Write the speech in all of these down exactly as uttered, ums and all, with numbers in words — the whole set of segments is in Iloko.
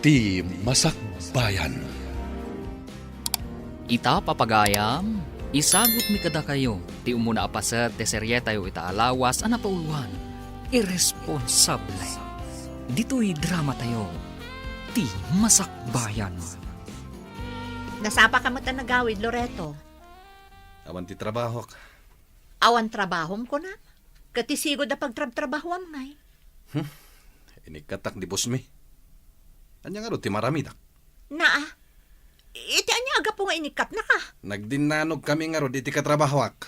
Ti Masakbayan. Ita, papagayam, isagutmi kadakayo ti umuna a paset ti serietayo ita a lawas a napauluan, Irresponsable. Ditoy dramatayo, Ti Masakbayan. Nasapa ka met a nagawid, Loreto? Awan ti trabahok. Awan trabahom, kunam? Ket ti sigud a pagtrabtrabahuam ngay? Hmm. Inikkatak di boss mi. Ania ngarud ti maramidak? Naa. Iti ania a gapu nga inikkatnaka? Nagdinnanogkami ngarud iti katrabahuak.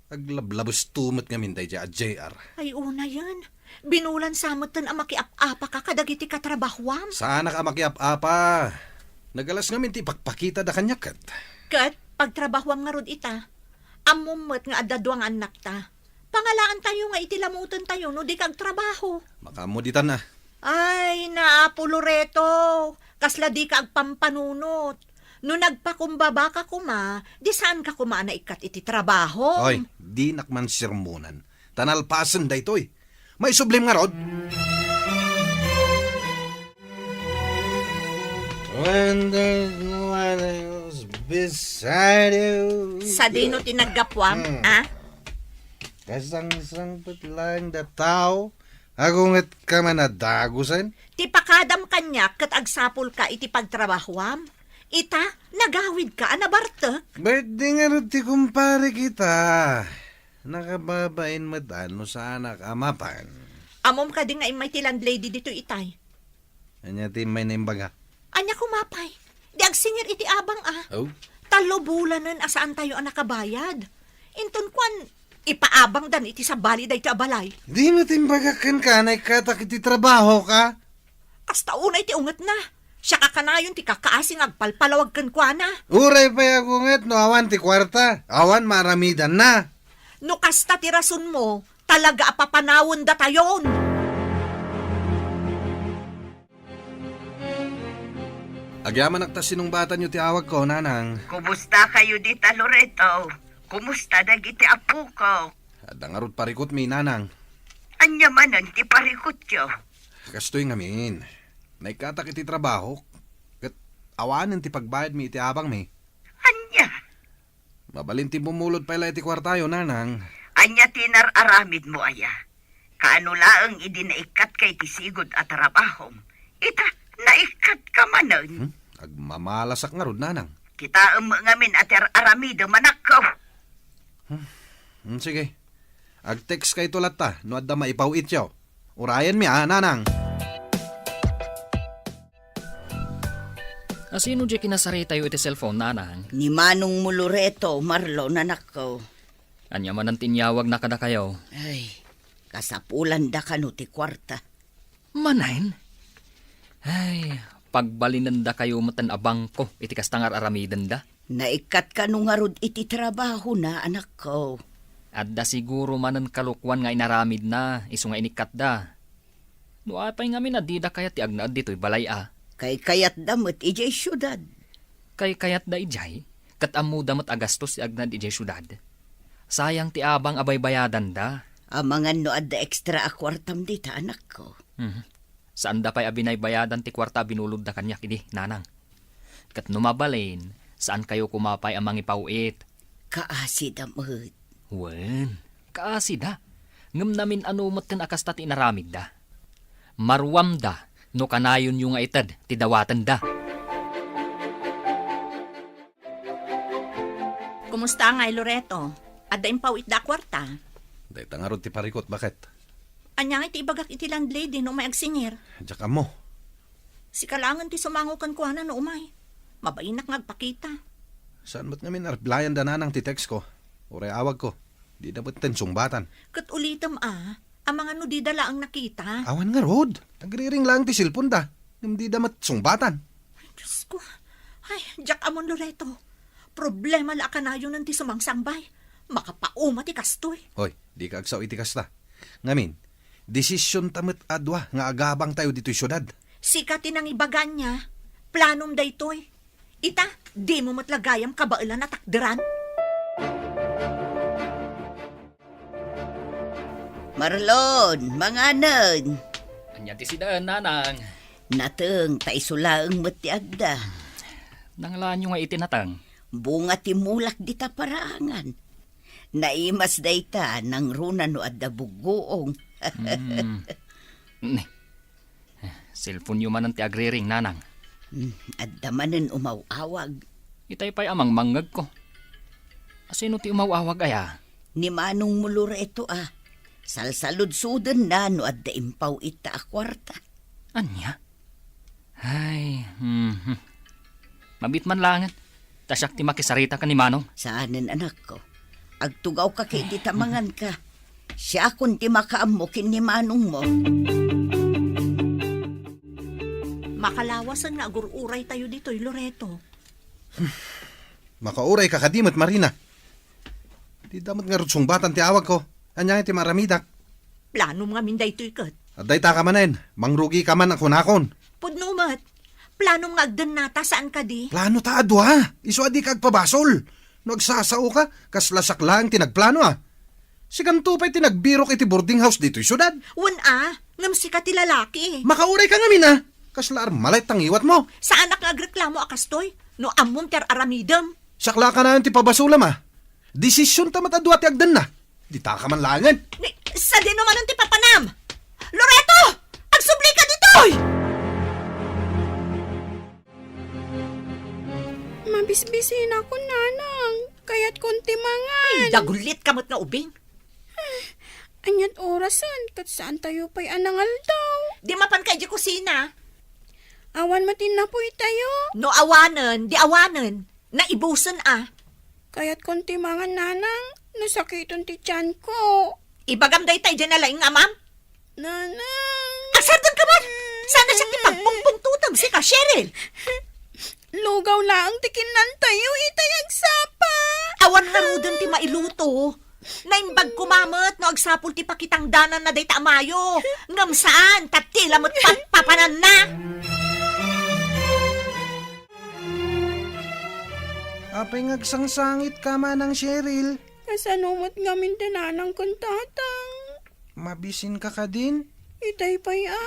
Aglablabesto met ngamin daydiay a J R. Ay, unayen. Binulan sa metten a makiap-apaka kadagiti katrabahuam. Saanak a makiap-apa. Nagalas ngamin ti ipakpakitada kaniak ket. Ket pagtrabahuam ngarud ita, ammom met nga adda dua nga annakta. Pangalaantayo nga iti lamutentayo no dika agtrabaho. Makaammo ditan a. Ay, naapo Loreto, kasla dika agpampanunot. No nagpakumbabaka koma, di saanka koma a naikkat iti trabaho. Oy, dinak man sermonan. Ta nalpasen daytoy. Maisublim ngarud. When there's no one else beside you. Sadino ti naggapuam, Hmm. a? Kasangsangpet laeng da tao, agunget ka man a dagusen? Ti pakadam kaniak ket agsapulka iti pagtrabahuam. Ita, nagawidka a nabartek. Birthday ngarud ti kumpare kita. Nakababain met a no saanak a mapan. Ammom kadi nga immay ti landlady ditoy itay? Ania ti immay naimbagak? Ania koma pay? Di agsingir iti abang a. Oh? Tallo bulanen a saantayo a nakabayad. Inton kuan, ipaabangdan iti sabali daytoy a balay. Di met imbagak kenka a naikkatak iti trabahoka? Kasta unay ti ungetna. Siak a kanayon ti kakaasi nga agpalpalawag kenkuana. Uray pay agunget no awan ti kuarta, awan maaramidanna. No kasta ti rasonmo, talaga a papanawendatayon. Agyamanak ta sinungbatanyo ti awagko, nanang. Kumusta kayo dita, Loreto? Kumusta dagiti apoko? Adda ngarud parikutmi, nanang. Ania manen ti parikutyo? Kastoy ngamin. Naikkatak iti trabahok. Ket awanen ti pagbayadmi iti abangmi. Ania? Mabalin ti bumulod pay la iti kuartayo, nanang. Ania ti nar-aramidmo aya? Kaano laeng idi naikkatka iti sigud a trabahom? Ita, naikkatka manen. Hmm? Agmamalasak ngarud, nanang. Kitaem ngamin a ti ar-aramidem, anakko. Hmm, sige. Ag-text kayto latta no adda maipaw-ityo. Urayenmi a, nanang. Asino diay kinasaritayo iti cellphone, nanang? Ni Manong Mulureto, Marlon, anakko. Ania manen ti inyawagna kadakayo? Ay, kasapulanda kano ti kuarta. Manen? Ay, pagbalinendakayo metten a bangko iti kasta nga ar-aramidenda. Naikkat kano ngarud iti trabahona, anakko? Adda siguro manen kalokuan nga inaramidna, isu nga inikkatda. No apay ngamin a dida kayat ti agnaed ditoy balay a? Kaykayatda met idiay siudad. Kaykayatda idiay, ket ammoda met a gastos ti agnaed idiay siudad. Sayang ti abang a baybayadanda. Amangan no adda ekstra a kuartam dita, anakko. Mhm. Saanda pay a binaybayadan ti kuarta a binulodda kaniak idi, nanang. Ket no mabalin, saankayo koma pay a mangipaw-it. Kaasida met. Wen, kaasida. Ngem namin-ano metten a kasta ti inaramidda. Maruamda no kanayonyo nga ited ti dawatenda. Kumusta ngay, Loreto? Adda impaw-itda a kuarta? Dayta ngarud ti parikut, baket. Ania ngay ti ibagak iti landlady no umay agsingir? Diak ammo. Sika laengen ti sumango kenkuana no umay. Mabainak nga agpakita. Saan met ngamin a replyanda nanang ti text ko? Uray awag ko. Dida metten sungbatan. Ket ulitem a, amangan no dida laeng nakita. Awan ngarud. Nagriring laeng ti cellphone da. Ngem dida met sungbatan. Ay, Diyos ko. Ay, diak ammon, Loreto. Problema la a kanayonen ti sumangsangbay. Makapauma ti kastoy. Hoy, dika agsao iti kasta. Ngamin, desisionta met a dua nga agabangtayo ditoy siudad. Sika ti nangibaga ania. Planom daytoy. Ita, dimo met la gayam kabaelan a takderan. Marlon, manganen. Ania ti sidaen, nanang? Nateng ta isu laeng met ti adda. Nangalaanyo nga iti nateng? Bunga ti mulak dita paraangan. Naimas dayta nangruna no adda buggoong. Hmm. Ni, cellphone-yo manen ti agriring, nanang. Hmm, adda manen umaw-awag. Itay pay a mangmangngegko. Asino ti umaw-awag aya? Ni Manongmo Loreto a. Salsaludsodenna no adda impaw ita a kuarta. Ania? Ay, mhm. Mabiit man laengen. Ta siak ti makisarita ken ni Manong. Saanen, anakko. Agtugawka ket iti ta manganka. Siakon ti makaammo ken ni Manongmo. Makalawasen nga agur-uraytayo ditoy, Loreto. Makaurayka kadi met, Marina. Dida met ngarud sungbatan ti awagko. Ania ngay ti maaramidak? Planom ngamin daytoy ket. Adda ita ka manen, mangrugika man a kunakon. Pudno met. Planom nga agdennata, saan kadi? Plano ta a dua. Isu a dika agpabasol. No agsasaoka, kasla siak laeng ti nagplano a. Sikanto pay ti nagbirok iti boarding house ditoy siudad. Wen a, ngem sika ti lalaki. Makaurayka ngamin a. Kasla armalay ta ngiwatmo. Saanak nga agreklamo a kastoy. No ammom ti ar-aramidem. Siak la kanayon ti pabasolem a. Desisionta met a dua ti agdenna. Dita ka man laengen. Ni, sadino manen ti papanam? Loreto! Agsublika ditoy! Mabisbisinakon, nanang. Kayatkon ti mangan. Ay, dagulitka met nga ubing. Aniat orasen, ket saantayo pay a nangaldaw. Di mapanka idiay kusina. Awan met innapoytayo. No awanen, di awanen. Naibusen a. Kayatkon ti mangan, nanang, no sakiten ti tianko. Ibagam dayta idiay nalaing nga amam? Nanang. Agsardengka man! Saan a siak ti pagpungpungtotem, sika, Cheryl? Lugaw laeng ti kinnantayo itay agsapa. Awan ngaruden ti mailuto. Naimbag koma met no agsapul ti pakitangdananna dayta a mayo. Ngem saan, ta ti la met patpapananna. Apay nga agsangsangitka, Manang Cheryl? Kasano met ngamin da nanang ken tatang? Mabisinka kadin? Itay pay a.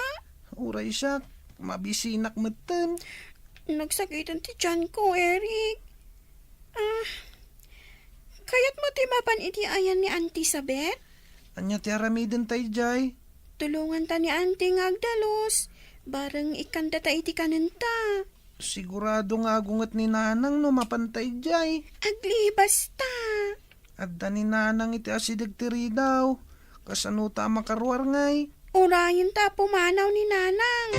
Uray siak, mabisinak metten. Nagsakiten ti tianko, Eric. Ah, kayatmo ti mapan iti ayan ni Auntie Sabet? Ania ti aramidenta idiay? Tulonganta ni Auntie nga agdalus. Bareng ikkandata iti kanenta. Sigurado nga agunget ni Nanang no mapanta idiay. Aglibasta. Adda ni Nanang iti asideg ti ridaw. Kasano ta a makaruar ngay? Urayenta a pumanaw ni Nanang.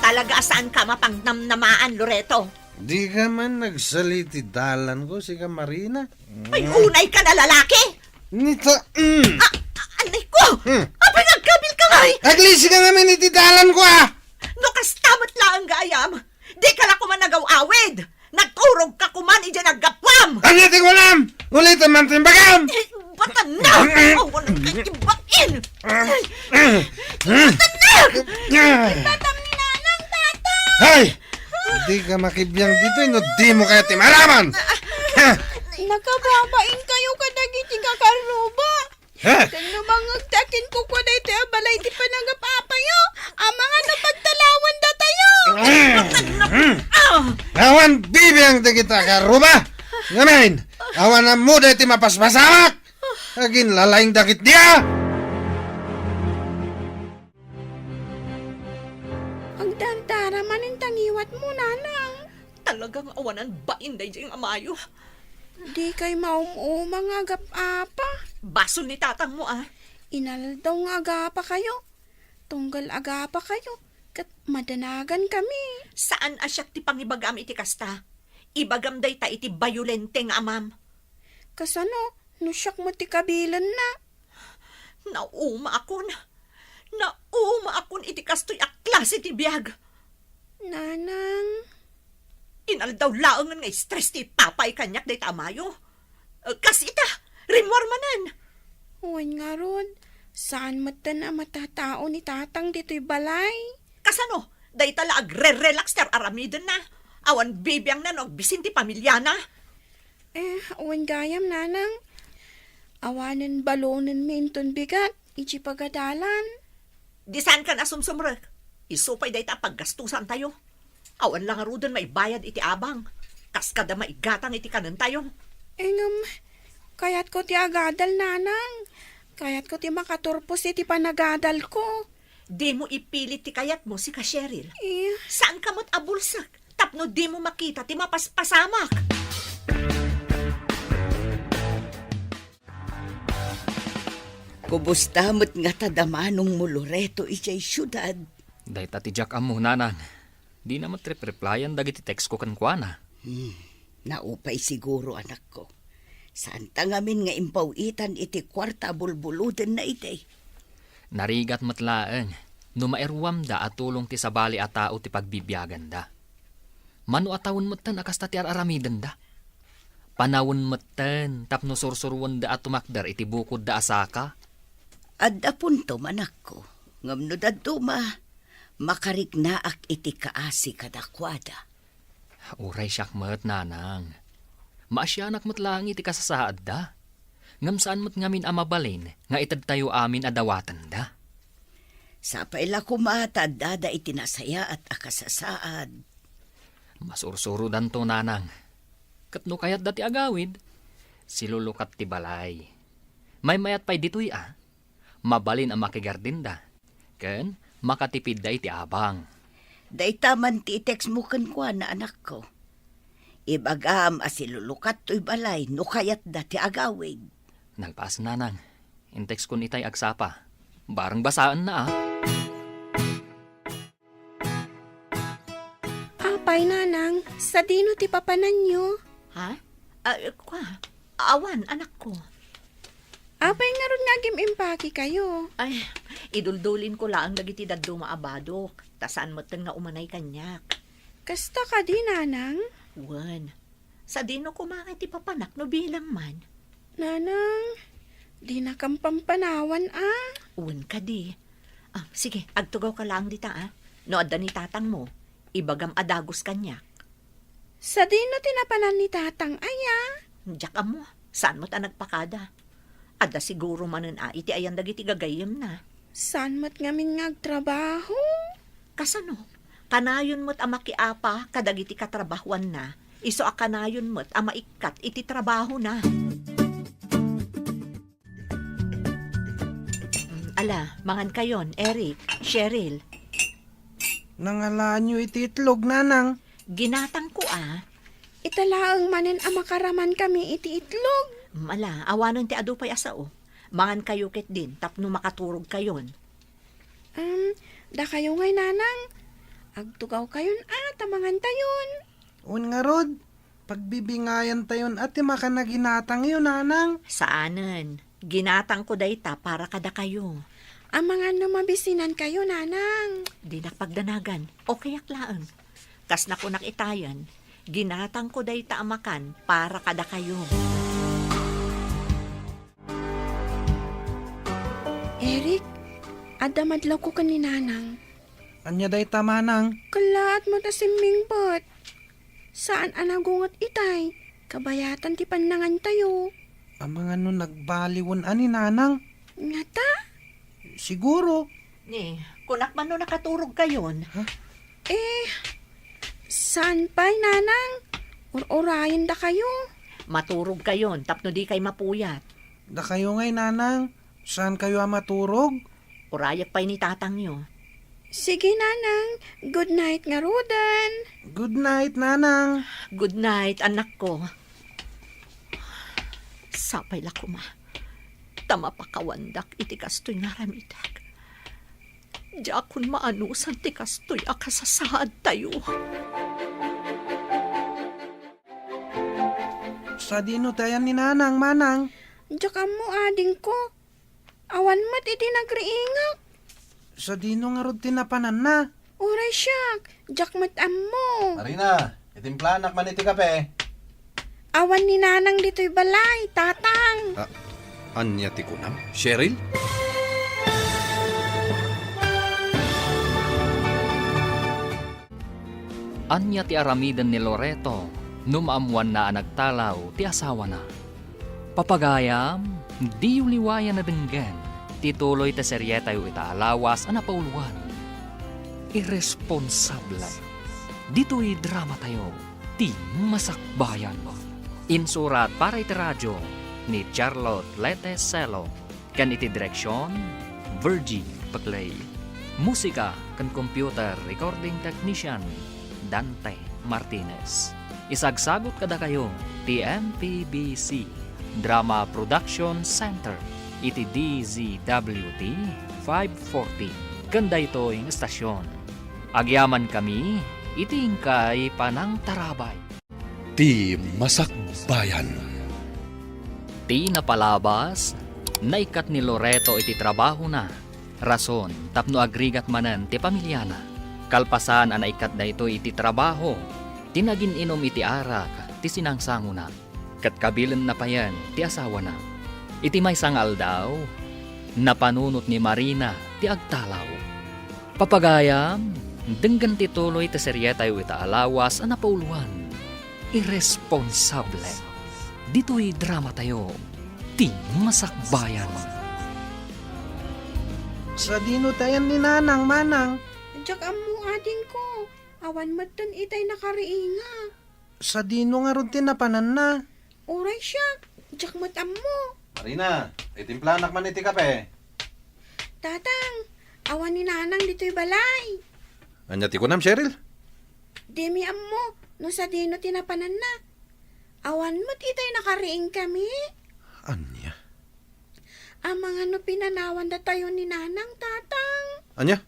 Talaga a saanka a mapangnamnamaan, Loreto. Dika man nagsali ti dalanko, sika Marina. Ay, unayka a lalaki! Nita, mm. Ah, ah, anay ko! Hmm. Apay nga agkabilka ngay? Aglisi ka ngamin iti dalanko, ah! No kasta met laeng gayam, dika la koma nagaw-awid! Nagturogka koma idiay naggapuam! Ania ti kunam? Ulitem man ti imbagam! Eh, batan na! Awan kay ibain! Batan na! Tatang ni Nanang, Tatang! Hay! Dika makibiang ditoy no dimo kayat ti maaraman! Ha? Nakababain kayo kadagiti kakarruba. Ha? Ken no mangngegta a kinkukua daytoy a balay ti panagap-apayo, amangan a pagtalawandatayo. Mm. Ah! Awan bibiang dagita a karruba. Ngamin, awan ammoda ti mapaspasamak. Aginlalaing dagiti a. Agdardara manen ta ngiwatmo, Nanang. Talaga nga awanan bain daydiay nga mayo. Dikay maum-uma nga agap-apa. Basol ni tatangmo, ah. Inaldaw nga agapakayo. Tunggal agapakayo, ket madanagankami. Saan a siak ti pangibagam iti kasta. Ibagam dayta iti bayolente nga amam. Kasano no siak met ti kabilenna? Naumaakon. Naumaakon iti kastoy a klase ti biag. Nanang. Inaldaw laengen nga stress ti ipapay kaniak dayta a mayo. Eh, kas ita, rimmuar manen. Wen ngarud, saan metten a matatao ni Tatang ditoy balay. Kasano? Dayta la agre-relax ti ar-aramidenna. Awan bibiangna no agbisin ti pamiliana. Eh, wen gayam, Nanang. Awanen balonenmi inton bigat iti pagadalan. Di saankan a sumsumrek. Isu pay dayta a paggastusantayo. Awan la ngaruden maibayad iti abang. Kas kada maigatang iti kanentayo. Ngem, kayatko ti agadal, Nanang. Kayatko ti makaturpos iti panagadalko. Dimo ipilit ti kayatmo, sika Cheryl. Eh. Saanka met a bulsek tapno dimo makita ti mapaspasamak. Kubusta met ngata da manongmo, Loreto, idiay siudad? Dayta ti diak ammo, Nanang. Dina met repreplayan dagiti textko kenkuana. Hmm, naupay siguro, anakko. Saanta ngamin nga impaw-itan iti kuarta a bulbulodenna idi. Narigat met laeng no mairuamda a tulong ti sabali a tao ti pagbibiaganda. Mano a tawen metten a kasta ti ar-aramidenda. Panawen metten tapno sursuruenda a tumakder iti bukodda a saka. Adda puntom, anakko, ngem no dadduma, makariknaak iti kaasi kadakuada. Uray siak met, Nanang. Maasianak met laeng iti kasasaadda. Ngem saan met ngamin a mabalin nga itedtayo amin a dawatenda. Sapay la koma ta addada iti nasayaat a kasasaad. Masursurodanto, Nanang. Ket no kayatda ti agawid, silulukat ti balay. Maymayat pay ditoy a. Mabalin a makigardinda. Ken makatipidda iti abang. Dayta man ti i-textmo kenkuana, anakko. Ibagam a silulukat toy balay no kayatda ti agawid. Nalpas, Nanang. In-textkon itay agsapa. Bareng basaenna, a. Apay, Nanang, sadino ti papananyo? Ha? Ah, kua, awan, anakko. Apay ngarud nga agim-impakekayo? Ay, iduldulinko laeng dagiti dadduma a badok, ta saan metten nga umanay kaniak. Kasta kadi, Nanang? Wen. Sadino koma nga ti papanak no bilang man? Nanang, dinakam pampanawan, a. Wen kadi. Ah, sige, agtugawka laeng dita, a. No adda ni tatangmo, ibagam a dagus kaniak. Sadino ti napanan ni tatang, aya? Diak ammo. Saan met a nagpakada. Adda siguro manen a iti ayan dagiti gagayyemna. Saan met ngamin nga agtrabaho? Kasano? Kanayon met a makiapa kadagiti katrabahoanna, isu a kanayon met a maikkat iti trabahona. Mm, ala, mangankayon, Eric, Cheryl. Nangalaanyo iti itlog, Nanang? Ginatangko, a. Ita laeng manen a makaramankami iti itlog. Mm, ala, awanen ti adu pay a sao. Mangankayo ketdin tapno makaturogkayon. Um, dakayo ngay, Nanang. Agtugawkayon a ta mangantayon. Wen ngarud, pagbibingayantayon a ti makan a ginatangyo, Nanang. Saanen. Ginatangko dayta para kadakayo. Amangan no mabisinankayo, Nanang. Dinak pagdanagan. Okayak laeng. Kas nakunak itayen, ginatangko dayta a makan para kadakayo. Eric, adda madlawko ken ni Nanang. Ania dayta, Manang? Kellaat met a simmingbet. Saan a nagunget itay. Kabayatan ti pannangantayo. Amangan no nagbaliwen a ni Nanang? Ngata? Siguro. Ni, kunak man no nakaturogkayon. Ha? Eh, saan pay, Nanang? Ur-urayendakayo. Maturogkayon tapno dikay mapuyat. Dakayo ngay, Nanang. Saankayo a maturog? Urayak pay ni tatangyo. Sige, Nanang. Good night ngaruden. Good night, Nanang. Good night, anakko. Sapay la koma ta mapakawandak iti kastoy nga aramidek. Diakon maanusan ti kastoy a kasasaadtayo. Sadino ti ayan ni Nanang, Manang? Diak ammo, adingko. Awan met idi nagriingak. Sadino ngarud ti napananna? Uray siak, diak met ammo. Marina, itimplanak man iti kape. Awan ni Nanang ditoy balay, Tatang. Ah, ania ti kunam, Cheryl? Ania ti aramiden ni Loreto no maammoanna a nagtalaw ti asawana? Papagayam, Diyo liwayan a denggen ti tuloy ti serietayo ita a lawas a napauluan, Irresponsable. Ditoy dramatayo, Ti Masakbayan. Insurat para iti radio ni Charlotte Lete Celo, ken iti direksion, Virgie Paclay. Musika ken computer recording technician, Dante Martinez. Isagsagut kadakayo ti M P B C Drama Production Center iti D Z W T five forty ken daytoy nga estasion. Agyamankami iti inkay panangtarabay. Ti Masakbayan. Ti napalabas, naikkat ni Loreto iti trabahona, rason tapno agrigat manen ti pamiliana. Kalpasan a naikkat daytoy iti trabaho, ti nagin-inom iti arak ti sinangsangona, ket kabilenna payen ti asawana. Iti maysa nga aldaw, napanunot ni Marina ti agtalaw. Papagayam, denggen ti tuloy ti serietayo ita a lawas a napauluan, Irresponsable. Ditoy dramatayo, Ti Masakbayan. Sadino ti ayan ni Nanang, Manang? Diak ammo, adingko. Awan metten itay nakariinga. Sadino ngarud ti napananna? Uray siak, diak met ammo. Marina, itimplanak man iti kape. Tatang, awan ni Nanang ditoy balay. Ania ti kunam, Cheryl? Dimi ammo no sadino ti napananna. Awan met itay nakariing kami. Ania? Amangan no pinanawan datayo ni Nanang, Tatang. Ania?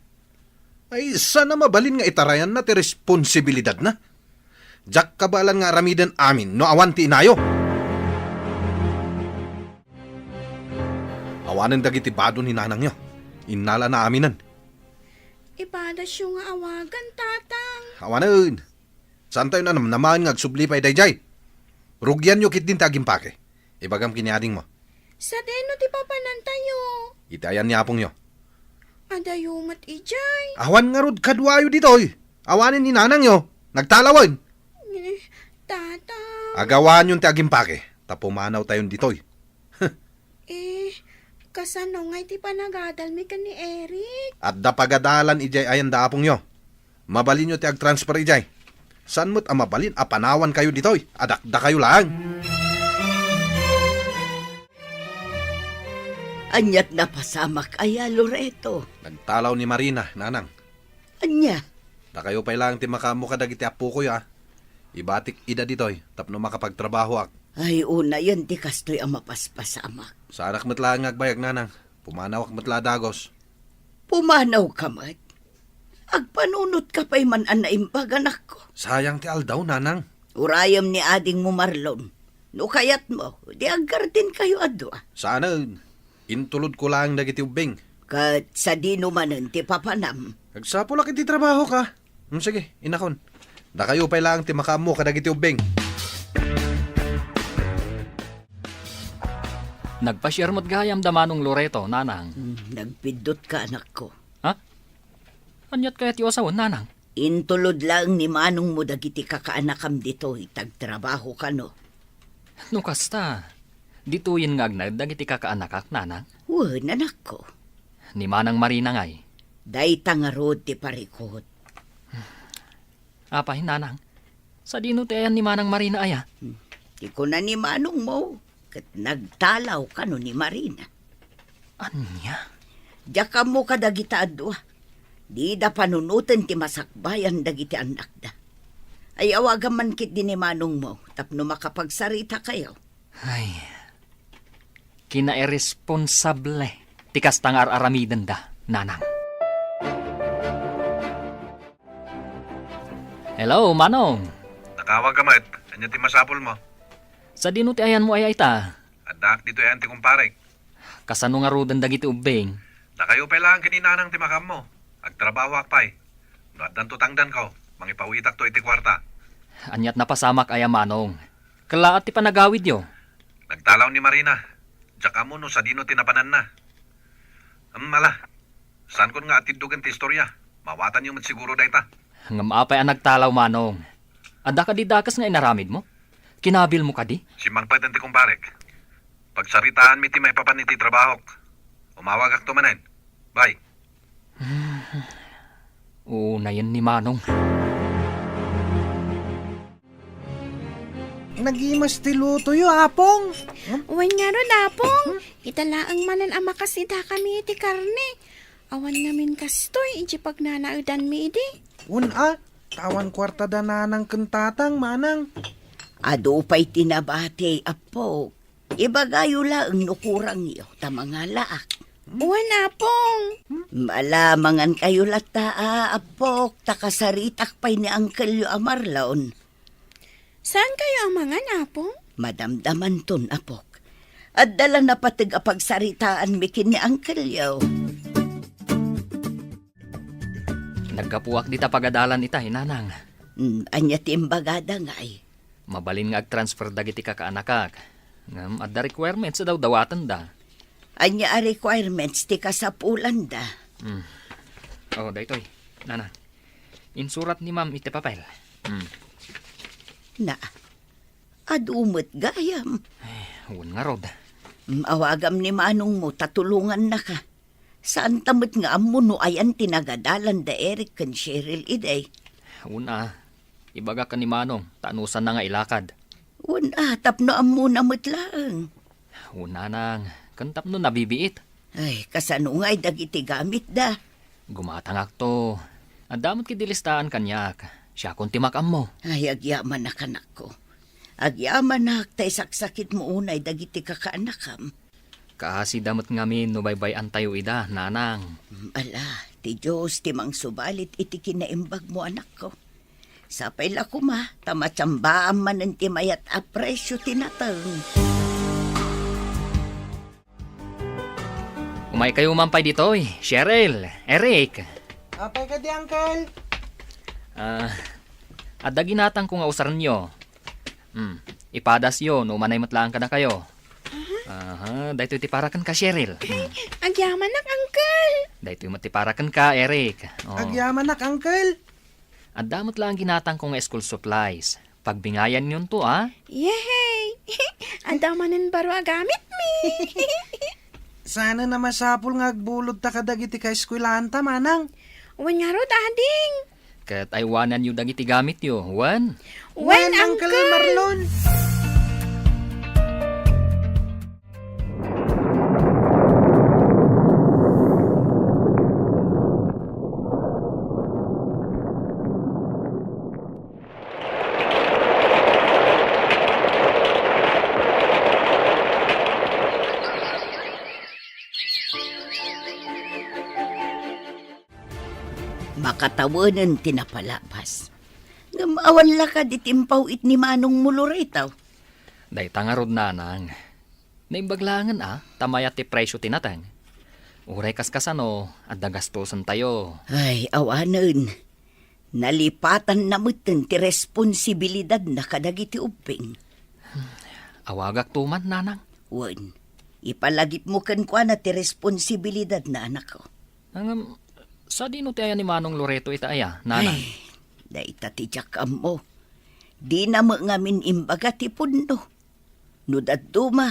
Ay, saan a mabalin nga itarayanna ti responsibilidadna? Diak kabaelan nga aramiden amin no awan ti inayo. Awanen dagiti bado ni Nanangyo. Innalana aminen. Ipadasyo nga awagan, Tatang. Awanen. Saantayo nanamnamaen nga agsubli pay daydiay. Rugianyo ketdin ti agimpake. Ibagam ken ni adingmo. Sadino ti papanantayo? Iti ayan ni apongyo. Adayo met idiay. Awan ngarud kaduayo ditoy. Awanen ni Nanangyo. Nagtalawen. Eh, Tatang. Agawaanyon ti agimpake, ta pumanawtayon ditoy. Eh, kasano ngay ti panagadalmi ken ni Eric? Adda pagadalan idiay ayan da apongyo. Mabalinyo ti agtransfer idiay. Saan met a mabalin a panawankayo ditoy a dakdakayo laeng. Aniat napasamak aya, Loreto? Nagtalaw ni Marina, Nanang. Ania? Dakayo pay laeng ti makaammo kadagiti appokoy, a. Ibatik ida ditoy tapno makapagtrabahoak. Ay, unayen ti kastoy a mapaspasamak. Saanak met laeng nga agbayag, Nanang. Pumanawak met la a dagus. Pumanawka met? Agpanunotka pay man a naimbag, anakko. Sayang ti aldaw, Nanang. Urayem ni adingmo, Marlon. No kayatmo, di aggardenkayo a dua. Saanen. Intulodko laeng dagiti ubbing. Ket sadino manen ti papanam? Agsapulak iti trabahok. Hmm, sige, inakon. Dakayo pay laeng ti makaammo kadagiti ubbing. Nagpasiar met gayam da Manong Loreto, Nanang. Hmm, nagpiddotka, anakko. Ha? Aniat kayatyo a sawen, Nanang? Intulod laeng ni manongmo dagiti kakaanakam ditoy, ta agtrabaho kano. No kasta, ditoyen nga agnaed dagiti kakaanakak, Nanang? Wen, anakko. Ni Manang Marina ngay? Dayta ngarud ti parikut. Apay, Nanang? Sadino ti ayan ni Manang Marina aya? Hmm. Ti kuna ni manongmo, ket nagtalaw kano ni Marina. Ania? Diak ammo kadagita a dua. Dida panunoten ti masakbayan dagiti annakda. Ay, awagam man ketdi ni manongmo tapno makapagsaritakayo. Ay, kinairresponsable ti kasta nga ar-aramidenda, Nanang. Hello, Manong. Nakawag ka met. Ania ti masapulmo? Sadino ti ayanmo aya ita? Addaak ditoy ayan ti kumparek. Kasano ngaruden dagiti ubbing? Dakayo pay laeng ken ni Nanang ti makaammo. Agtrabahoak pay. No addanto tangdanko, mangipawitakto iti kuarta. Aniat napasamak aya, Manong? Kellaat ti panagawidyo. Nagtalaw ni Marina. Diak ammo no sadino ti napananna. Em, ala. Saankon nga atiddogen ti istoria. Mawatanyo met siguro dayta. Ngem apay a nagtalaw, Manong? Adda kadi dakes nga inaramidmo? Kinabilmo kadi? Simmangpeten ti kumparek. Pagsaritaanmi ti maipapan iti trabahok. Umawagakto manen. Bye. Unayen ni Manong. Nagimas ti lutoyo, Apong. Wen ngarud, Apong. Ita laeng manen a makasidakami iti karne. Awan ngamin kastoy iti pagnanaedanmi idi. Wen a, ta awan kuarta da nanang ken tatang, manang. Adu pay ti nabati, Apok. Ibagayo laeng no kurangyo, ta mangalaak. Wen, Apong. Malamangan kayo latta, a, Apok, ta kasaritak pay ni angkelyo a Marlon. Saan kayo amangan, Apong? Madamdamanton, Apok. Adda la napateg a pagsaritaanmi ken ni angkelyo. Naggapuak dita pagadalan itay, Nanang. Hmm, ania ti imbagada ngay? Mabalin nga ag-transfer dagiti kakaanakak. Ngem adda requirements a dawdawatenda. Ania a requirements ti kasapulanda? Hmm. Oh, daytoy, Nanang. Insurat ni Ma'am iti papel. Hmm. Na, adu met gayam. Ay, wen ngarud. Hmm, awagam ni manongmo ta tulongannaka. Saanta met nga ammo no ayan ti nagadalan da Eric ken Cheryl idi. Wen a, ibagak ken ni Manong ta anusanna nga ilakad. Wen a, tapno ammona met laeng. Wen, Nanang, ken tapno nabibiit. Ay, kasano ngay dagiti gamitda? Gumatangakto. Adda met ketdi listaan kaniak. Siakon ti makaammo. Ay, agyamanak, anakko. Agyamanak ta isaksakitmo unay dagiti kakaanakam. Kaasida met ngamin no baybay-antayo ida, Nanang. Mm, ala, ti Dios ti mangsubalit iti kinaimbagmo, anakko. Sapay la koma, ta matsambaam manen ti mayat a presio ti nateng. Umaykayo man pay ditoy, Cheryl, Eric. Apay kadi, Uncle? Ah, adda ginatangko nga usarenyo. Hmm, ipadasyo no umanay met laeng kadakayo. Aha, daytoy ti para kenka, Cheryl. Hmm. Agyamanak, Uncle. Daytoy met ti para kenka, Eric. Oh. Agyamanak, Uncle. Adda met laeng ginatangko nga school supplies. Pagbingayanyonto, a? Yehey! Adda manen baro a gamitmi. Saan a masapul nga agbulodta kadagiti kaeskuelaanta, manang? Wen ngarud, ading. Ket aywananyo dagiti gamityo, wen? Wen, Uncle Marlon. Makatawenen ti napalabas. Ngem awan la kadi ti impaw-it ni manongmo, Loreto? Dayta ngarud, nanang. Naimbag laengen a, ta mayat ti presio ti nateng. Uray kaskasano, adda gastosentayo. Ay, awanen. Nalipatanna metten ti responsibilidadna kadagiti ubbing. Awagakto man, nanang. Wen, ipalagipmo kenkuana ti responsibilidadna, anakko. Ngem, sadino ti aya ni Manong Loreto ita aya, nanang? Ay, dayta ti diak ammo. Dina met ngamin imbaga ti pudno. No dadduma,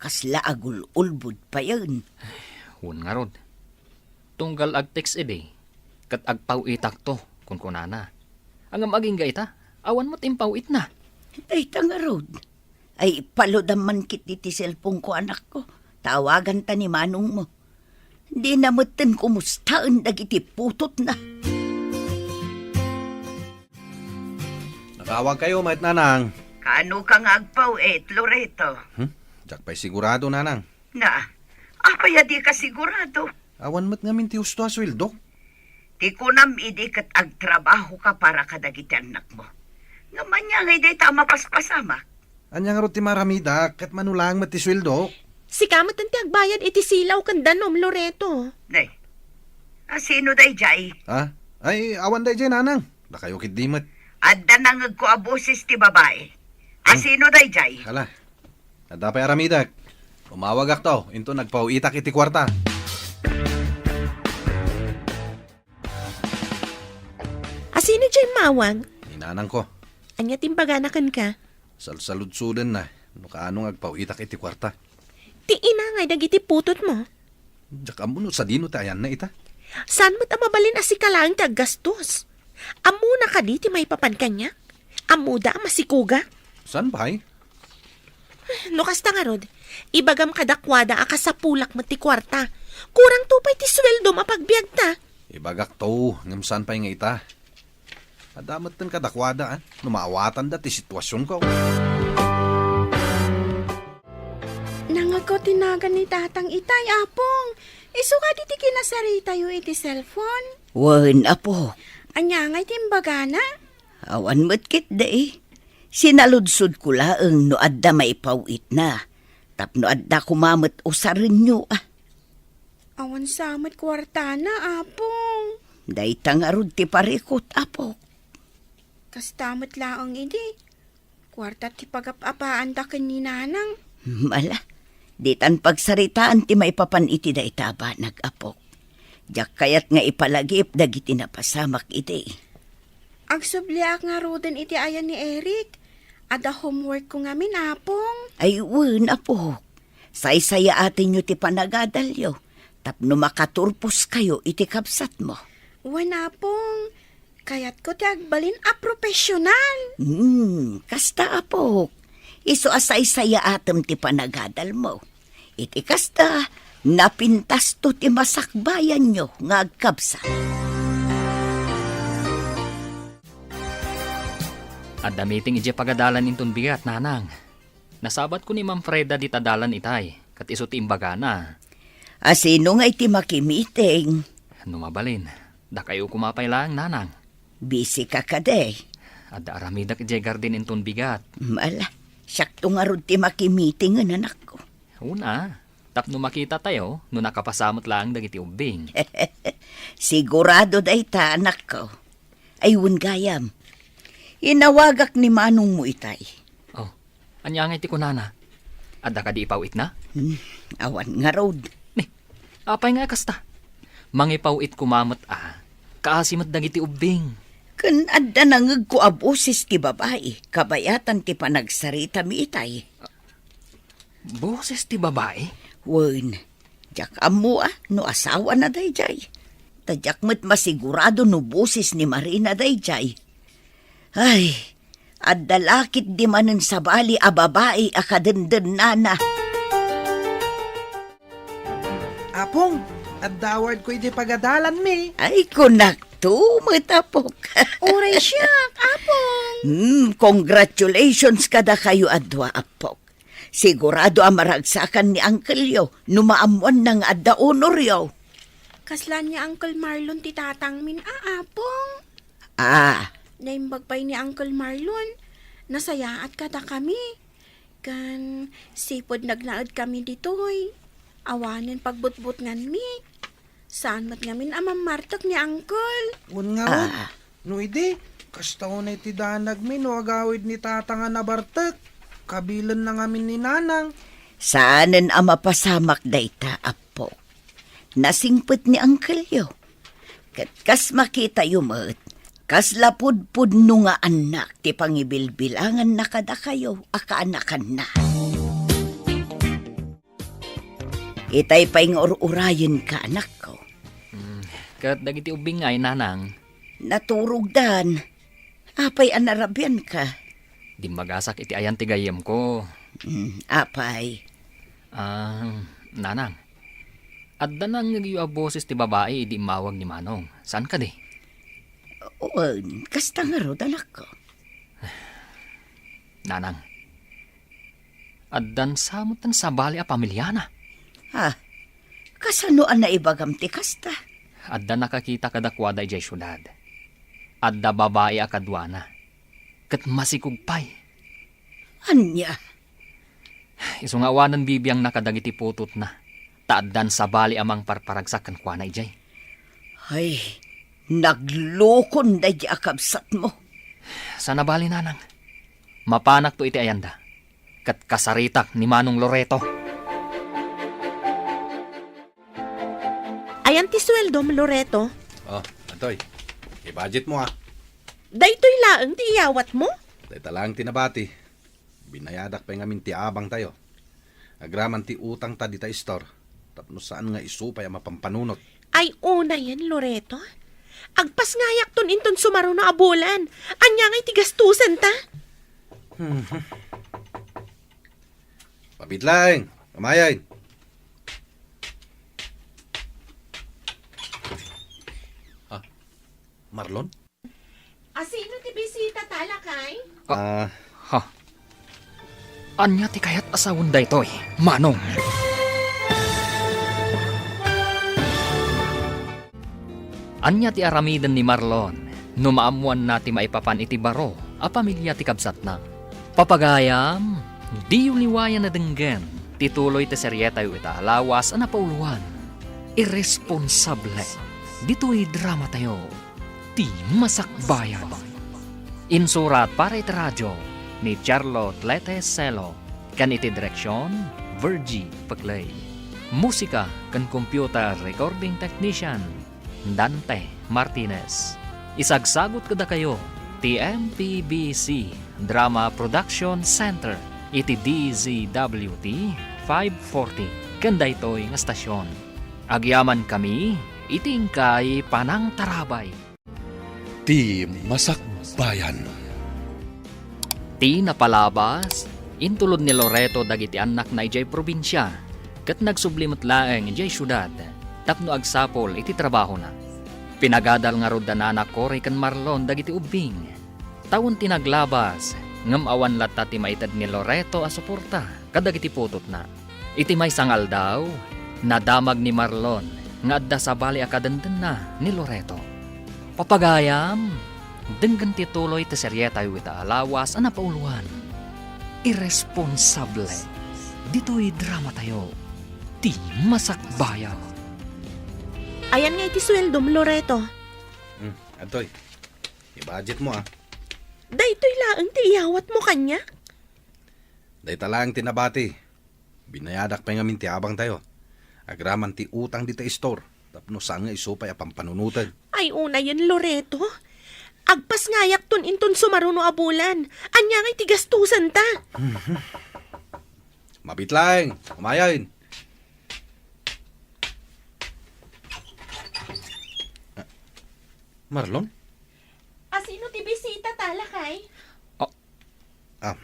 kasla agul-ulbod payen. Wen ngarud. Tunggal agtext idi, ket agpaw-itakto, kunkunana. Ngem agingga ita, awan met impaw-itna. Dayta ngarud. Ay, ipaludam man ketdi ti cellphone-ko, anakko. Tawaganta ni manongmo. Dina metten kumustaen dagiti putotna. Nakawagkayo met, nanang. Kaano ka nga agpaw-it, Loreto? Hmm? Diak pay sigurado, nanang. Na, apay a di ka sigurado? Awan met ngamin ti husto a sueldo. Ti kunam idi ket agtrabaho ka para kadagiti annakmo. Ngem ania ngay dayta a mapaspasamak? Ania ngarud ti maramida ket mano laeng met ti sueldo? Sika met ti agbayad iti silaw ken danum, Loreto. Nay, asino dayjay? Ha? Ay, awan dayjay, nanang. Dakayo ketdi met. Adda nangegko a boses ti babai. Hmm? Asino dayjay? Hala, adda pay aramidek. Umawagakto, inton agpaw-itak iti kuarta. Asino diay immawag? Ni nanangko. Ania ti imbagana kenka? Salsaludsodenna no kaano nga agpaw-itak iti kuarta. Ti ina ngay dagiti putotmo. Diak ammo no sadino ti ayanna ita. Saan met a mabalin a sika laeng ti aggastos? Ammona kadi ti maipapan kaniak? Ammoda a masikuga? Saan pay? No kasta ngarud, ibagam kadakuada a kasapulak met ti kuarta. Kurangto pay ti sueldom a pagbiagta. Ibagakto, ngem saan pay nga ita? Adda metten kadakuada, a, no maawatanda ti situasionko. Nangngegko ti nagan ni Tatang itay, Apong. Isu kadi ti kinasaritayo iti cellphone? Wen, Apo. Ania ngay ti imbagana? Awan met ketdi. Sinaludsodko laeng no adda maipaw-itna. Tapno adda koma met usarenyo, a. Awan sa met kuartana, Apong. Dayta ngarud ti parikut, Apok. Kasta met laeng idi. Kuarta ti pagap-apaanda ken ni Nanang. Ala, ditan pagsaritaan ti maipapan iti dayta a banag, Apok. Diak kayat nga ipalagip dagiti napasamak idi. Agsubliak ngaruden iti ayan ni Eric. Adda homeworkko ngamin, Apong. Ay, wen, Apok. Saysayaatenyo ti panagadalyo tapno makaturposkayo iti kabsatmo. Wen, Apong. Kayatko ti agbalin a profesional. Hmm, kasta, Apok. Isu a saysayaatem ti panagadalmo. Iti kasta, napintasto ti masakbayanyo nga agkabsat. Adda meeting idiay pagadalan inton bigat, Nanang. Nasabatko ni Ma'am Freda dita dalan itay, ket isu ti imbagana. A, sino ngay ti makimiting? No mabalin, dakayo koma pay laeng, Nanang. Busy ka kadi? Adda aramidek idiay garden inton bigat. Ala, siakto ngarud ti makimiting, anakko. Una, tapno makitatayo no nakapasa met laeng dagiti ubbing. Sigurado dayta, anakko. Ay, wen gayam. Inawagak ni manongmo itay. Oh, ania ngay ti kunana? Adda kadi ipaw-itna? Hmm, awan ngarud. Ni, apay nga kasta? Mangipaw-it koma met a. Kaasi met dagiti ubbing. Ken adda nangegko a boses ti babai, kabayatan ti panagsaritami itay. Boses ti babai? Wen, diak ammo a no asawana daydiay. Ta diak met masigurado no boses ni Marina daydiay. Ay, adda la ketdi manen sabali a babai a kadendennana. Apong, adda awardko iti pagadalanmi. Ay, kunakto met, Apok. Uray siak, Apong. Hmm, congratulations kadakayo a dua, Apok. Sigurado a maragsakan ni Uncle-yo no maammoanna nga adda honoryo. Kasla ni Uncle Marlon ti tatangmin a, Apong. Ah. Naimbag pay ni Uncle Marlon, nasayaat kadakami. Ken sipud nagnaedkami ditoy, awanen pagbutbutnganmi. Saan met ngamin a mammartek ni Uncle. Wen ngarud, ah, no idi, kasta unay ti danagmi no agawid ni Tata nga nabartek. Kabilenna ngamin ni Nanang. Saanen a mapasamak dayta, Apo. Nasingpet ni Uncle-yo. Ket kas makitayo met, kasla pudpudno nga annak ti pangibilbilanganna kadakayo a kaanakanna. Itay pay nga ur-urayenka, anakko. Hmm, ket dagiti ubbing ngay, Nanang? Naturogdan. Apay a narabianka? Dimmagasak iti ayan ti gayyemko. Hmm, apay? Ah, Nanang, adda nangngegyo a boses ti babai idi immawag ni Manong. Saan kadi? Wen, kasta ngarud, anakko. Nanang, addan sa met ti sabali a pamiliana. Ah, kasano a naibagam ti kasta? Adda nakakita kadakuada idiay siudad. Adda babai a kaduana. Ket masikog pay. Ania? Isu nga awanen bibiangna kadagiti putotna, ta addan sabali a mangparparagsak kenkuana idiay. Ay, naglukon daydi a kabsatmo. Sana bali, Nanang. Mapanakto iti ayanda. Ket kasaritak ni Manong Loreto. Ayan ti sueldom, Loreto. Oh, Antoy, i-budget mo, ah. Daytoy laeng ti iyawatmo? Dayta laeng ti nabati. Binayadak pay ngamin ti abangtayo. Agraman ti utangta dita istor, tapno saan nga isu pay a mapampanunot. Ay, unayen, Loreto. Agpasngayakton inton sumaruno a bulan. Ania nga iti gastusenta? Hmm. Mabit laeng, Amayen. Ah, Marlon? Asino ti bisita ta, lakay? Ah, Ah. Ha? Ania ti kayat a sawen daytoy, Manong? Ania ti aramiden ni Marlon no maammoanna ti maipapan iti baro a pamilia ti kabsatna? Papagayam, diyo liwayan a denggen ti tuloy ti serietayo ita a lawas a napauloan, Irresponsable. Ditoy dramatayo, Ti Masakbayan. Insurat para iti radio ni Charlotte Lete Celo, ken iti direksion, Virgie Peclay. Musika ken computer recording technician, Dante Martinez. Isagsagut kadakayo ti M P B C Drama Production Center iti D Z W T five forty ken daytoy nga stasyon. Agyamankami iti inkay panangtarabay. Ti Masakbayan. Ti napalabas, intulod ni Loreto dagiti annakna idiay probinsia, ket nagsubli met laeng idiay siudad tapno agsapul iti trabahona. Pinagadal ngarud da Nana Cory ken Marlon dagiti ubbing. Tawen ti naglabas, ngem awan latta ti maited ni Loreto a suporta kadagiti putotna. Iti maysa nga aldaw, nadamag ni Marlon nga adda sabali a kadendenna ni Loreto. Papagayam, denggen ti tuloy ti serietayo ita a lawas a napauloan, Irresponsable. Ditoy dramatayo, Ti Masakbayan. Ayan nga iti sueldom, Loreto. Hmm, adtoy. I-budget mo, ah. Daytoy laeng ti iyawat mo kaniak? Dayta laeng ti nabati. Binayadak pay ngamin ti abangtayo. Agraman ti utang dita istor, tapno saan nga isu pay a pampanunoten. Ay, unayen, Loreto. Agpasngayakton inton sumaruno a bulan. Ania nga iti gastusenta? Mabit laeng, Amayen. Ah, Marlon? Asino ti bisita ta, lakay? Ah. Ah.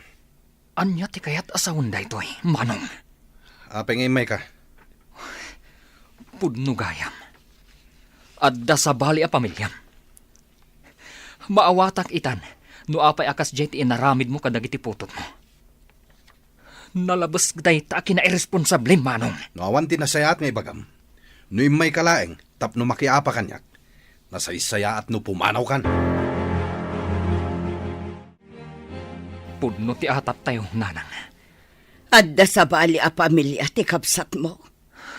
Ania ti kayat a sawen daytoy, Manong? Apay nga immayka? Pudno gayam. Adda sabali a pamiliam. Maawatak itan no apay a kasdiay ti inaramidmo kadagiti putotmo. Nalabes dayta a kinairresponsable, Manong. No awan ti nasayaat nga ibagam, no immayka laeng tapno makiapa kaniak, nasaysayaat no pumanawkan. Pudno ti ataptayo, Nanang. Adda sabali a pamilia ti kabsatmo?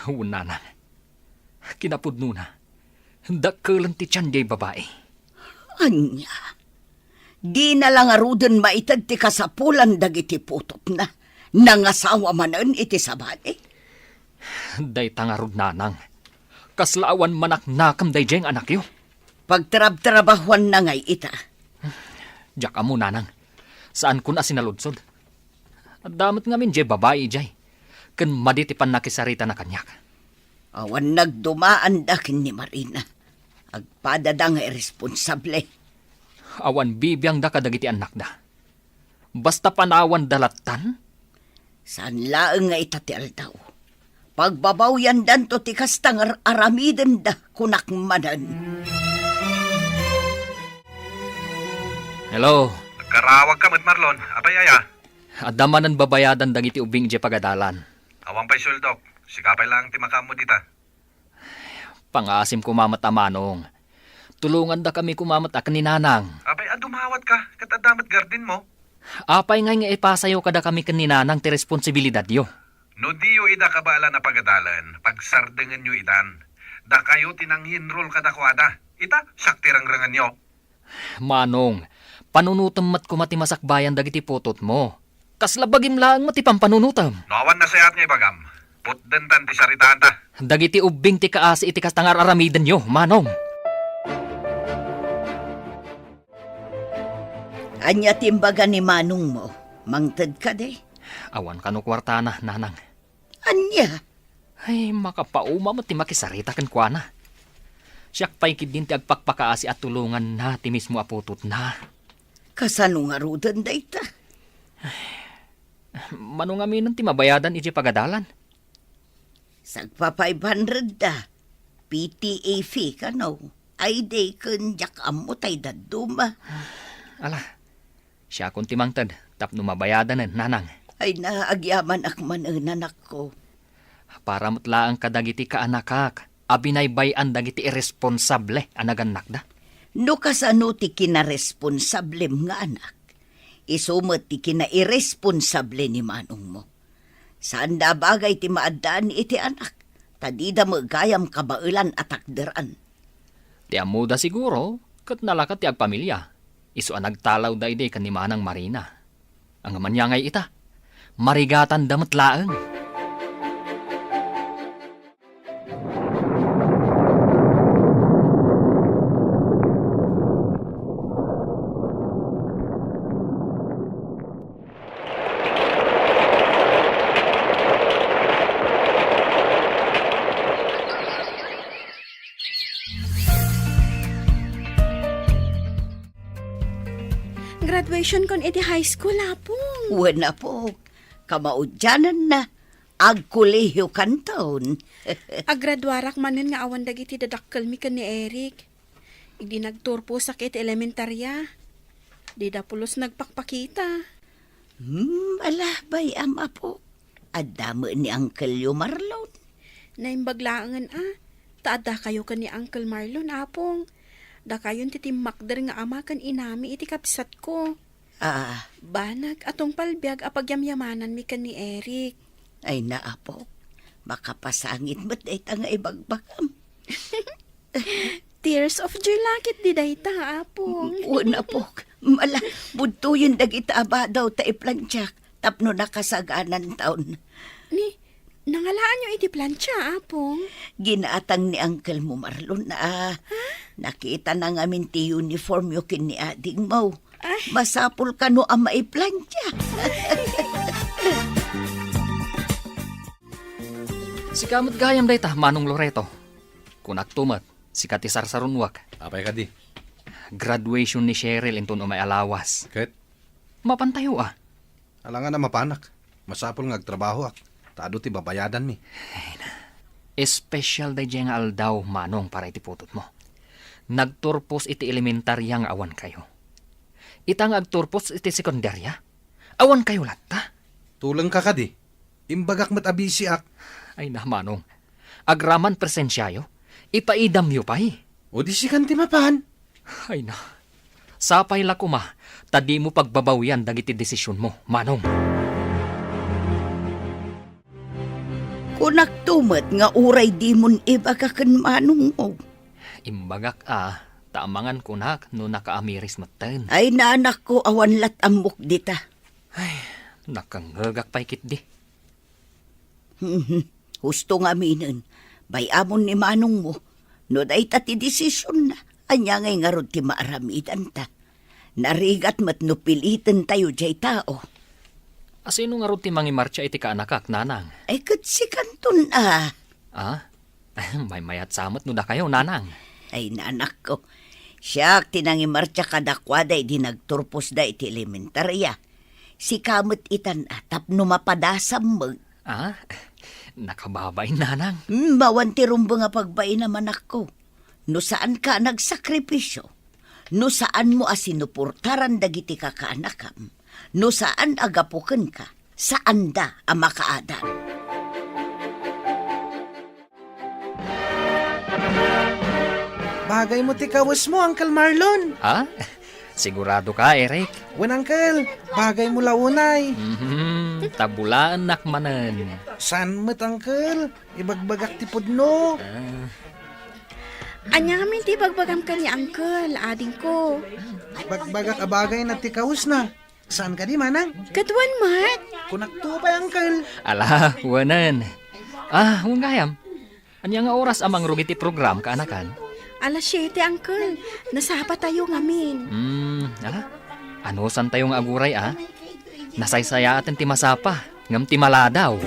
Wen, Nanang. Kinapudnona, dakkelen ti tian diay babai. Ania? Dina la ngaruden maited ti kasapulan dagiti putotna? Nangasawa manen iti sabali? Dayta ngarud, Nanang. Kasla awan manaknakam daydiay nga anakyo. Pagtrabtrabahuanna ngay ita? Diak ammo, Nanang. Saankon a sinaludsod. Adda met ngamin diay babai idiay, ken madi ti pannakisaritana kaniak. Awan nagdumaanda ken ni Marina. Agpadada nga irresponsable. Awan bibiangda kadagiti annakda. Basta panawanda lattan? Saan laeng nga ita ti aldaw. Pagbabawyandanto ti kasta nga ar-aramidenda, kunak manen. Hello? Agkarawagka met, Marlon. Apay aya? Adda manen babayadan dagiti ubbing idiay pagadalan. Awan pay sueldok. Sika pay laeng ti makaammo dita. Pangaasim koma met a, Manong. Tulongandakami koma met a ken ni Nanang. Apay a dumawatka, ket adda met gardenmo? Apay ngay nga ipasayo kadakami ken ni Nanang ti responsibilidadyo? No diyo ida kabaelan a pagadalen, pagsardengenyo itan. Dakayo ti nanginrol kadakuada. Ita, siak ti rengrengenyo. Manong, panunotem met koma ti masakbayan dagiti putotmo. Kasla bagim laeng met ti pampanunotem. No awan nasayaat nga ibagam, putdentan ti saritaanta. Dagiti ubbing ti kaasi iti kasta nga ar-aramidenyo, Manong. Ania ti imbaga ni manongmo? Mangted kadi? Awan kano kuartana, Nanang. Ania? Ay, makapauma met ti makisarita kenkuana. Siak pay ketdin ti agpakpakaasi a tulonganna ti mismo a putotna. Kasano ngaruden dayta? Mano ngaminen ti mabayadan idiay pagadalan? Sagpa five hundred da. P T A fee kano? Ay, di ken diak ammo tay dadduma. Ala, siakon ti mangted tapno mabayadanen, nanang. Ay na, agyamanak manen, anakko. Para met laeng kadagiti kaanakak a binaybay-an dagiti irresponsable a nagannakda. No kasano ti kinaresponsablem nga anak, isu met ti kinairresponsable ni manongmo. Saanda a bagay ti maaddaan iti anak, ta dida met gayam kabaelan a takderan. Ti ammoda siguro, ket nalaka ti agpamilia, isu a nagtalawda idi ken ni Manang Marina. Ngem ania ngay ita? Marigatanda met laeng. Graduation kon iti high school, Apong. Wen, Apok. Kamaudiananna, agkolehiyo kanton. Agraduarak manen nga awan dagiti dadakkelmi ken ni Eric. Idi nagturposak iti elementaria, dida pulos nagpakpakita. Hmm, ala, bay-am, Apo. Adda met ni Uncle-yo Marlon. Naimbag laengen a, ta addakayo ken ni Uncle Marlon, Apong. Dakayon ti timmakder nga ama ken inami iti kabsatko. Ah. Banag a tungpal biag a pagyamyamananmi ken ni Eric. Ay na, Apo. Makapasangit met dayta nga ibagbagam. Tears of joy la ketdi dayta, Apong. Wen, Apok. Mala, budtoyen dagita a badaw ta iplantiak tapno nakasagananton. Ni, nangalaanyo iti plantia, Apong? Ginatang ni Uncle-mo Marlon a. Ha? Nakitana ngamin ti uniformyo ken ni adingmo. Ay. Masapul kano a maiplantia. Sika met gayam dayta, Manong Loreto. Kunakto met, sika ti sarsarunoak. Apay kadi? Graduation ni Cheryl inton umay a lawas. Ket? Mapantayo a. Alangan a mapanak. Masapul nga agtrabahoak, ta adu ti babayadanmi. Ay na. Espesyal daydiay nga aldaw, Manong, para iti putotmo. Nagturpos iti elementaria nga awankayo. Ita nga agturpos iti sekundaria, awankayo latta. Tulengka kadi? Imbagak met a bisiak. Ay na, Manong. Agraman presensiayo, ipaidamyo pay. O di sikan ti mapan? Ay na. Sapay la koma, ta dimo pagbabawian dagiti desisionmo, Manong. Kunakto met nga uray dimon ibaga ken manongmo. Imbagak a, ta amangan kunak no nakaamiris metten. Ay, na, anakko, awan lat ammok dita. Ay, nakangngegak pay ketdi. Husto nga aminen, bay-amon ni manongmo, no dayta ti desisionna, ania ngay ngarud ti maaramidanta? Narigat met no pilitentayo diay tao. Asino ngarud ti mangimartsa iti kaanakak, nanang? Ay, ket sikanton a. Ah? Maymayat sa met no dakayo, nanang. Ay, nanakko. Siak ti nangimartsa kadakuada idi nagturposda iti elementaria. Sika met itan a tapno mapadasam met. Ah? Nakababain, nanang. Hmm, awan ti rumbeng a pagbainam, anakko. No saanka a nagsakripisio, no saanmo a sinuportaran dagiti kakaanakam, no saan a gapu kenka, saanda a makaadal. Bagaymo ti kawesmo, Uncle Marlon. Ha? Sigurado ka, Eric? Wen, Uncle. Bagaymo la unay. Mhm, ta bulaennak manen. Saan met, Uncle? Ibagbagak ti pudno. Ah. Ania ngamin ti ibagbagam ken ni Uncle, adingko? Ibagbagak a bagayna ti kawesna. Saan kadi, manang? Ket wen met. Kunakto pay, Uncle. Ala, wenen. Ah, wen gayam. Ania nga oras a mangrugi ti program, kaanakan? Alas siete, Uncle. Nasapatayo ngamin. Hmm, ala. Anusantayo nga aguray, a? Nasaysayaaten ti masapa, ngem ti maladaw.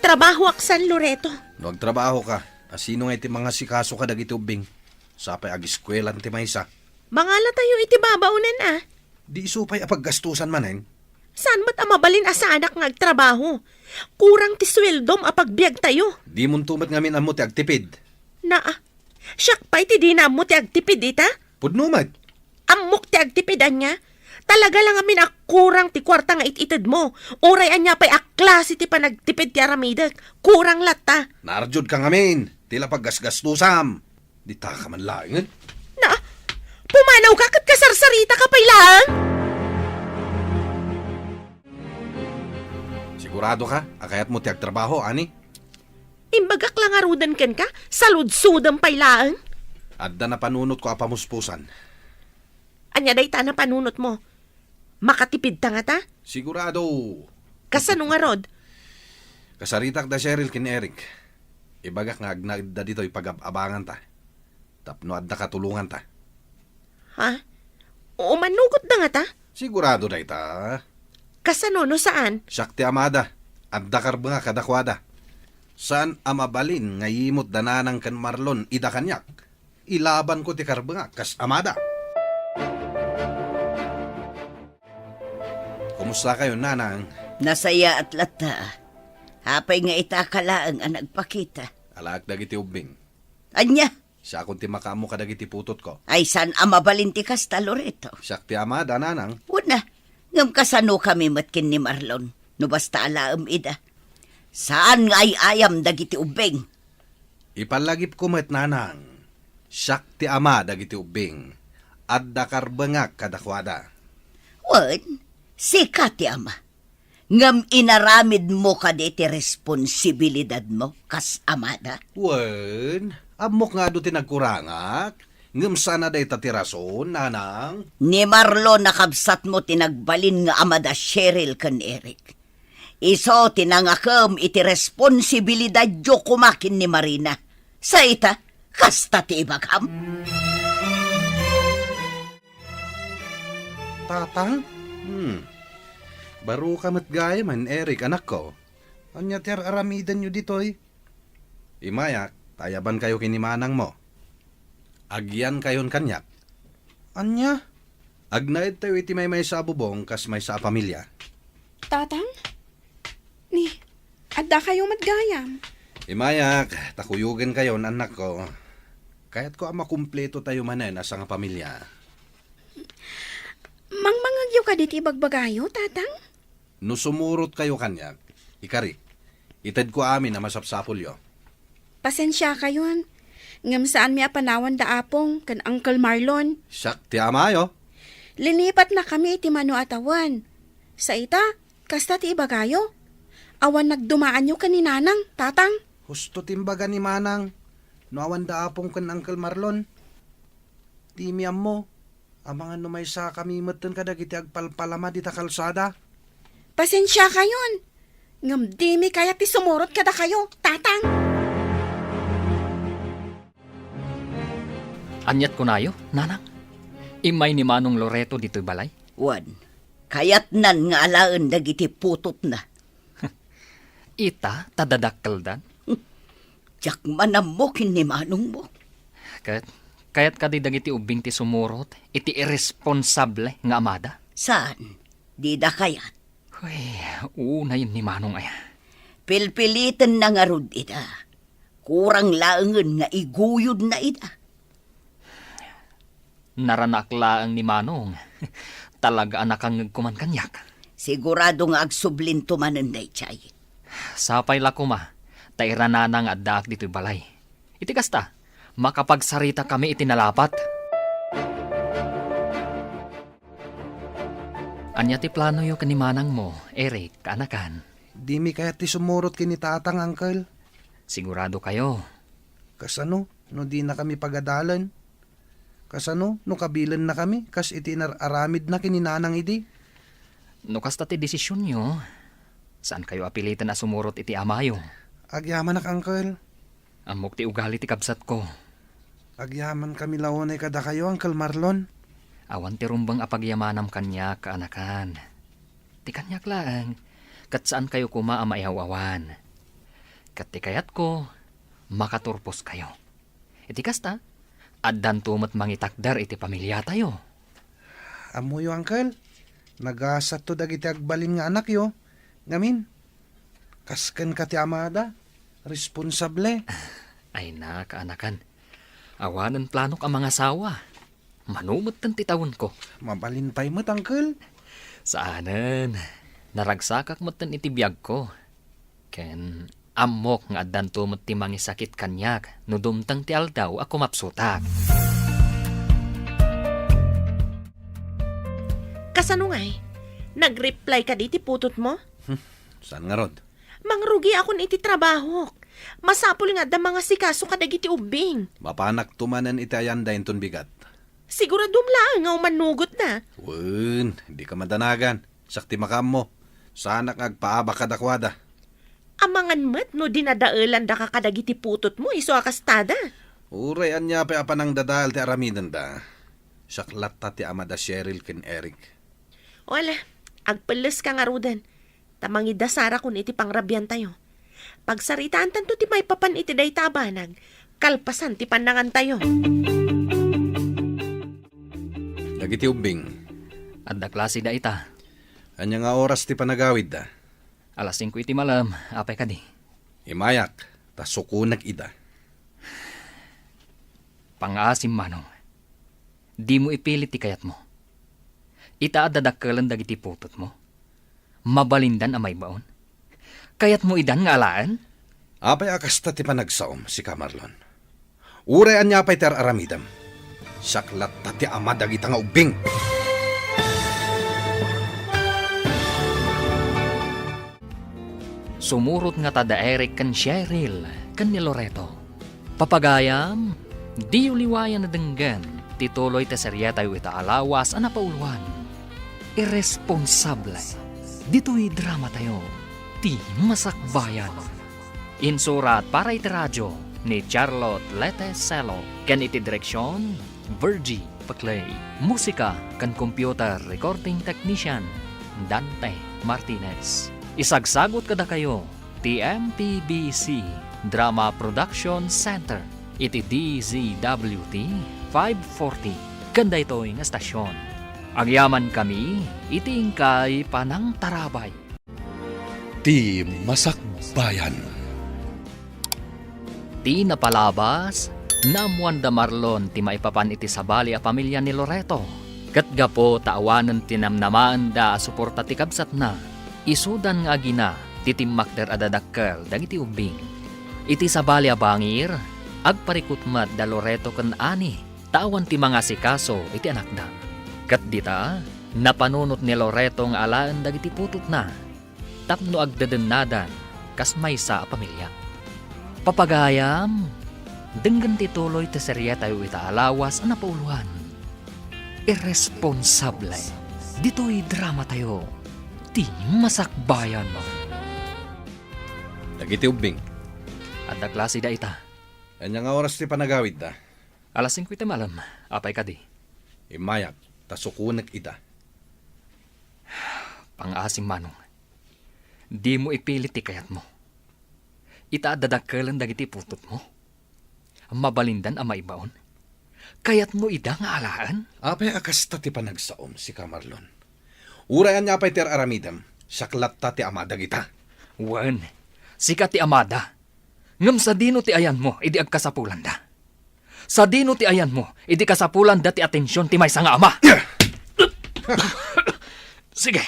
Agtrabahoak san Loreto. No agtrabahoka, a sino nga iti mangasikaso kadagiti ubbing? Sapay agiskuelan ti maysa. Mangalatayo iti babaonan a. Di isu pay a paggastusan manen? Saan met a mabalin a saanak nga agtrabaho? Kurang ti sueldom a pagbiagtayo. Dimonto met ngamin ammo ti agtipid. Naa, siak pay ti dina ammo ti agtipid ita? Pudno met. Ammok ti agtipid ania? Talaga la ngamin a kurang ti kuarta nga it-itedmo. Uray ania pay a klase ti panagtipid ti aramidek, kurang latta. Naarjudka ngamin, ti la paggasgastusam. Ditaka man laengen. Na, pumanawka ket kasarsarita ka pay laeng? Sigurado ka a kayatmo ti agtrabaho, ani? Imbagak la ngaruden kenka, saludsodem pay laeng. Adda napanunotko a pamuspusan. Ania dayta a napanunotmo? Makatipidta ngata? Sigurado. Kasano ngarud? Kasaritak da Cheryl ken Eric. Ibagak nga agnaedda ditoy pagab-abanganta. Tapno adda katulonganta. Ha? Umannogotda ngata? Sigurado dayta. Kasano no saan? Siak ti amada. Adda karbengak kadakuada. Saan a mabalin nga yimot da Nanang ken Marlon ida kaniak. Ilabanko ti karbengak kas amada. Kumusta kayo, Nanang? Nasayaat latta. Apay nga ita ka laeng a nagpakita? Alaek dagiti ubbing. Ania? Siakon ti makaammo kadagiti putotko. Ay, saan a mabalin ti kasta, Loreto? Siak ti amada, Nanang. Wen a, ngem kasano kami met ken ni Marlon? No basta alaem ida. Saan nga ay-ayam dagiti ubbing? Ipallagipko met, Nanang. Siak ti ama dagiti ubbing. Adda karbengak kadakuada. Wen, sika ti ama. Ngem inaramidmo kadi ti responsibilidadmo kas amada? Wen, ammok nga adu ti nagkurangak. Ngem saan a dayta ti rason, Nanang. Ni Marlon a kabsatmo ti nagbalin nga ama da Cheryl ken Eric. Isu ti nangakem iti responsibilidadyo koma ken ni Marina. Sa ita, kasta ti ibagam? Tatang? Hmm. Baro ka met gayamen, Eric, anakko. Ania ti ar-aramidenyo ditoy? Imayak, ta ayabankayo ken ni manangmo. Agyankayon kaniak. Ania? Agnaedtayo iti maymaysa a bubong kas maysa a pamilia. Tatang? Ni, addakayo met gayam? Imayak, ta kuyogenkayon, annakko. Kayatko a makumpletotayo manen a sangapamilia. Mangmangegyo kadi ti ibagbagayo, Tatang? No sumurotkayo kaniak, ikari, itedko amin a masapsapulyo. Pasensiakayon, ngem saanmi a panawan da Apong ken Uncle Marlon. Siak ti amayo. Linipatnakami iti mano a tawen. Sa ita, kasta ti ibagayo. Awan nagdumaanyo ken ni Nanang, Tatang. Husto ti imbaga ni Manang. No awan da Apong ken Uncle Marlon, dimi ammo. Amangan no maysakami metten kadagiti agpalpalama dita kalsada. Pasensiakayon, ngem dimi kayat ti sumurot kadakayo, Tatang. Aniat kunayo, Nanang? Immay ni Manong Loreto ditoy balay? Wen, kayatnan nga alaen dagiti putotna. Ita, ta dadakkeldan? Diak man ammo ken ni manongmo. Ket, kayat kadi dagiti ubbing ti sumurot iti irresponsable nga amada? Saan? Dida kayat? Uy, unayen ni manong aya. Pilpilitenna ngarud ida. Kurang laengen nga iguyodna ida. Naranak laeng ni Manong. Talaga a nakangngegko man kaniak. Sigurado nga agsublinto manen daydiay. Sapay la koma, ta iranana nga addaak ditoy balay. Iti kasta, makapagsaritakami iti nalapat. Ania ti planoyo ken ni manangmo, Eric, kaanakan? Dimi kayat ti sumurot ken ni tatang, uncle. Sigurado kayo? Kasano no dinakami pagadalen? Kasano no kabilennakami kas iti inar-aramidna ken ni nanang idi? No kasta ti desisionyo, saan kayo a piliten a sumurot iti amayo. Agyamanak, uncle. Ammok ti ugali ti kabsatko. Agyamankami la unay kadakayo, Uncle Marlon. Awan ti rumbeng a pagyamanam kaniak, kaanakan. Ti kaniak laeng, ket saan kayo koma a maiaw-awan. Ket ti kayatko, makaturposkayo. Iti kasta, addanto met mangitakder iti pamiliatayo. Ammoyo, Uncle, nagasatto dagiti agbalin nga anakyo. Ngamin, kas kenka ti amada, responsable. Ay na, kaanakan. Awanen planok a mangasawa. Mano metten ti tawenko. Mabalin pay met, Uncle. Saanen. Naragsakak metten iti biagko. Ken ammok nga addanto met ti mangisakit kaniak no dumteng ti aldaw a kumapsutak. Kasano ngay? Nag-reply kadi ti putotmo? Hmm, saan ngarud? Mangrugiakon iti trabahok. Masapul nga adda mangasikaso kadagiti ubbing. Mapanakto manen iti ayanda inton bigat. Siguradom laeng nga umannugotda. Wen, dika madanagan. Siak ti makaammo. Saanak nga agpaabak kadakuada. Amangan met no dinadaelandaka kadagiti putotmo isu a kastada. Uray ania pay a panangdadael ti aramidenda. Siak latta ti ama da Cheryl ken Eric. Wala, agpelleska ngaruden. Ta mangidasarakon iti pangrabiantayo. Pagsaritaantanto ti maipapan iti dayta a banag, kalpasan ti pannangantayo. Dagiti ubbing. Adda klase da ita. Ania nga oras ti panagawidda? Alas singko iti malem, apay kadi? Imayak, ta sukonek ida. Pangaasim, Manong. Dimo ipilit ti kayatmo. Ita adda dakkelen dagiti putotmo. Mabalindan a maibaon. Kayatmo idan nga alaen? Apay a kasta ti panagsaom, sika Marlon? Uray ania pay ti ar-aramidem, siak latta ti ama dagita nga ubbing. Sumurot ngata da Eric ken Cheryl ken ni Loreto. Papagayam, diyo liwayan a denggen ti tuloy ti serietayo ita a lawas a napauloan. Irresponsable. Ditoy dramatayo, Ti Masakbayan. Insurat para iti radio ni Charlotte Lete Celo ken iti direksion, Virgie Paclay. Musika ken computer recording technician, Dante Martinez. Isagsagut kadakayo ti M P B C Drama Production Center iti D Z W T five forty ken daytoy nga estasion. Agyamankami iti inkay panangtarabay. Ti Masakbayan. Ti napalabas, naammoan da Marlon ti maipapan iti sabali a pamilia ni Loreto. Ket gapu ta awanen ti namnamaenda a suporta ti kabsatna, isudan nga agina ti timmakder a dadakkel dagiti ubbing. Iti sabali a bangir, agparikut met da Loreto ken Ani ta awan ti mangasikaso iti anakda. Ket dita, napanunot ni Loreto nga alaen dagiti putotna tapno agdedennadan kas maysa a pamilia. Papagayam, denggen ti tuloy ti serietayo ita a lawas a napauloan. Irresponsable. Ditoy dramatayo, Ti Masakbayan. Dagiti ubbing. Adda klase da ita. Ania nga oras ti panagawidda? Alas singko iti malem. Apay kadi? Immayak, ta sukonek ida. Pangaasim, Manong. Dimo ipilit ti kayatmo. Ita adda dakkelen dagiti putotmo. Mabalindan a maibaon. Kayatmo ida nga alaen? Apay a kasta ti panagsaom, sika Marlon? Uray ania pay ti ar-aramidem, siak latta ti ama dagita. Wen, sika ti amada. Ngem sadino ti ayanmo idi agkasapulanda? Sadino ti ayanmo idi kasapulanda ti atension ti maysa nga ama? Sige,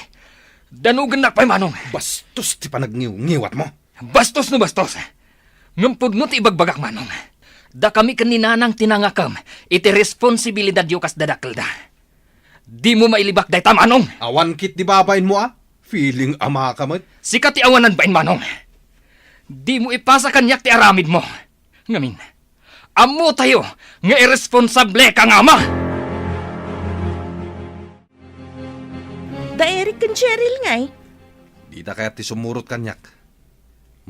danugennak pay, Manong. Bastos ti panagniwngiwatmo. Bastos no bastos. Ngem pudno ti ibagbagak, Manong. Dakami ken ni Nanang ti nangakem iti responsibilidadyo kas dadakkelda. Dimo mailibak dayta, Manong. Awan ketdi babainmo a? Feeling ama ka met. Sika ti awanan bain, Manong. Dimo ipasa kaniak ti aramidmo. Ngamin, ammotayo nga irresponsableka nga ama. Da Eric ken Cheryl ngay? Dida kayat ti sumurot kaniak.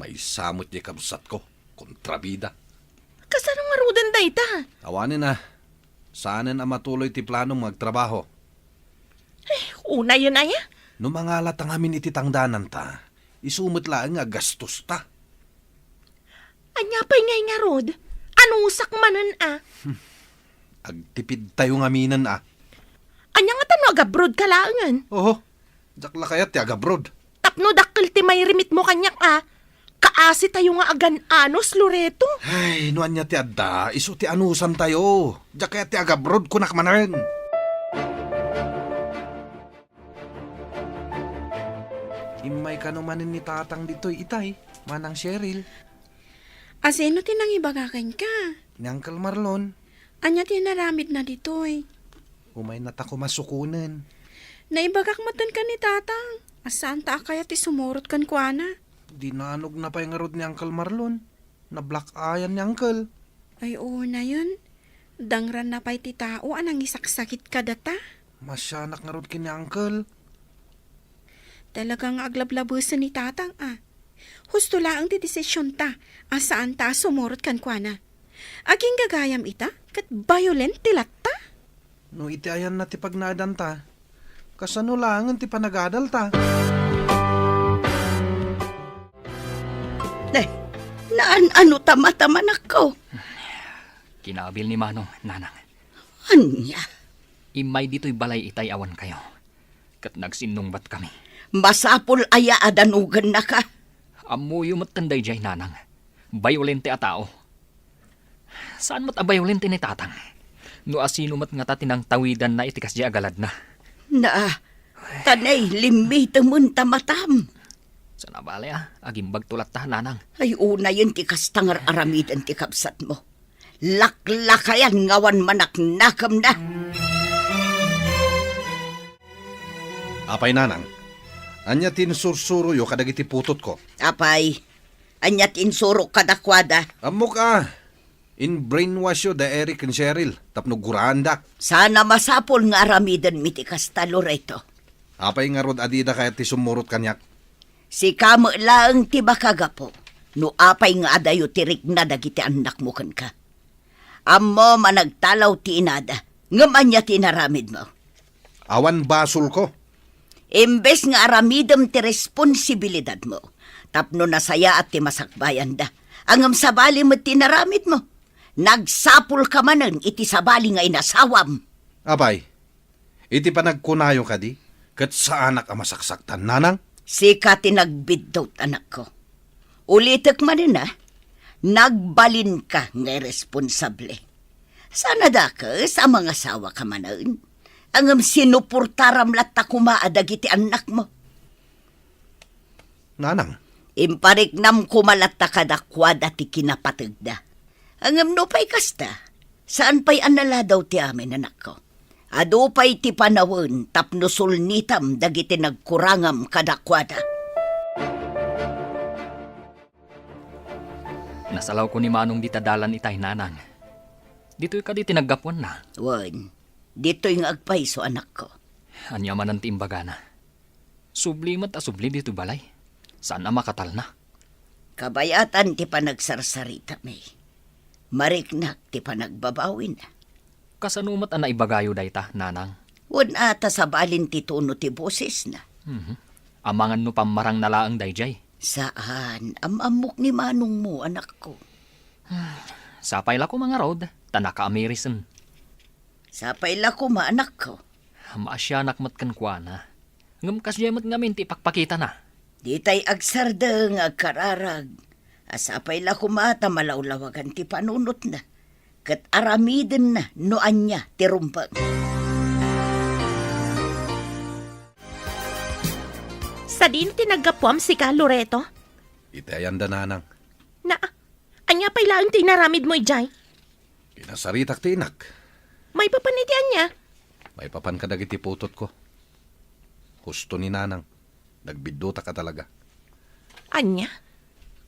Maysa met diay kabsatko, kontrabida. Kasano ngaruden dayta? Awanen a. Saanen a matuloy ti planom nga agtrabaho. Ay, unayen aya? No mangalata ngamin iti tangdananta, isu met laeng nga aggastosta. pay ngay ngarud? Anusak manen a. Agtipidtayo ngaminen a. Ania ngata no agabroad ka laengen? Oho, diak la kayat ti agabroad. Tapno dakkel ti mairimitmo kaniak a. Kaasitayo nga agan-anos, Loreto. Ay, no ania ti adda, isu ti anusantayo. Diak kayat ti agabroad, kunak manen. Immay kano manen ni Tatang ditoy itay, Manang Cheryl. A, sino ti nangibaga kenka? Ni Uncle Marlon. Ania ti inaramidna ditoy? Umayna ta koma sukonen. Naibagak metten ken ni Tatang a saanta a kayat ti sumurot kenkuana. Dinanogna pay ngarud ni Uncle Marlon. Nablack-eyan ni Uncle. Ay, unayen. Dangranna pay ti tao a nangisaksakit kadata. Masianak ngarud ken ni Uncle. Talaga nga aglablabesen ni Tatang a. Husto laeng ti desisionta a saanta a sumurot kenkuana. Agingagayam ita, ket violent ti latta. No iti ayanna ti pagnaedanta, kasano laengen ti panagadalta? Ne, naan-ano ta mata, manakko? Kinabil ni Manong, Nanang. Ania? Immay ditoy balay itay awan kayo. Ket nagsinnungbatkami. Masapul aya a danogennaka? Ammoyo metten daydiay, Nanang. Bayolente a tao. Saan met a bayolente ni Tatang. No asino met ngata ti nangtawidanna iti kasdiay a galadna. Na, tanay, limmitemen ta matam. Sana bale a, agimbagto latta, Nanang. Ay, unayen ti kasta nga ar-aramiden ti kabsatmo. Laklakayan nga awan manaknakemna. Apay, Nanang, ania ti insursuroyo kadagiti putotko? Apay, ania ti insurok kadakuada? Ammok a, in-brainwash yo da Eric ken Cheryl tapno guraandak. Sana masapul nga aramidenmi ti kasta, Loreto. Apay ngarud a dida kayat ti sumurot kaniak? Sika met laeng ti makagapu no apay nga adayo ti rikna dagiti annakmo kenka. Ammom a nagtalaw ti inada, ngem ania ti inaramidmo? Awan basolko. Imbes nga aramidem ti responsibilidadmo, tapno nasayaat ti masakbayanda, ngem sabali met ti inaramidmo. Nagsapulka manen iti sabali nga inasawam. Apay, iti panagkunayo kadi, ket saanak a masaksaktan, Nanang? Sika ti nagbiddut, anakko. Ulitek manen a, nagbalinka nga irresponsable. Saan a dakes a mangasawaka manen, ngem sinuportaram latta koma a dagiti annakmo. Nanang. Impariknam koma latta kadakuada ti kinapategda. Ngem nupay kasta, saan pay a naladaw ti amin, anakko. Adu pay ti panawen tapno sulnitam dagiti nagkurangam kadakuada. Nasalawko ni Manong dita dalan itay, Nanang. Ditoy kadi ti naggapuanna? Wen, ditoy nga agpayso, anakko. Ania manen ti imbagana? Subli met a subli ditoy balay. Saan a makatalna. Kabayatan ti panagsarsaritami. Mariknak ti panagbabawina. Kasano met a naibagayo dayta, Nanang? Wen a ta sabalin ti tono ti bosesna. Mhm. Amangan no pammarangna laeng daydiay. Saan, am-ammok ni manongmo, anakko. Sapay la koma ngarud, ta nakaamirisan. Sapay la koma, anakko. Maasianak met kenkuana. Ngem kasdiay met ngamin ti ipakpakitana. Ditay agsardeng nga agkararag. A sapay la koma ta malawlawagan ti panunotna, ket aramidenna no ania ti rumbeng. Sadino ti naggapuam sika, Loreto? Iti ayanda, Nanang. Na, ania pay laeng ti inaramidmo idiay? Kinasaritak ti inak. Maipapan iti ania? Maipapan kadagiti putotko. Husto ni Nanang, nagbiddutak a talaga. Ania?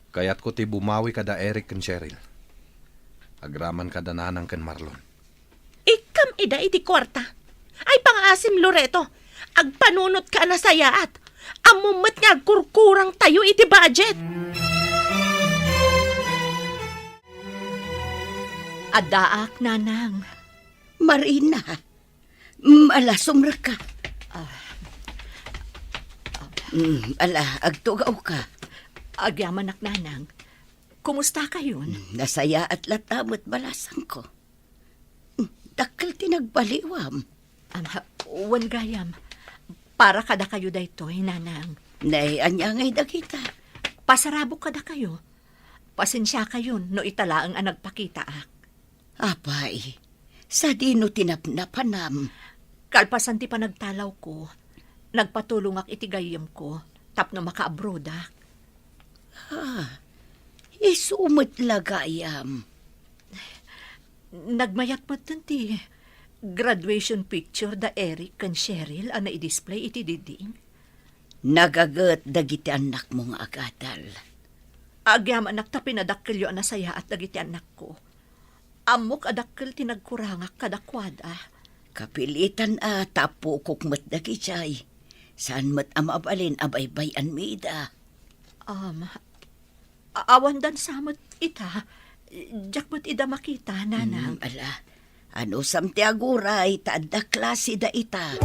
Kayatko ti bumawi kada Eric ken Cheryl. Agraman kada Nanang ken Marlon. Ikkam ida iti kuarta. Ay, pangaasim, Loreto. Agpanunotka a nasayaat. Ammom met nga agkurkurangtayo iti budget. Addaak, Nanang. Marina, mm, ala, sumrekka. Ah. Mm, ala, agtugawka. Agyamanak, Nanang. Kumustakayon? Nasayaat latta met balasangko. Dakkel ti nagbaliwam. Am, ha, wen gayam. Para kadakayo daytoy, nanang. Nay, ania ngay dagita? Pasarabok kadakayo. Pasensiakayon no ita laeng a nagpakitaak. Apay, sadino ti napnapanam? Kalpasan ti panagtalawko, nagpatulongak iti gayyemko tapno makaabrodak. Ah, isu met la gayam. Nagmayat met ti graduation picture da Eric ken Cheryl a naidisplay iti diding. Nagaget dagiti annakmo nga agadal. Agyamanak ta pinadakkelyo a nasayaat dagiti annakko. Ammok a dakkel ti nagkurangak kadakuada. Kapilitan a tapukok met dagijay. Saan met a mabalin a baybay-anmi ida. Um, a-, awan dansa met ita. Diak met ida makita, nanang. Mm, ala. Anusam ti aguray, ta adda klase da ita.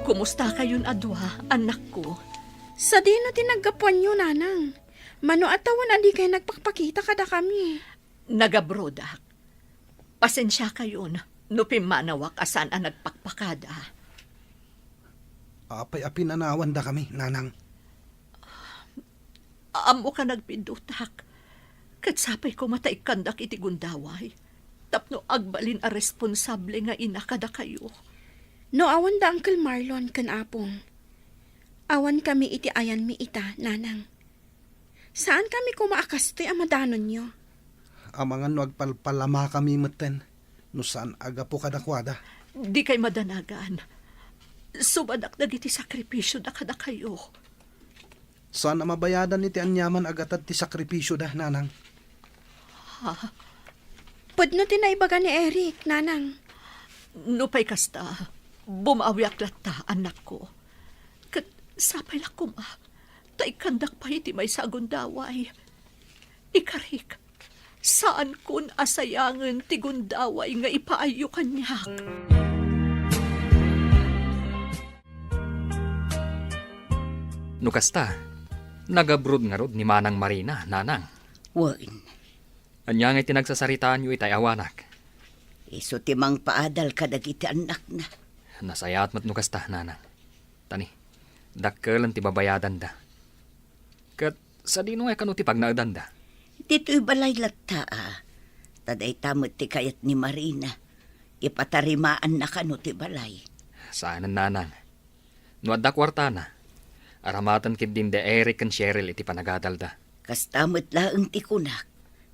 Kumustakayon a dua, annakko? Sadino ti naggapuanyo, nanang? Mano a tawen a dikay nagpakpakita kadakami? Nagabrodak. Pasensiakayon no pimmanawak a saan a nagpakpakada. Apay a pinanawandakami, nanang? Ammok a nagpiddutak, ket sapay koma ta ikkandak iti gundaway tapno agbalin a responsable nga ina kadakayo. No awan da Uncle Marlon ken Apong, awankami iti ayanmi ita, nanang. Saankami koma a kastoy a madanonyo. Amangan no agpalpalamakami metten, no saan a gapu kadakuada. Dikay madanagan. Subadak dagiti sakripisioda kadakayo. Saan a mabayadan iti aniaman a gatad ti sakripisioda, nanang. Ha? Pudno ti naibaga ni Eric, nanang. Nupay kasta, bumawiak latta, annakko. Ket sapay la koma, ta ikkandak pay iti maysa a gundaway. Ikarik, saankon a sayangen ti gundaway nga ipaayyo kaniak. No kasta, nagabrod ngarud ni Manang Marina, nanang. Wen. Ania ngay ti nagsasaritaanyo itay awanak? Isu ti mangpaadal kadagiti annakna. Nasayaat met no kasta, nanang. Tani, dakkelen ti babayadanda. Ket sadino ngay kano ti pagnaedanda? Ditoy balay latta, a. Ta dayta met ti kayat ni Marina. Ipatarimaanna kano ti balay. Saanen, nanang. No adda kuartana, aramaten ketdin da Eric ken Cheryl iti panagadalda. Kasta met laeng ti kunak,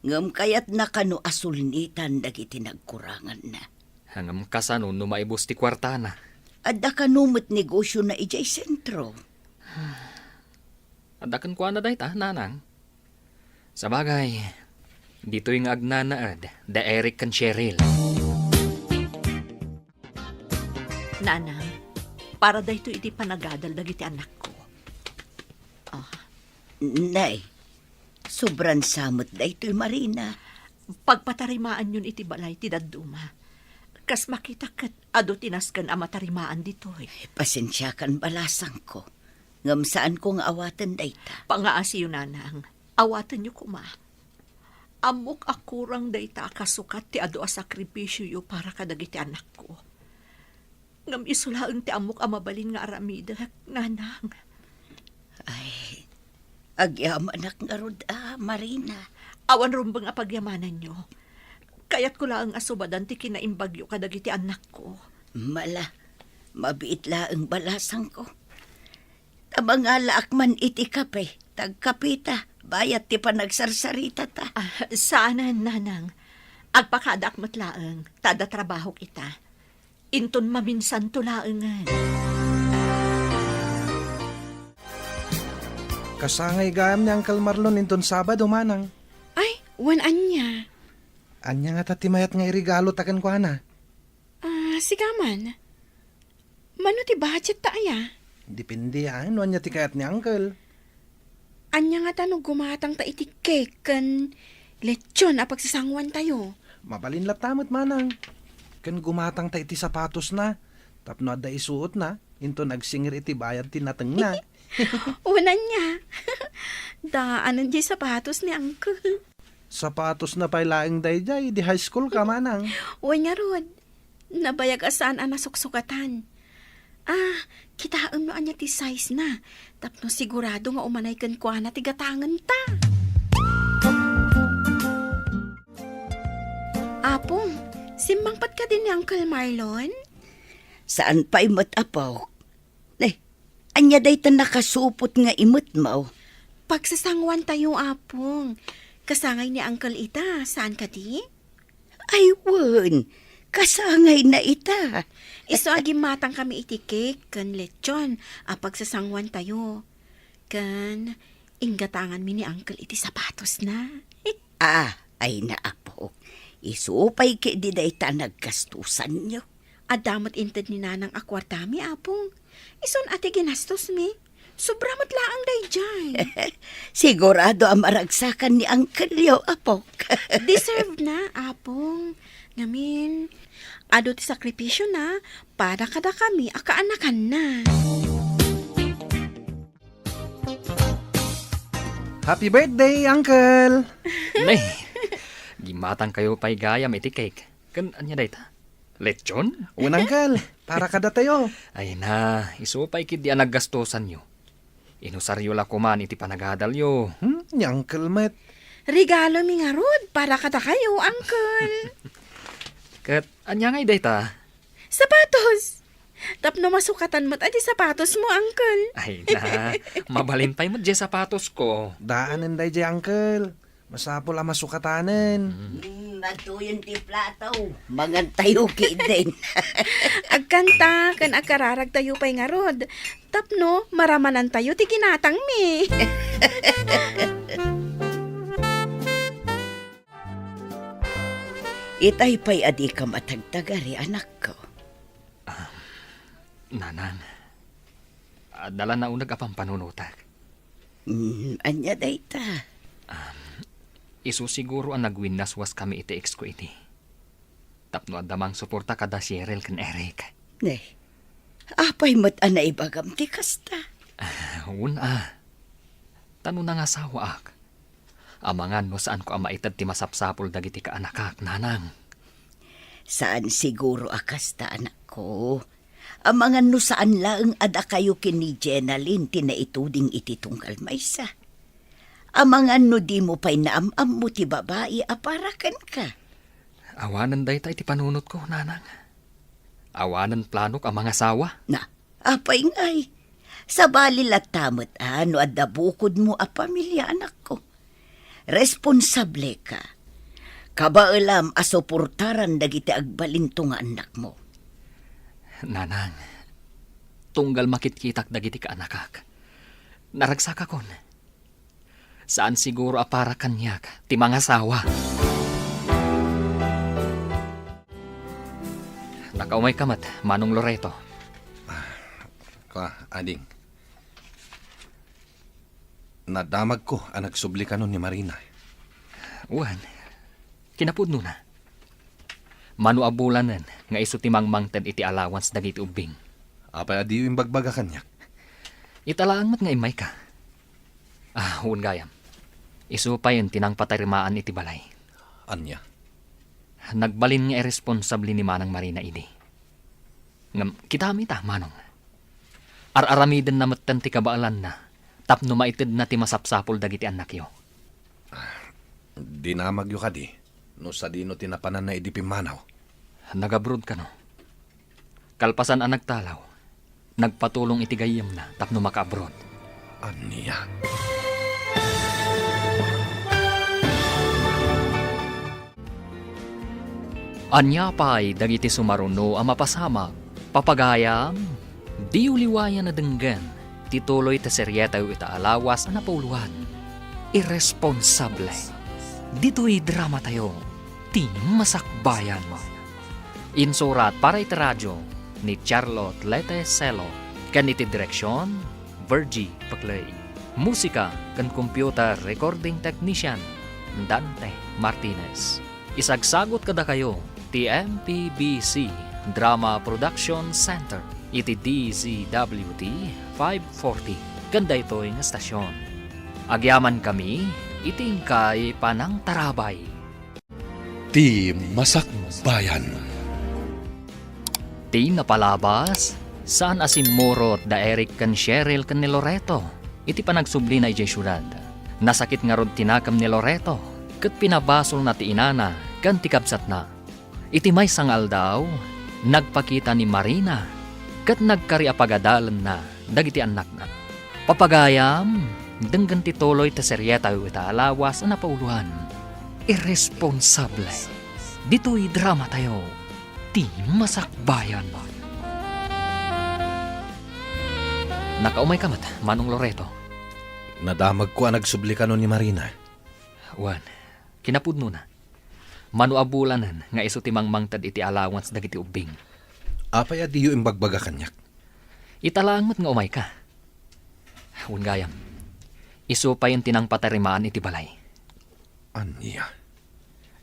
ngem kayatna kano a sulnitan dagiti nagkuranganna. Ngem kasano no maibus ti kuartana? Adda kano met negosiona idiay sentro. Adda kenkuana dayta, nanang. Sabagay, ditoy nga agnanaed da Eric ken Cheryl. Nanang, para daytoy iti panagadal dagiti annakko. Ah. Nay, sobran sa met daytoy, Marina. Pagpatarimaanyon iti balay ti dadduma. Kas makita ket adu ti nasken a matarimaan ditoy. Pasensiakan, balasangko. Ngem saanko nga awaten dayta. Pangaasiyo, nanang. Awatenyo koma. Ammok a kurang dayta a kasukat ti adu a sakripisioyo para kadagiti anakko. Ngem isu laeng ti ammok a mabalin nga aramidek, nanang. Ay, agyamanak ngarud a, Marina. Awan rumbeng a pagyamananyo. Kayatko laeng a subadan ti kinaimbagyo kadagiti annakko. Mala, mabiit laeng, balasangko. Ta mangalaak man iti kape, ta agkapeta, bayat ti panagsarsarita ta. Ah, saanen, nanang. Agpakadaak met laeng, ta adda trabahok ita. Inton maminsanto laengen. Kasangay gayam ni Uncle Marlon inton Sabado, manang. Ay, wen ania? Ania ngata ti mayat nga iregalo ta kenkuana? Ah, sika man. Mano ti budget ta aya? Depende, ah, no ania ti kayat ni Uncle. Ania ngata no gumatang ta iti cake ken lechon a pagsasanguan tayo? Mabalin latta met, manang. Ken gumatang ta iti sapatos na, tapno adda isuot na, Inton agsingir iti bayad ti natengna. Unan niya. Daanen diay sapatos ni Uncle. Sapatosna pay laeng daydiay, idi high school ka, manang. Wen ngarud, nabayag a saan a nasuksukatan. Ah, kitaem no ania ti size na, tapno sigurado nga umanay kenkuana ti gatangenta. Apong, simmangpet kadi ni Uncle Marlon? Saan pay met, apok. Eh, ania dayta nakasupot nga imetmo? Pagsasanguantayo, Apong. Kasangay ni Uncle ita, saan kadi? Ay, wen. Kasangayna ita. Isu a gimmatangkami iti cake ken lechon a pagsasanguantayo. Ken inggatanganmi ni Uncle iti sapatosna. Ah, ay na, apok. Isu pay ketdi dayta a naggastosanyo. Adda met inted ni Nanang a kuartami, Apong. Isun a ti ginastosmi. Sobra met laeng daydiay. Sigurado a maragsakan ni Uncle-yo, apok. Deserve na, Apong. Ngamin, adu ti sakripisyona para kadakami a kaanakanna. Happy birthday, Uncle! Nay, gimmatangkayo pay gayam iti cake. Ken ania dayta? Lechon? Wen, Uncle, para kadatayo. Ay na, isu pay ketdi a naggastosanyo. Inusaryo la koman iti panagadalyo. Hmm, ni Uncle met. Regalomi ngarud para kadakayo, Uncle. Ket ania ngay dayta? Sapatos! Tapno masukatan met a di sapatosmo, Uncle. Ay na, mabalin pay met diay sapatosko. Daanen daydiay, Uncle. Masapul a masukatanen. Mm. Mm, adtoyen ti plato. Mangantayo ketdin. Agkanta ken agkararagtayo pay ngarud. Tapno maramanantayo ti ginatangmi. Itay pay a dika matagtagari, anakko. Ah, Nanang, adda la nauneg a pampanunotek. Mm, ania dayta? Um, isu siguro a nagwinnaswaskami iti exko idi. Tapno adda mangsuporta kada Cheryl ken Eric. Ne, apay met a naibagam ti kasta? Ah, wen a. Ta no nangasawaak, amangan no saanko a maited ti masapsapul dagiti kaanakak, Nanang. Saan siguro a kasta, anakko. Amangan no saan laeng a dakayo ken ni Jenalyn ti naituding iti tunggal maysa. Amangan no dimo pay naam-ammo ti babai a para kenka. Awanen dayta iti panunotko, Nanang. Awanen planok a mangasawa. Na, apay ngay? Sabali latta met a no adda bukodmo a pamilia, anakko. Responsableka. Kabaelam a suportaran dagiti agbalinto nga annakmo. Nanang, tunggal makitkitak dagiti kaanakak, naragsakakon. Saan siguro a para kaniak ti mangasawa. Nakaumayka met, Manong Loreto. Ah, kua, ading. Nadamagko a nagsubli kano ni Marina. Wen, kinapudnona. Mano a bulanen nga isu ti mangmangted iti allowance dagiti ubbing. Apay a diyo imbagbaga kaniak? Ita laeng met nga immayka. Ah, wen gayam. Isu payen ti nangpatarimaan iti balay. Ania? Nagbalin nga irresponsable ni Manang Marina idi. Ngem, kitaem ita, Manong. Ar-aramidenna metten ti kabaelanna tapno maitedna ti masapsapul dagiti annakyo. Dinamagyo kadi no sadino ti napananna idi pimmanaw? Nag-abroad kano. Kalpasan a nagtalaw, nagpatulong iti gayyemna tapno maka-abroad. Ania? Ania pay dagiti sumaruno a mapasamak? Papagayam, diyo liwayan a denggen ti tuloy ti serietayo ita a lawas a napauluan, Irresponsable. Ditoy dramatayo, ti masakbayan. Insurat para iti radio ni Charlotte Lete Celo, ken iti direksion, Virgie Paclay. Musika ken computer recording technician, Dante Martinez. Isagsagut kadakayo ti M P B C Drama Production Center. iti D Z W T five forty ken daytoy nga stasyon. Agyamankami iti inkay panangtarabay. Ti Masakbayan. Ti napalabas, saan a simmurot da Eric ken Cheryl ken ni Loreto iti panagsublina idiay siudad. Nasakit ngarud ti nakemna ni Loreto ket pinabasolna ti inana ken ti kabsatna. Iti maysa nga aldaw, nagpakita ni Marina ket nagkari a pagadalenna dagiti annakna. Papagayam, denggen ti tuloy ti serietayo ita a lawas a napauloan. Irresponsable. Ditoy dramatayo, Ti Masakbayan. Nakaumayka met, Manong Loreto. Nadamagko a nagsubli kano ni Marina. Wen, kinapudnona. Mano a bulanen nga isu ti mangmangted iti allowance dagiti ubbing. Apay a diyo imbagbaga kaniak? Ita laeng met nga umayka. Wen gayam, isu payen ti nangpatarimaan iti balay. Ania?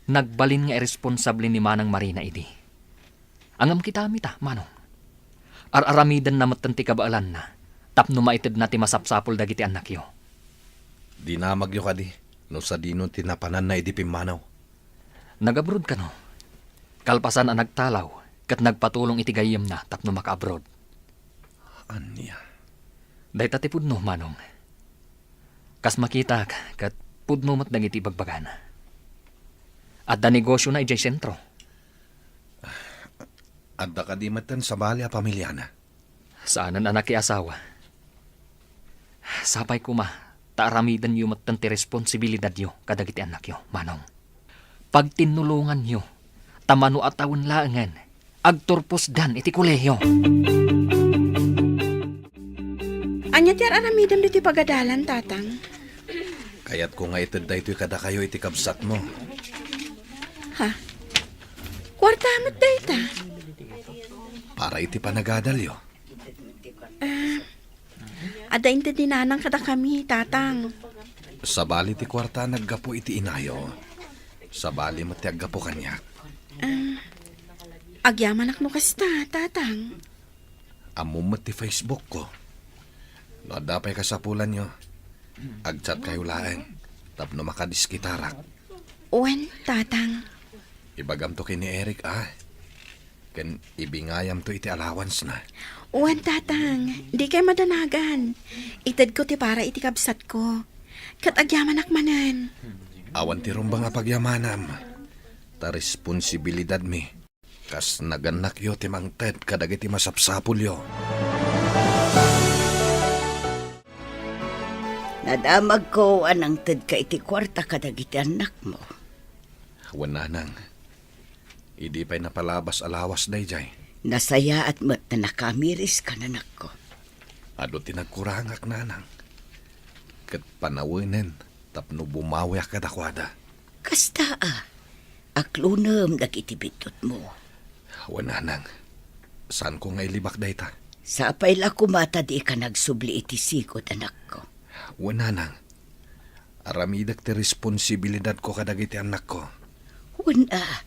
Nagbalin nga irresponsable ni Manang Marina idi. Ngem kitami ta, Manong. Ar-aramidenna metten ti kabaelanna tapno maitedna ti masapsapul dagiti annakyo. Dinamagyo kadi no sadino ti napananna idi pimmanaw? Nag-abroad kano. Kalpasan a nagtalaw ket nagpatulong iti gayyemna tapno maka-abroad. Ania? Dayta ti pudno, Manong. Kas makitak, ket pudno met dagiti ibagbagana. Adda negosiona idiay sentro. Adda kadi metten sabali a pamiliana? Saanen a nakiasawa. Sapay koma ta aramidenyo metten ti responsibilidadyo kadagiti annakyo, Manong. Pagtinnulonganyo, ta mano a tawen laengen, agturposdan iti kolehio. Ania ti ar-aramidem ditoy pagadalan, Tatang? Kayatko nga ited daytoy kadakayo iti kabsatmo. Ha? Kuarta met dayta? Para iti panagadalyo. Ah, adda inted ni Nanang kadakami, Tatang. Sabali ti kuarta naggapu iti inayo. Sabali met ti aggapu kaniak. Ah, agyamanak no kasta, Tatang. Ammom met ti Facebook ko. No adda pay kasapulanyo, agchat kayo laeng tapno makadiskitarak. Wen, Tatang. Ibagamto ken ni Eric, a. Ken ibingayamto iti allowance na. Wen, Tatang, dikay madanagan. Itedko ti para iti kabsatko. Ket agyamanak manen. Awan ti rumbeng a pagyamanam. Ta responsibilidadmi. Kas nagannakyo ti mangted kadagiti masapsapulyo. Nadamagko a nangtedka iti kuarta kadagiti annakmo. Wen, Nanang. Idi pay napalabas a lawas daydiay. Nasayaat met ta nakamiris ka, nanakko. Adu ti nagkurangak, Nanang. Ket panawenen tapno bumawiak kadakuada. Kasta a, aklonem dagiti biddutmo. Wen, Nanang. Saanko nga ilibak dayta. Sapay la koma ta dika nagsubli iti sigud, anakko. Wen, Nanang. Aramidek ti responsibilidadko kadagiti annakko. Wen a,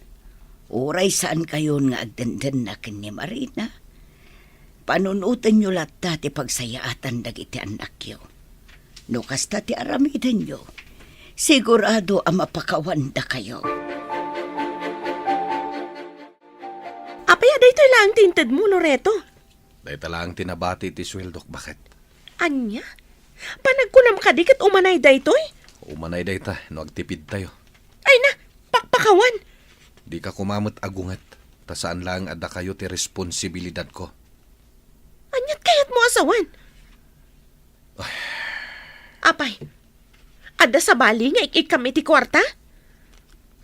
uray saankayon nga agdendenna ken ni Marina, panunotenyo latta ti pagsayaatan dagiti annakyo. No kasta ti aramidenyo, sigurado a mapakawandakayo. Apay a daytoy laeng ti intedmo, Loreto? Dayta laeng ti nabati iti sueldok, baket. Ania? Panagkunam kadi ket umanay daytoy? Umanay dayta no agtipidtayo. Ay na, pakpakawan! Dika koma met agunget, ta saan laeng a dakayo ti responsibilidadko. Aniat kayatmo a sawen? Ay. Apay, adda sabali nga ik-ikkam iti kuarta?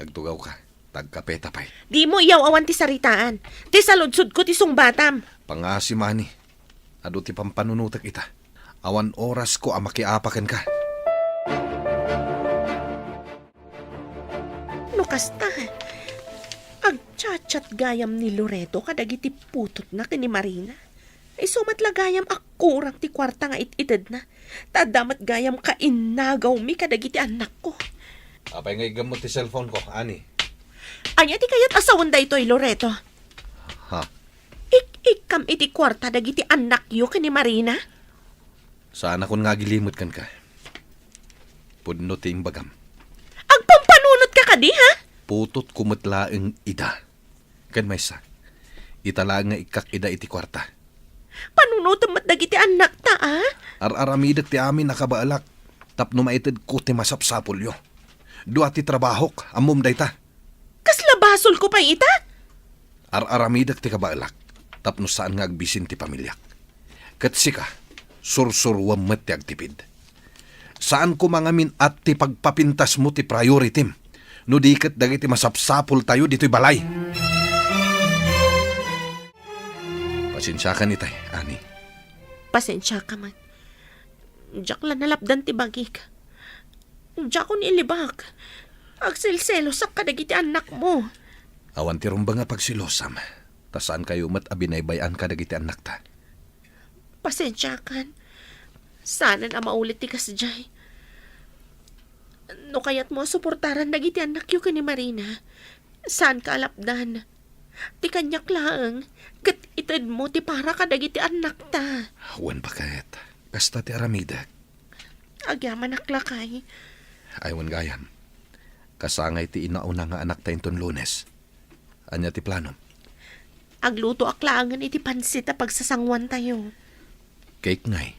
Agtugawka, ta agkapeta pay. Dimo iyaw-awan ti saritaan. Ti saludsodko ti sungbatam. Pangngaasim, Ani. Adu ti pampanunotek ita. Awan orasko a makiapa kenka. No kasta, agchat-chat gayam ni Loreto kadagiti putotna ken ni Marina. Isu met la gayam a kurang ti kuarta nga it-itedna, ta adda met gayam kainnagawmi kadagiti annakko. Apay nga iggammo ti cellphone ko, Ani? Ania ti kayat a sawen daytoy, Loreto? Ha? Ik-ikkam iti kuarta dagiti annakyo ken ni Marina? Saanakon nga agilimut kenka. Pudno ti imbagam. Agpampanunotka kadi, ha? Putotko met laeng ida. Ken maysa, ita laeng nga ikkak ida iti kuarta. Panunotem met dagiti annakta, a? Ar-aramidek ti amin a kabaelak tapno maitedko ti masapsapulyo. Dua ti trabahok, ammom dayta. Kasla basolko pay ita? Ar-aramidek ti kabaelak tapno saan nga agbisin ti pamiliak. Ket sika, sursuruem met ti agtipid. Saan koma ngamin a ti pagpapintasmo ti prioritim no di ket dagiti masapsapultayo ditoy balay. Pasensiakan itay, Ani. Pasensiaka met. Diak la nalapdan ti bagik. Diakon ilibak. Agselselosak kadagiti annakmo. Awan ti rumbeng a pagselosam, ta saankayo met a binaybay-an kadagiti annakta. Pasensiakan. Saanen a maulit ti kasdiay. No kayatmo a suportaran dagiti annakyo ken ni Marina, saanka a lapdan. Ti kaniak laeng, ket itedmo ti para kadagiti annakta. Wen baket. Kasta ti aramidek. Agyamanak lakay. Ay, wen gayam. Kasangay ti inauna nga anakta inton Lunes. Ania ti planom? Aglutoak laengen iti pansit a pagsasanguantayo. Cake ngay?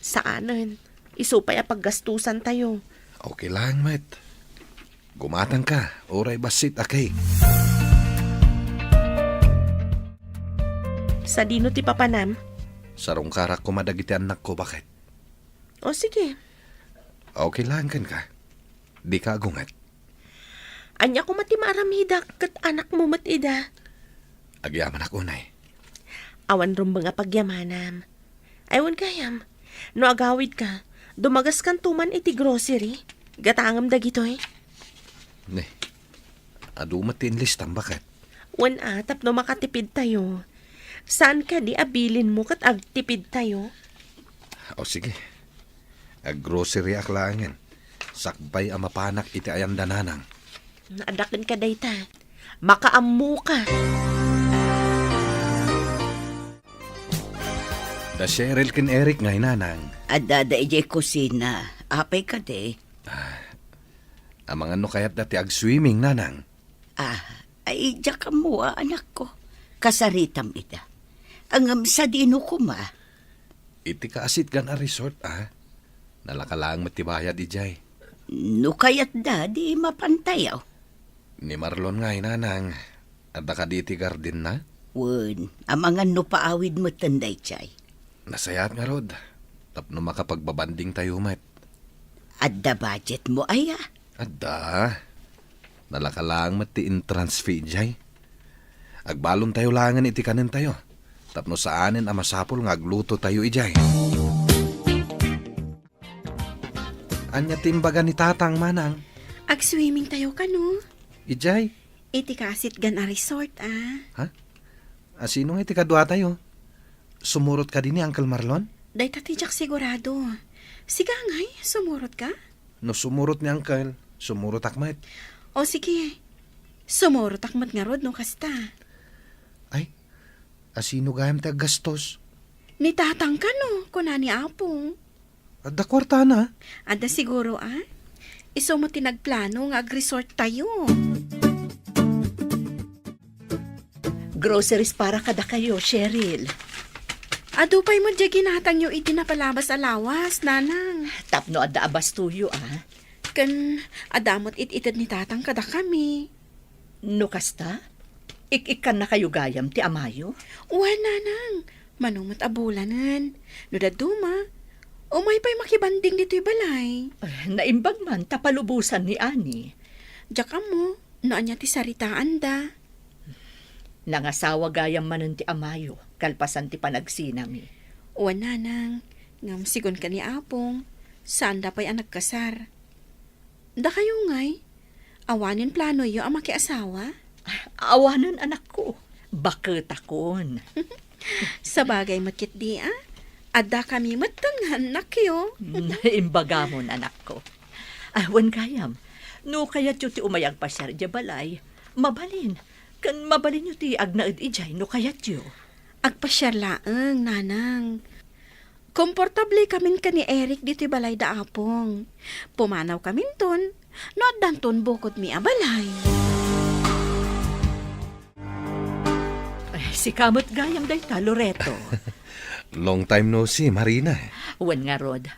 Saanen. Isu pay a paggastusantayo. Okay lang, met. Gumatang ka, uray bassit a cake. Sadino ti papanam? Sarungkarak koma dagiti annakko, baket. O, sige. Okay lang kenka. Dika agunget. Ania koma ti maaramidak ket anakmo met ida? Agyamanak unay. Awan rumbeng a pagyamanam. Ay, wen gayam, no agawidka, dumagaskanto man iti grocery. Gatangem dagitoy. Ne, adu met ti inlistam, baket. Wen a, tapno makatipidtayo. Saan kadi a bilinmo ket agtipidtayo? O, sige. Aggroceryak laengen. Sakbay a mapanak iti ayan da Nanang. Adda kenka dayta. Makaammoka. Da Cheryl ken Eric ngay, Nanang. Adda da idiay kusina. Apay kadi? Ah, amangan no kayatda ti agswimming, Nanang. Ah, ay, diak ammo a, anakko. Kasaritam ida. Ngem sadino koma? Iti kaasitgan a resort, a. Nalaka laeng met ti bayad idiay. No kayatda, di mapantayo. Ni Marlon ngay, Nanang. Adda kadi iti gardenna? Wen, amangan no paawid metten daydiay. Nasayaat ngarud, tapno makapagbabandingtayo met. Adda budgetmo aya? Adda. Nalaka laeng met ti entrance fee idiay. Agbalontayo laengen iti kanentayo, tapno saanen a masapul nga aglutotayo idiay. Ania ti imbaga ni Tatang, Manang? Agswimmingtayo kano? Idiay? Iti kaasitgan a resort, a. Ha? A, sino nga iti kaduatayo? Sumurot kadi ni Uncle Marlon? Dayta ti diak sigurado. Sika ngay, sumurot ka? No sumurot ni Uncle, sumurotak met. O sige, sumurotak met ngarud no kasta. Ay, a, sino gayam ti aggastos? Ni Tatang kano, kuna ni Apong. Adda kuartana? Adda siguro, a. Isu met ti nagplano nga agresorttayo. Groceries para kadakayo, Cheryl. Adu pay met diay ginatangyo iti napalabas a lawas, Nanang. Tapno adda a bastoyo, a. Ken adda met it-ited ni Tatang kadakami. No kasta, ik-ikkannakayo gayam ti amayo? Wen, Nanang, mano met a bulanen. No dadduma, umay pay makibanding ditoy balay. Ay, naimbag man ta palubosan ni Ani. Diak ammo no ania ti saritaanda. Nangasawa gayam manen ti amayo, kalpasan ti panagsinami. Wen, Nanang, ngem sigun ken ni Apong, saanda pay a nagkasar. Dakayo ngay, awanen planoyo a makiasawa? Awanen, anakko. Baketakon. Sabagay met ketdi, a. Addakami metten nga annakyo. Imbagamon, anakko. A, wen gayam, no kayatyo ti umay agpasiar idiay balay, mabalin. Ken mabalinyo ti agnaed idiay no kayatyo. Agpasiar laeng, Nanang. Komportablekamin ken ni Eric ditoy balayda, Apong. Pumanawkaminton, no addanton bukodmi a balay. Ay, sika met gayam dayta, Loreto. Long time no see, Marina. Wen ngarud,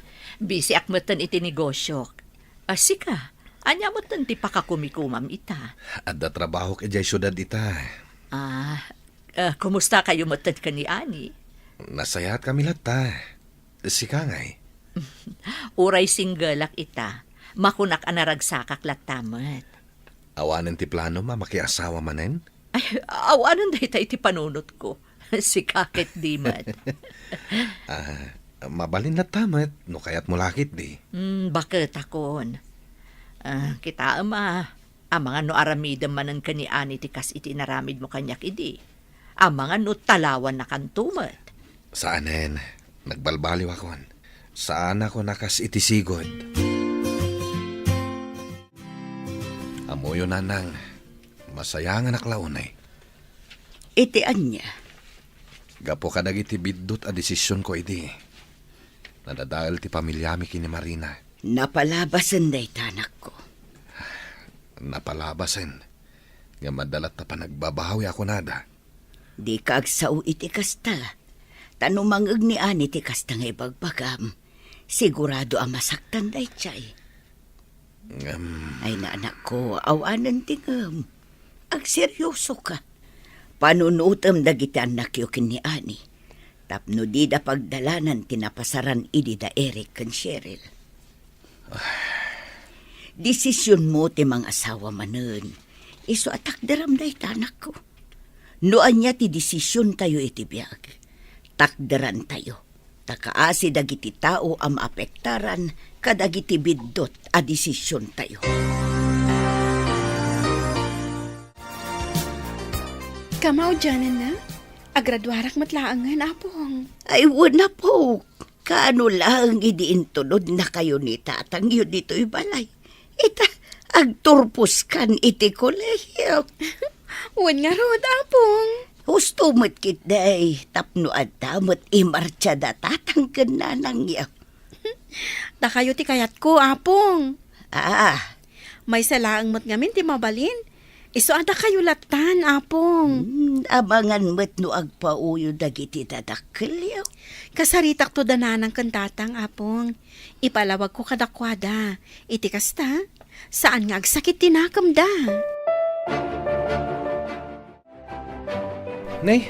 bisiak metten iti negosiok. A, sika, ania metten ti pakakumikumam ita? Adda trabahok idiay siudad ita. Ah, ah, kumusta kayo metten ken ni Ani? Nasayaat kami latta. Sika ngay? Uray singgelak ita, makunak a naragsakak latta met. Awanen ti planom a makiasawa manen? Ay, awanen dayta iti panunotko. Sika ket di met. Ah, mabalin latta met no kayatmo la ketdi. Hmm, baketakon. Ah, kitaem a, amangan no aramidem manen ken ni Ani ti kas iti inaramidmo kaniak idi. Amangan no talawannakanto met. Saanen, nagbalbaliwakon. Saanakon a kas iti sigud. Ammoyo, Nanang, masayanganak la unay. Iti ania? Gapu kadagiti biddut a desisionko idi, nadadael ti familiami ken ni Marina. Napalabasen dayta, anakko. Napalabasen. Ngem adda latta panagbabawi a kunada. Dika agsao iti kasta. Ta no mangngeg ni Ani ti kasta nga ibagbagam, sigurado a masaktan daydiay. Ngem... Ay, anakko, awanen ti ngem. Agseriosoka. Panunotem dagiti annakyo ken ni Ani tapno dida pagdalanan ti napasaran idi da Eric ken Cheryl. Desisionmo ti mangasawa manen. Isu a takderam dayta, anakko. No ania ti desisiontayo iti biag, takderantayo. Ta kaasi dagiti tao a maapektaran kadagiti biddut a desisiontayo. Kamaudiananna, agraduarak met laengen, Apong. Ay, wen, Apok. Kaano laeng idi intulodnakayo ni tatangyo ditoy balay? Ita, agturposkan iti kolehio. Wen ngarud, Apong. Husto met ketdi, tapno adda met imartsa da tatang ken nanangyo. Dakayo ti kayatko, Apong. Ah. Maysa laeng met ngamin ti mabalin. Isu a dakayo lattan, Apong. Hmm, amangan met no agpaoyo dagiti dadakkelyo. Kasaritakto da nanang ken tatang, Apong. Ipalawagko kadakuada. Iti kasta, saan nga agsakit ti nakemda. Ne,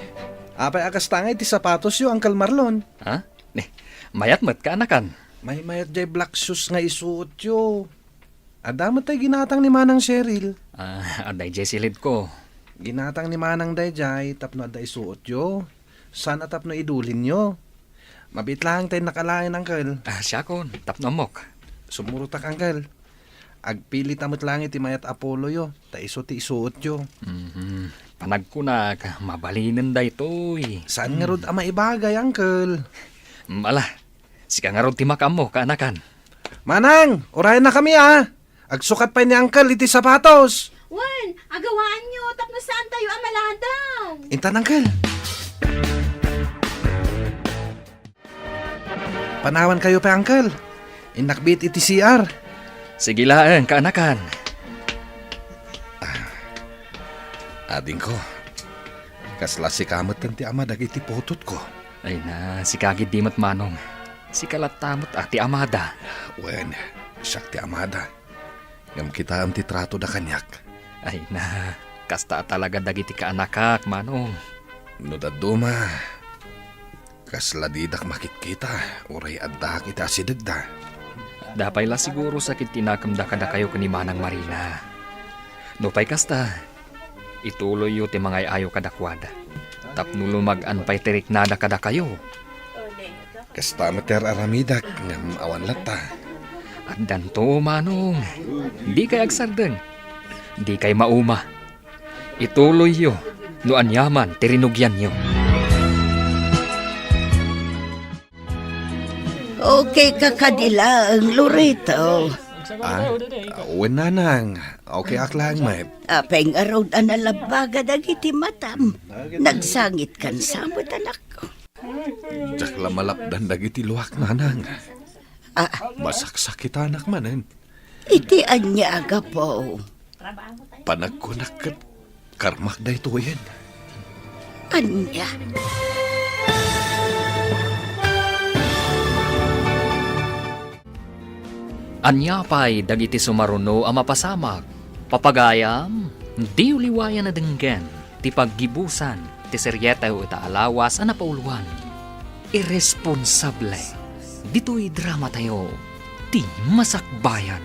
apay a kasta nga iti sapatosyo, Uncle Marlon? Ha? Ne, mayat met, kaanakan. Maymayat jay black shoes nga isuotyo. Adda met tay ginatang ni Manang Cheryl. Ah, adda idiay silidko. Ginatang ni Manang daydiay tapno adda isuotyo. Saan a tapno idulinyo. Mabiit laeng tay nakalaen, Uncle. Ah, siakon, tapno ammok. Sumurotak, Uncle. Agpilita met laeng iti mayat a poloyo, ta isu ti isuotyo. Mhm. Panagkunak, mabalinen daytoy. Saan ngarud a maibagay, Uncle? Mm, ala, sika ngarud ti makaammo, kaanakan. Manang, urayennakami, a. Agsukat pay ni Uncle iti sapatos. Wen, agawaanyo tapno saantayo a maladang. Intan, Uncle. Panawankayo pay, Uncle. Innak biit iti C R. Sige laeng, kaanakan. Adingko, kasla sika metten ti ama dagiti putotko. Ay na, sika ketdi met, Manong. Sika latta met a ti amada. Wen, siak ti amada. Ngem kitaem ti tratoda kaniak. Ay na, kasta a talaga dagiti kaanakak, Manong. No dadduma, kasla didak makitkita, uray addaak iti asidegda. Adda pay la siguro sakit ti nakemda kadakayo ken ni Manang Marina. Nupay kasta, ituloyyo ti mangay-ayo kadakuada, tapno lumag-an pay ti riknada kadakayo. Kasta met ti ar-aramidak, ngem awan latta. Addanto, Manong. Dikay agsardeng. Dikay mauma. Ituloyyo no aniaman ti rinugianyo. Okay ka kadi laeng, Loreto. Ah, wen, nanang. Okay ak lang met. Apay ngarud a nalabbaga dagiti matam? Nagsangitkan sa met, anakko. Diak la malapdan dagiti luak, nanang. Ah. Masaksakitanak manen. Iti ania a gapu? Panagkunak ket karmak daytoyen. Ania? Ania pay dagiti sumaruno a mapasamak? Papagayam, diyo liwayan a denggen ti paggibusan ti serietayo ita a lawas a napauloan. Irresponsable. Ditoy dramatayo, ti Masakbayan.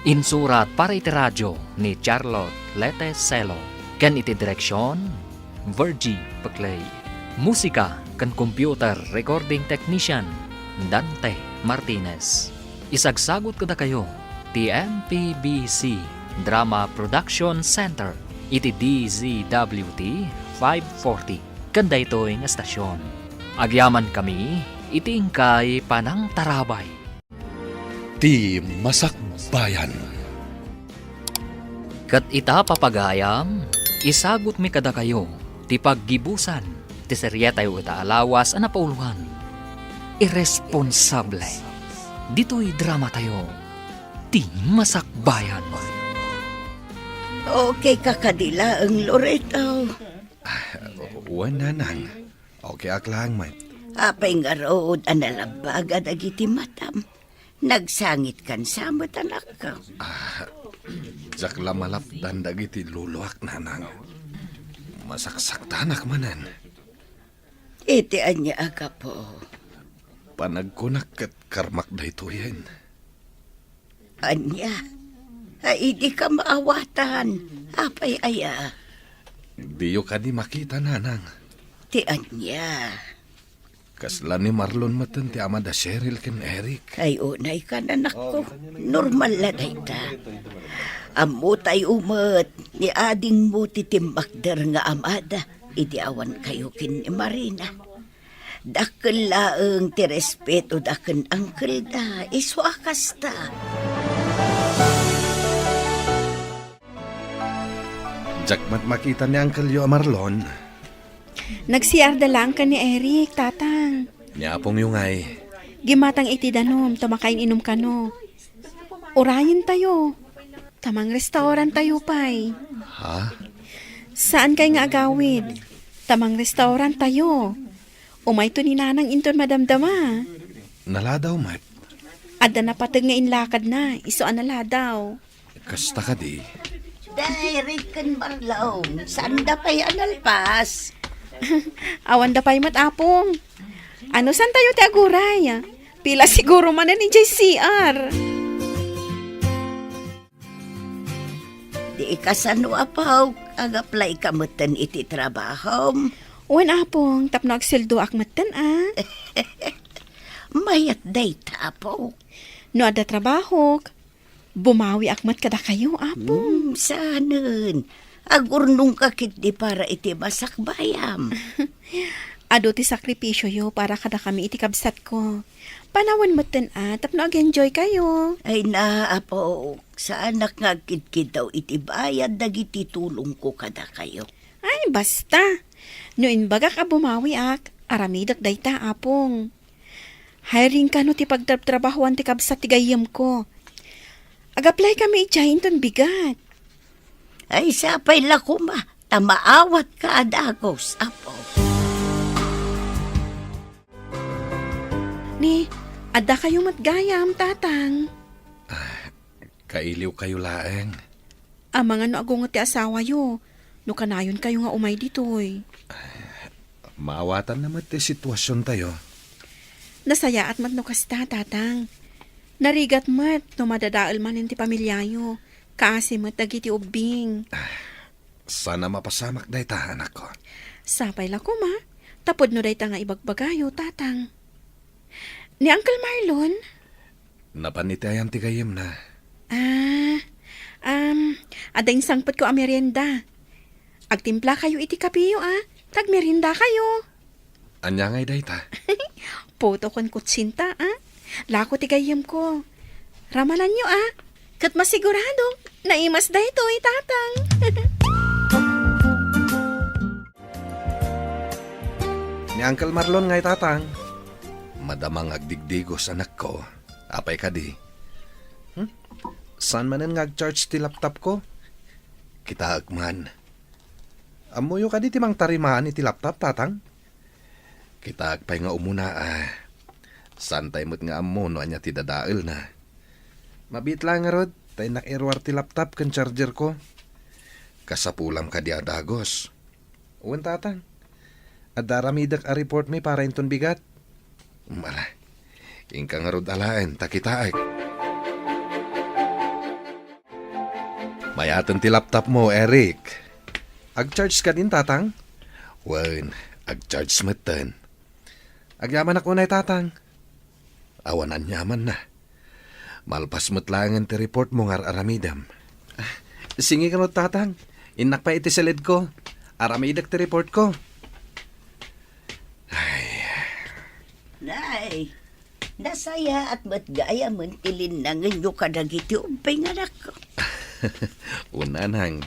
Insurat para iti radio ni Charlotte Lete Celo ken iti direksion, Virgie Peclay. Musika ken computer recording technician, Dante Martinez. Isagsagut kadakayo ti M P B C Drama Production Center iti D Z W T five forty ken daytoy nga estasion. Agyamankami iti inkay panangtarabay. Ti Masakbayan. Ket ita, papagayam, isagutmi kadakayo ti paggibusan ti serietayo ita a lawas a napauloan. Irresponsable. Ditoy dramatayo, ti Masakbayan. Okay ka kadi laeng, Loreto? Ah, wen, nanang. Okay ak laeng met. Apay ngarud a nalabbaga dagiti matam? Nagsangitkan sa met, anakko. Ah, diak la malapdan dagiti luluak, nanang. Masaksaktanak manen. Iti ania a gapu? Panagkunak ket karmak daytoyen. Ania? Ay, idi ka maawatan. Apay aya? Diyo kadi makita, nanang. Ti ania? Kasla ni Marlon metten ti amada Cheryl ken Eric. Ay, unay ka, anakko. Normal la dayta. Ammotayo met ni adingmo ti timmakder nga amada idi awan kayo ken ni Marina. Dakkel laeng ti respetoda ken angkelda, isu a kasta. Diak met makita ni angkelyo a Marlon. Nag-C R da laeng ken ni Eric, Tatang. Ni apongyo ngay? Gimmatang iti danum, ta makain-inum kano. Urayentayo. Ta mangrestauranttayo pay. Ha? Saan kay nga agawid? Ta mangrestauranttayo. Umayto ni Nanang inton madamdama. Naladaw met. Adda napateg nga inlakadna, isu a naladaw. Kasta kadi? Derek ken Marlon, saanda pay a nalpas? Awanda pay met, Apong. Ano, saantayo ti aguray? Pila siguro manen idiay C R? Di kasano, Apok, ag-apply ka metten iti trabahom? Wen, Apong, tapno agsueldoak metten, a. Mayat dayta, Apok. No adda trabahok, bumawiak met kadakayo, Apong. Hmm, saanen. Agurnongka ketdi para iti masakbayam. Adu ti sakripisioyo para kadakami iti kabsatko. Panawen metten a, tapno ag-enjoy kayo. Ay na, Apok, saanak nga agkidkiddaw iti bayad dagiti tulongko kadakayo. Ay, basta. No imbagak a bumawiak, aramidek dayta, Apong. Hiring kano ti pagtrabtrabahoan ti kabsat ti gayyemko. Ag-apply kami idiay inton bigat. Ay, sapay la koma, ta maawatka a dagus, Apo. Ni, adda kayo met gayam, Tatang. Kailiwkayo laeng. Amangan no agunget ti asawayo, no kanayonkayo nga umay ditoy. Maawatanna met ti situasiontayo. Nasayaat met no kasta, Tatang. Narigat met no madadael manen ti pamiliayo, kaasi met dagiti ubbing. Saan a mapasamak dayta, anakko. Sapay la koma, tapod no dayta nga ibagbagayo, Tatang. Ni Uncle Marlon? Napan iti ayan ti gayyemna. Ah, um, adda insangpetko a merienda. Agtimplakayo iti kapeyo, a. Ta agmeriendakayo. Ania ngay dayta? Puto ken kutsinta, a. Lako ti gayyemko. Ramalanyo, a. Ket masigurado, naimas daytoy, Tatang. Ni Uncle Marlon ngay, Tatang. Madama nga agdigdigos, anakko. Apay kadi? Hmm? Saan manen nga ag-charge ti laptop ko? Kitaek man. Ammoyo kadi ti mangtarimaan iti laptop, Tatang? Kitaek pay nga umuna, a. Saantay met nga ammo no ania ti dadaelna. Mabiit laeng ngarud, ta innak iruar ti laptop ken charger ko. Kasapulam kadi a dagus. Wen, Tatang. Adda aramidek a report mi para inton bigat. Mara, inka ngarud alaen, ta kitaek. Mayaten ti laptop mo, Eric. Ag-charge kadin, Tatang? Wen, ag-charge metten. Agyamanak unay, Tatang. Awan aniamanna. Malpas met laengen ti report mo nga ar-aramidem. Sige kano, Tatang. Innak pay iti siled ko. Aramidek ti report ko. Ay. Nay, nasayaat met gayamen ti linnangenyo kadagiti ubbing, anakko. Wen, Nanang,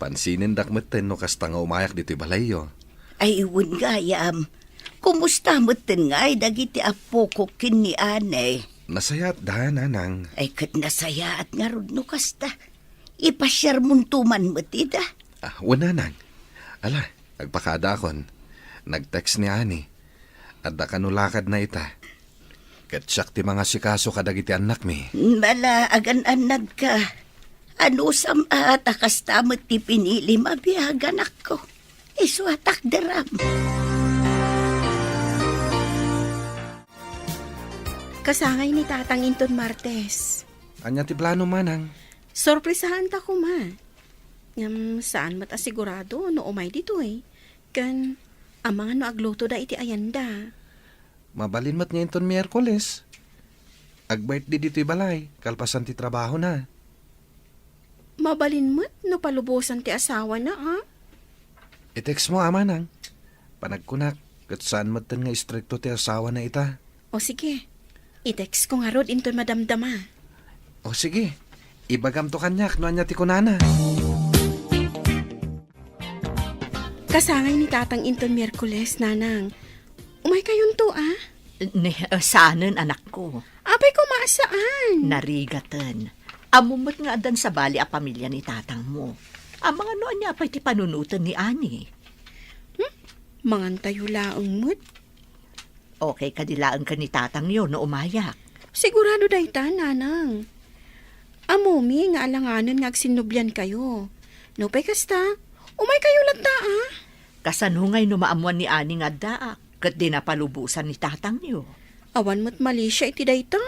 pansinendak metten no kasta nga umayak ditoy balayyo. Ay, wen gayam. Kumusta metten ngay dagiti appoko ken ni Ani? Nasayaatda, Nanang. Ay, ket nasayaat ngarud no kasta. Ipasiarmonto man met ida. Ah, wen, Nanang. Ala, agpakadaakon. Nag-text ni Ani. Adda kano lakadna ita. Ket siak ti mangasikaso kadagiti annakmi. Mala, agan-annadka. Anusam a ta kasta met ti pinilim a biag, anakko. Isu a takderam. Kasangay ni Tatang inton Martes. Ania ti plano, Manang? Sorpresaanta koma. Ngem saan met a sigurado no umay ditoy. Ken, amangan no aglutoda iti ayanda. Mabalin met nga inton Miyerkules. Ag-birthday ditoy balay, kalpasan ti trabahona. Mabalin met no palubosan ti asawana, a? I-text mo, a, Manang. Panagkunak, ket saan metten nga istrikto ti asawana ita. O sige, i-text ko ngarud inton madamdama. O sige, ibagamto kaniak no ania ti kunana. Kasangay ni Tatang inton Miyerkules, Nanang. Umaykayonto, a? Ne, eh, saanen, anakko. Apay koma a saan? Narigaten. Ammom met nga addan sabali a pamilia ni tatangmo. Amangan no ania pay ti panunoten ni Ani. Hmm? Mangantayo laeng met. Okay kadi laeng ken ni tatangyo no umayak? Sigurado dayta, Nanang. Ammomi nga alanganen nga agsinnubliankayo. Nupay kasta, umaykayo latta, a? Kasano ngay no maammoan ni Ani nga addaak, ket dina palubosan ni tatangyo? Awan met malisia iti dayta.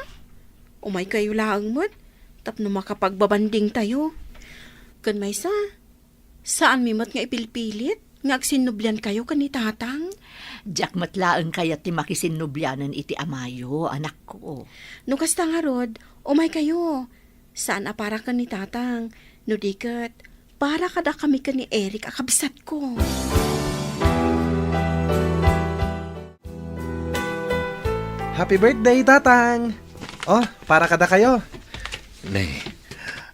Umaykayo laeng met, tapno makapagbabandingtayo. Ken maysa, saanmi met nga ipilpilit nga agsinnubliankayo ken ni Tatang? Diak met laeng kayat ti makisinnublianen iti amayo, anakko. No kasta ngarud, umaykayo. Saan a para ken ni Tatang, no di ket, para kadakami ken ni Eric a kabsatko. Happy birthday, Tatang! Oh, para kadakayo. Ne,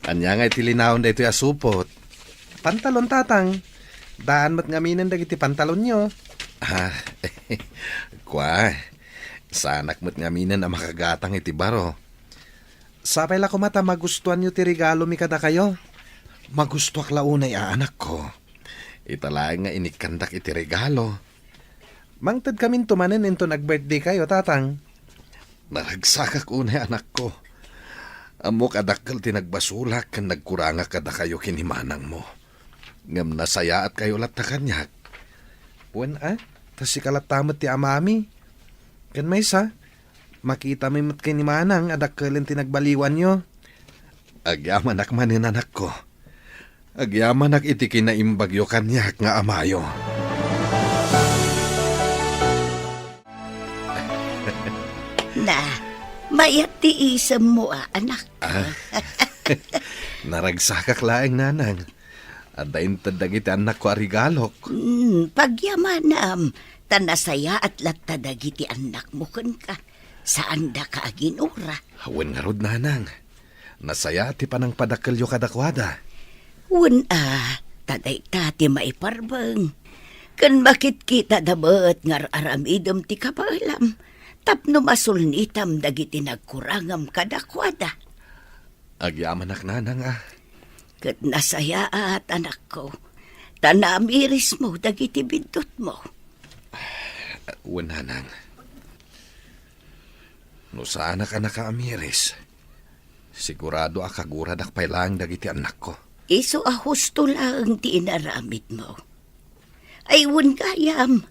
ania nga iti linaon daytoy a supot? Pantalon, Tatang. Daan met ngaminen dagiti pantalonyo. Ah, kua, saanak met ngaminen a makagatang iti baro. Sapay la koma ta magustuanyo ti regalomi kadakayo. Magustuak la unay a anakko. Ita laeng nga inikkandak iti regalo. Mangtedkaminto manen inton ag-birthday kayo, Tatang. Naragsakak unay, anakko. Ammok a dakkel ti nagbasolak ken nagkurangak kadakayo ken ni manangmo. Ngem nasayaatkayo latta kaniak. Wen a, ta sika latta met ti amami. Ken maysa, makitami met ken ni manang a dakkelen ti nagbaliwanyo. Agyamanak manen, anakko. Agyamanak iti kinaimbagyo kaniak nga amayo. Na, mayat ti isemmo a, anak. Ah, naragsakak laeng, nanang. Adda inted dagiti annakko a regalok. Hmm, pagyamanam, ta nasayaat latta dagiti annakmo kenka. Saandaka a ginura. Wen ngarud, nanang. Nasayaat ti panangpadakkelyo kadakuada. Wen a, ta dayta ti maiparbeng. Ken makitkitada met nga ar-aramidem ti kabaelam tapno masulnitam dagiti nagkurangem kadakuada. Agyamanak, nanang, a. Ket nasayaat, anakko, ta naamirismo dagiti biddutmo. Wen, nanang. No saanak a nakaamiris, sigurado a kaguradak pay laeng dagiti annakko. Isu a husto laeng ti inaramidmo. Ay, wen gayam,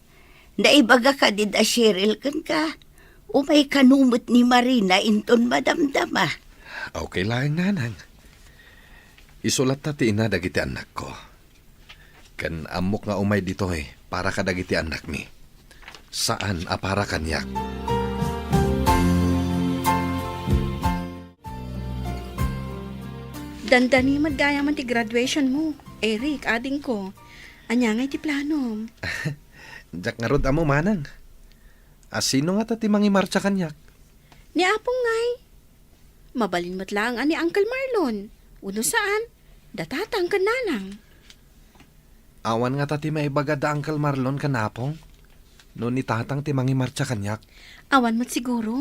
naibaga kadi da Cheryl kenka, umay kano met ni Marina inton madamdama. Okay laeng, nanang. Isu latta ti ina dagiti annakko. Ken ammok nga umay ditoy para kadagiti annakmi. Saan a para kaniak. Dandani met gayaman ti graduation mo, Eric, adingko. Ania ngay ti planom? Diak ngarud ammo, manang. A, sino ngata ti mangimartsa kaniak? Ni Apong ngay. Mabalin met laeng a ni Uncle Marlon. Wenno saan, da Tatang ken Nanang. Awan ngata ti maibaga da Uncle Marlon ken Apong? No ni Tatang ti mangimartsa kaniak? Awan met siguro.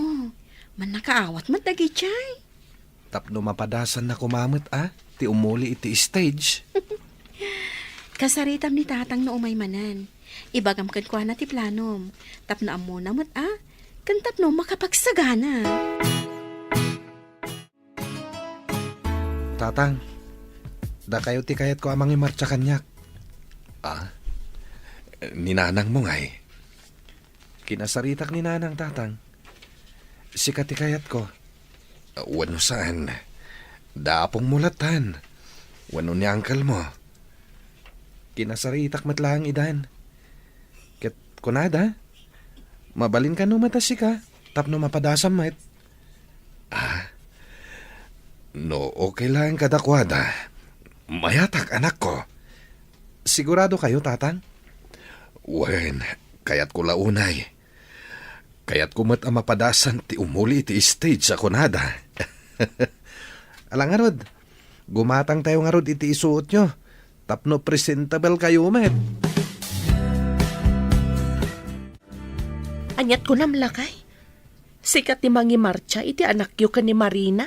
Mannakaawat met dagidiay. Tapno mapadasanna koma met a ti umuli iti stage. Kasaritam ni Tatang no umay manen. Ibagam kenkuana ti planom. Tapno ammona met a, ken tapno makapagsagana. Tatang, dakayo ti kayatko a mangimartsa kaniak. A? Ni nanangmo ngay? Kinasaritak ni nanang, Tatang. Sika ti kayatko. Wenno saan, da apongmo lattan. Wenno ni uncle mo. Kinasaritak met laeng idan. Ket kunada, mabalin kano met a sika tapno mapadasam met. Ah, no okay laeng kadakuada, mayatak, anakko. Sigurado kayo, Tatang? Wen, kayatko la unay. Kayatko met a mapadasan ti umuli iti stage a kunada. Ala ngarud, gumatangtayo ngarud iti isuotyo tapno presentable kayo met. Aniat kunam, lakay? Sika ti mangimartsa iti anakyo ken ni Marina?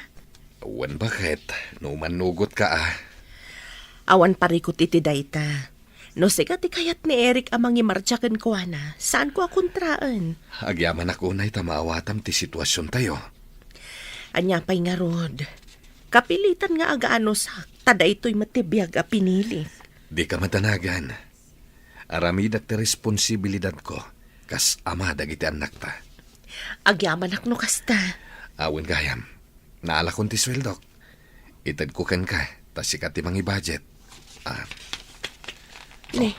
Wen, baket, no mannugot ka, a. Awan parikut iti dayta. No sika ti kayat ni Eric a mangimartsa kenkuana, saanko a kontraen. Agyamanak unay ta maawatam ti situasiontayo. Ania pay ngarud? Kapilitan nga agaanusak, ta daytoy met ti biag a pinili. Dika madanagan. Aramidek ti responsibilidadko kas ama dagiti annakta. Agyamanak no kasta. Awan gayam. Naalakon ti sueldok. Itedko kenka, ta sika ti mangi-budget. Ah. Ne.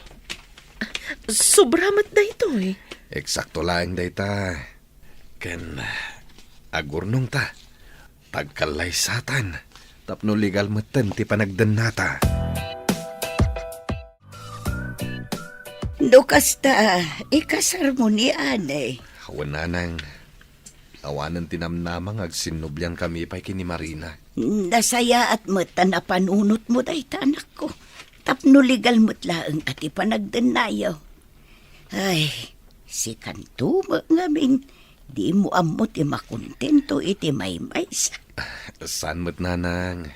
Sobra met daytoy. Eksakto laeng dayta. Ken agurnongta, tagkallaysatan tapno legal metten ti panagdennata. No kasta, ikasarmo ni Anne. Wen, nanang, awanen ti namnama nga agsinnublian kami pay ken ni Marina. Nasayaat met ta napanunotmo dayta, anakko. Tapno legal met laeng a ti panagdennayo. Ay, sikanto met ngamin, dimo ammo ti makontento iti maymaysa. Saan met, nanang.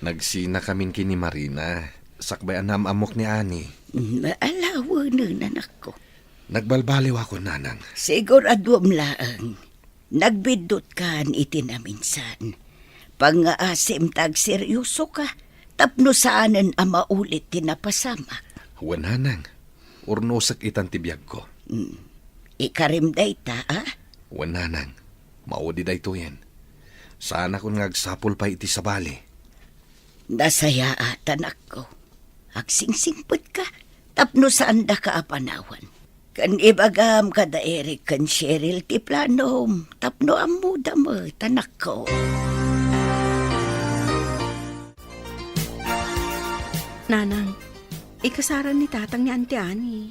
Nagsinakamin ken ni Marina, sakbay a naam-ammok ni Anne. Mm, ala wen, anakko. Nagbalbaliwakon, nanang. Siguraduem laeng. Nagbiddutka iti naminsan. Pangngaasim ta agseryosoka, tapno saanen a maulit ti napasamak. Wen, nanang. Urnosek itan ti biagko. Mm. Ikarim dayta, a? Wen, nanang. Maudi daytoyen. Saanakon nga agsapul pay iti sabali. Nasayaat, anakko. Agsingsingpetka tapno saandaka a panawan. Ken ibagam kada Eric ken Cheryl ti planom tapno ammoda met, anakko. Nanang, ikasaran ni Tatang ni Auntie Annie.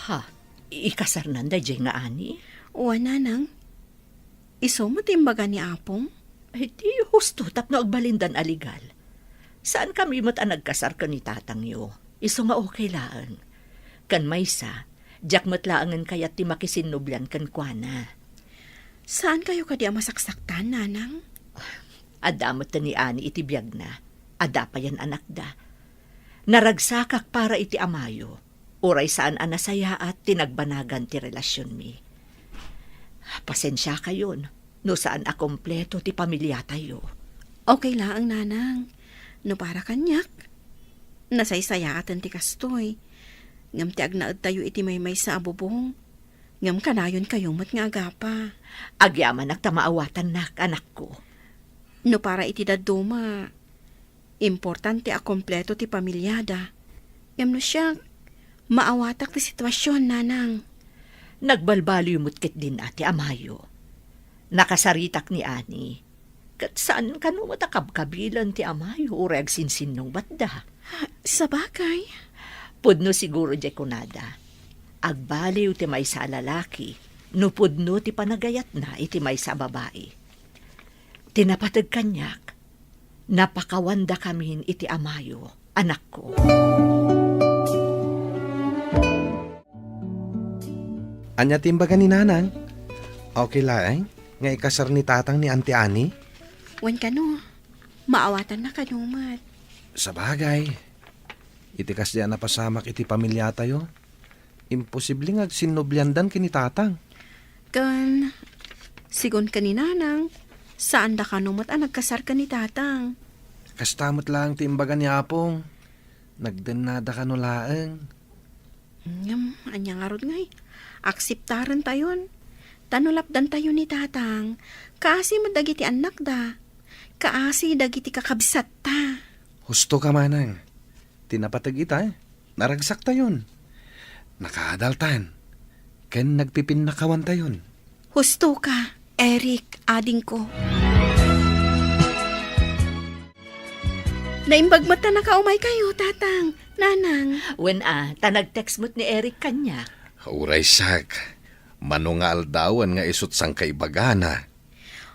Ha? Ikasarnan daydiay nga Annie? Wen, nanang. Isu met ti imbaga ni Apong? Ay, diyo. Husto tapno agbalindan a legal. Saankami met a nagkasar ken ni tatangyo. Isu nga okay laeng. Ken maysa, diak met laengen kayat ti makisinnublian kenkuana. Saankayo kadi a masaksaktan, Nanang? Adda met ni Ani iti biagna. Adda payen anakda. Naragsakak para iti amayo. Uray saan a nasayaat ti nagbanagan ti relasionmi. Pasensiakayon no saan a kompleto ti pamiliatayo. Okay laeng, Nanang. No para kaniak, nasaysayaaten ti kastoy. Ngem ti agnaedtayo iti maymaysa a bubong, ngem kanayonkayo met nga agapa. Agyamanak ta maawatannak, anakko. No para iti dadduma, importante a kompleto ti pamiliada. Ngem no siak, maawatak ti situasion, Nanang. Nagbalbaliw met ketdin a ti amayo. Nakasaritak ni Ani. Ket saan kano met a kabkabilan ti amayo uray agsinsinnungbatda. Sabagay. Pudno siguro diay kunada. Agbaliw ti maysa a lalaki no pudno ti panagayatna iti maysa a babai. Ti napateg kaniak, napakawandakamin iti amayo, anakko. Ania ti imbaga ni Nanang? Okay laeng nga ikasar ni Tatang ni Auntie Annie? Wen kano, maawatanna kano met. Sabagay, iti kasdi a napasamak iti pamiliatayo, imposible nga agsinnubliandan ken ni Tatang. Ken, sigun ken ni Nanang, saanda kano met a nagkasar ken ni Tatang. Kasta met laeng ti imbaga ni Apong. Nagdennada kano laeng. Ngem, ania ngarud ngay? Akseptarentayon. Ta no lapdantayo ni Tatang, kaasi met dagiti annakda. Kaasi dagiti kakabsatta. Husto ka, Manang. Ti napateg ita, naragsaktayon. Nakaadaltan. Ken nagpipinnakawantayon. Husto ka, Eric, adingko. Naimbag met ta nakaumaykayo, Tatang, Nanang. Wen a, ta nag-text met ni Eric kaniak. Uray siak, mano nga aldawen nga isut' sangkaibagana.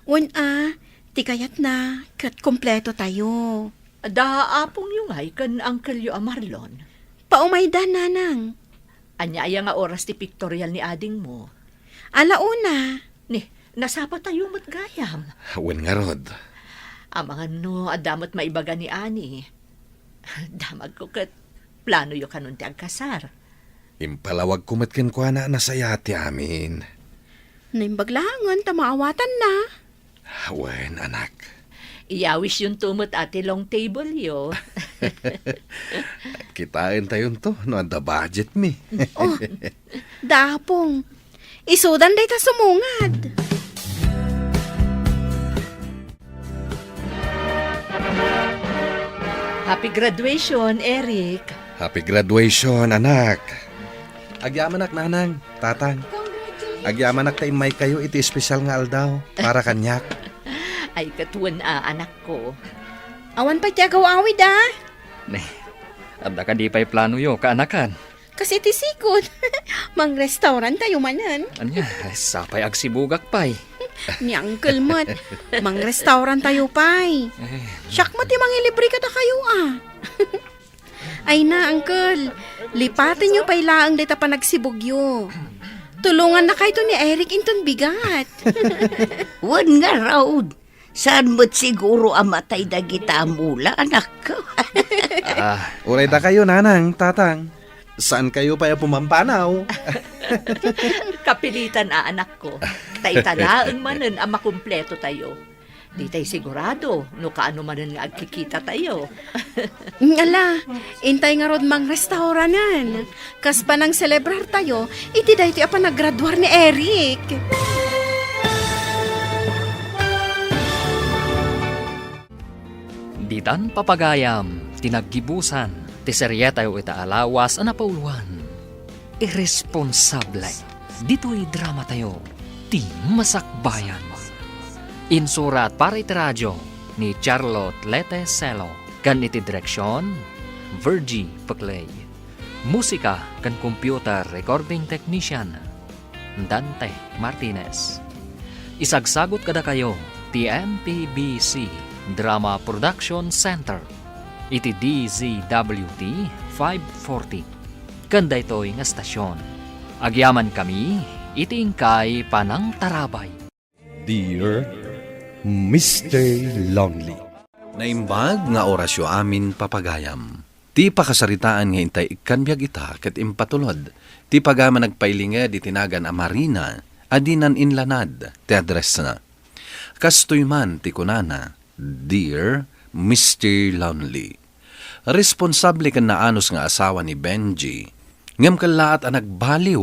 Wen a, ti kayatna, ket kompleto tayo. Da apongyo ngay ken angkelyo a Marlon? Paumayda, Nanang. Ania aya nga oras ti pictorial ni adingmo? Ala una. Ni, nasapa tayo met gayam. Wen ngarud. Amangan no, adda met maibaga ni Ani. Damagko ket planoyo kanon ti agkasar. Impalawagko met kenkuana a nasayaat ti amin. Naimbag laengen ta maawatanna. Wen, anak. Iyawisyonto met a ti long table yo. Kitaentayonto no adda budget mi. Oh, da Apong. Isudan dayta sumungad. Happy graduation, Eric. Happy graduation, anak. Agyamanak, Nanang, Tatang. Agyamanak ta immaykayo iti espesyal nga aldaw para kaniak. Ay, ket wen a, anakko. Awan pay ti agaw-awid, a? Ne, adda kadi pay planoyo, kaanakan? Kas iti sigud. Mangrestaurantayo manen. Ania, sapay agsibugak pay. Ni Uncle met, mangrestaurantayo pay. Eh. Siak met ti mangilibre kadakayo, a. Ay na, Uncle, lipatenyo pay laeng dayta panagsibugyo. Tulongannakayto ni Eric inton bigat. Wen ngarud. Saan met siguro a matay dagita a mula, anakko? Ah. Uray dakayo, Nanang, Tatang. Saankayo pay a pumampanaw? Kapilitan a, anakko. Ta ita laeng manen a makumpleto tayo. Ditay sigurado no kaano manen nga agkikita tayo. Ala, intay ngarud mangrestauranen. Kas panangselebrar tayo iti daytoy a panagraduar ni Eric. Ditan papagayam ti naggibusan ti serietayo ita a lawas a napauluan, Irresponsable. Ditoy dramatayo, ti Masakbayan. Insurat para iti radio ni Charlotte Lete Celo. Ken iti direksion, Virgie Peclay. Musika ken computer recording technician, Dante Martinez. Isagsagut kadakayo ti M P B C Drama Production Center iti D Z W T five forty. Ken daytoy nga stasyon, agyamankami iti inkay panangtarabay. Dear Mister Lonely. Naimbag nga orasyo amin, papagayam. Ti pakasaritaan nga intay ikkan biag ita ket impatulod ti pagayam a nagpailinged iti nagan a Marina a dinan inlanad ti addressna. Kastoy man ti kunana, "Dear Mister Lonely, responsable ken naanus nga asawa ni Benji, ngem kellaat a nagbaliw.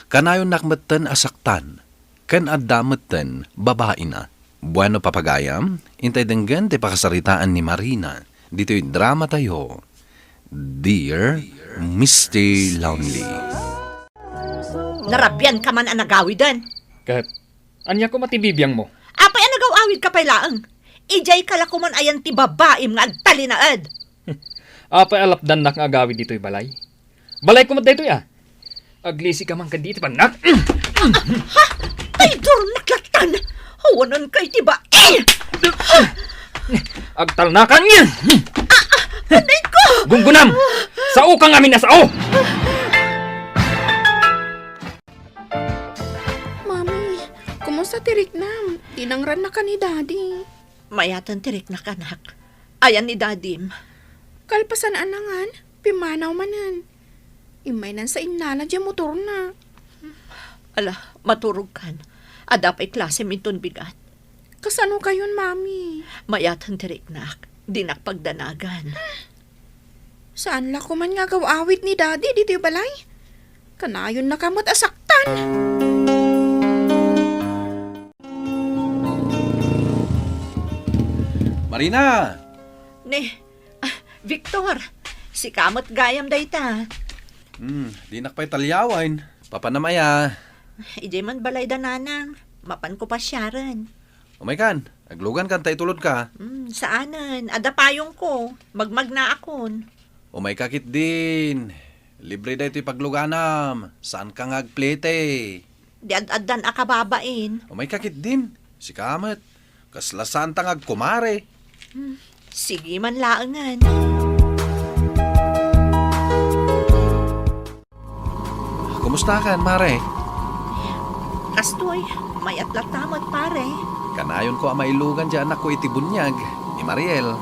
Kanayonnak metten a saktan, ken adda metten babaina." Bueno, papagayam, intay denggen ti pakasaritaan ni Marina ditoy dramatayo, Dear Mister Lonely. Narabian ka man a nagawiden. Ket, ania koma ti bibiangmo? Apay a nagaw-awid ka pay laeng? Idiay ka la koman ayan ti babaim nga agtalinaed. Apay a lapdannak nga agawid ditoy balay? Balayko met daytoy, a. Aglisi ka man kadi iti bannak. Ha? Traidornak lattan! Awanan ka iti bai! Agtalnakan! Anay ko! Gunggunam! Sao ka ngamin a sao! Mami, kumusta ti riknam? Dinangrannaka ni Daddy. Mayaten ti riknak, anak. Ayan ni Dadim? Kalpasan a nangan, pimmanaw manen. Immaynan sa innala diay motorna. Ala, maturogkan. Adda pay klasem inton bigat. Kasano kayon, Mami? Mayaten ti riknak. Dinak pagdanagan. Saan la koman nga agaw-awid ni Daddy ditoy balay? Kanayonnaka met a saktan. Marina! Ne, ah, Victor, sika met gayam dayta. Hmm, dinak pay talyawen. Papanam aya? Idiay man balay da nanang. Mapanko pasiaren. Umaykan, aglugankan ta itulodka. Hmm, saanen. Adda payongko. Magmagnaakon. Umayka ketdin. Libre daytoy pagluganam. Saanka nga agplete. Di ad-addan a kababain. Umayka ketdin. Sika met. Kasla saanta nga agkumare. Hmm, sige man laengen. Kumustakan, mare? Kastoy, mayat latta met, pare. Kanayonko a mailugan diay anakko iti buniag, ni Mariel.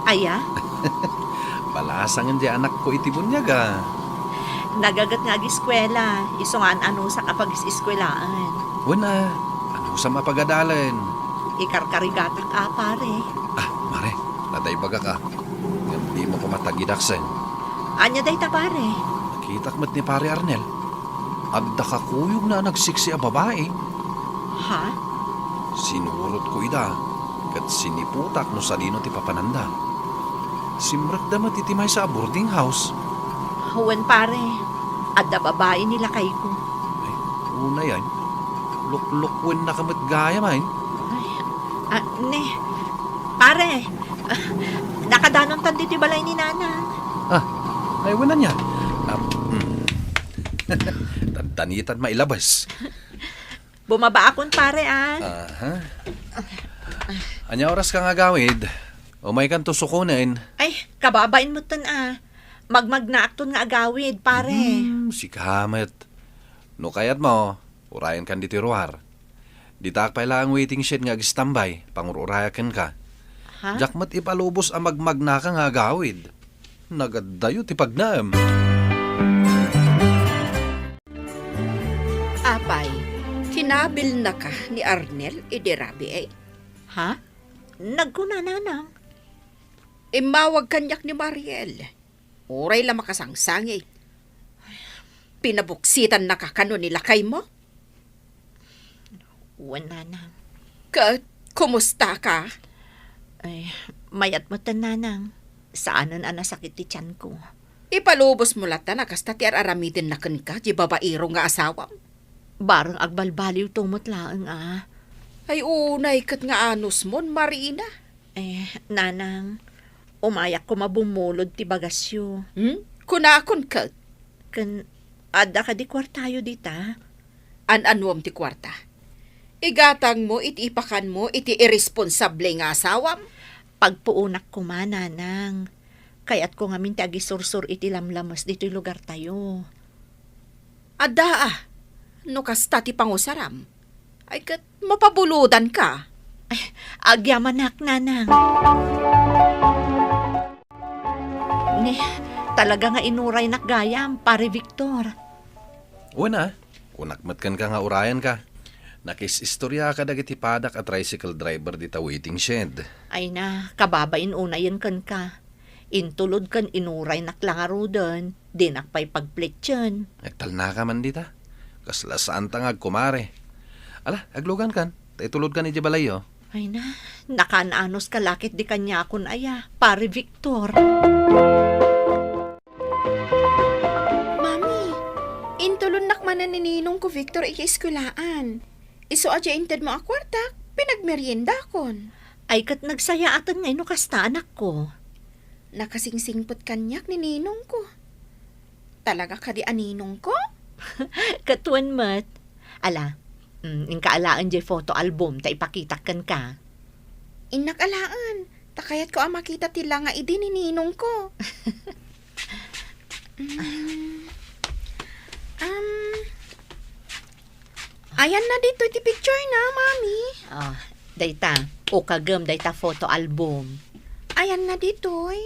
Aya? Balasangen diay anakko iti buniag, a. Nagaget nga agiskuela, isu nga an-anusak a pagis-iskuelaen. Wen a, anusam a pagadalen? Ikarkarigatak a, pare. Ah, mare, ta ibagak a. Ngem dimo koma tagidaksen. Ania dayta, pare? Nakitak met ni Pare Arnel. Adda kakuyogna a nagseksi a babai. Ha? Sinurotko ida, ket siniputak no sadino ti papananda. Simrekda met iti maysa a boarding house. Wen, pare. Adda babai ni lakayko. Ay, unay, ay. Luklukwennak met gayam, ay. Ay, ah, ne. Pare, ah, nakadanontan ditoy balay ni Nanang. Ah, ay, wen ania? Ah, hmm. Tantanitan mailabas. Bumabaakon, pare, a. Aha. Ania oraska nga agawid? Umaykanto sukonen. Ay, kababain metten a. Magmagnaakton nga agawid, pare. Hmm, sika met. No kayatmo, urayenkan ditoy ruar. Ditaak pay laeng waiting shed nga agstambay, pangur-urayak kenka. Ha? Diak met ipalubos a magmagnaka nga agawid. Nagaddayo ti pagnaem. Apay, kinabilnaka ni Arnel idi rabii? Ha? Nagkuna, Nanang. Immawag kaniak ni Mariel. Uray la makasangsangit. Pinabuksitannaka kano ni lakaymo? Wen, Nanang. Ket, kumusta ka? Ay, mayat metten, Nanang. Saanen a nasakit ti tianko. Ipalubosmo latta a kasta ti ar-aramidenna kenka, di babairo nga asawam. Bareng agbalbaliwto met laeng a. Ay, unay ket nga anusmon, Marina. Eh, Nanang, umayak koma bummulod ti bagasyo. Hmm? Kunakon ket. Ken, adda kadi kuartayo dita? An-anuem ti kuarta? Igatangmo iti ipakanmo iti irresponsable nga asawam? Pagpuonak koma, nanang. Kayatko ngamin ti agisursor iti lamlames ditoy lugartayo. Adda, a, no kasta ti pangusaram, ay ket mapabulodanka. Ay, agyamanak, nanang. Ni, talaga nga inuraynak gayam, Pare Victor. Wen a, kunak met kenka nga urayanka. Nakis-istoriaka dagiti padak a tricycle driver dita waiting shed. Ay na, kababain unayen kenka. Intulod ken inuraynak la ngaruden, dinak pay pagplitien. Agtalnaka man dita. Kasla saanta nga agkumare. Ala, aglugankan, ta itulodkan idiay balayyo. Ay na, nakaan-anos ka lakit di kaniakon aya, Pare Victor. Mami, intulonnak manen ni ninongko Victor iti eskuelaan. Isu a diay intedmo a kuartak, pinagmeriendakon. Ay, ket nagsayaaten ngay no kasta, anakko. Nakasingsingpet kaniak ni ninongko. Talaga kadi a ninongko? Ket wen met. Ala, mm, inka alaen diay photo album ta ipakitak kenka. Innak alaen, ta kayatko a makita ti langa idi ni ninongko. Mm. Um, ayanna ditoy ti picture na, Mami. Ah, dayta. Ukagem dayta photo album. Ayanna ditoy.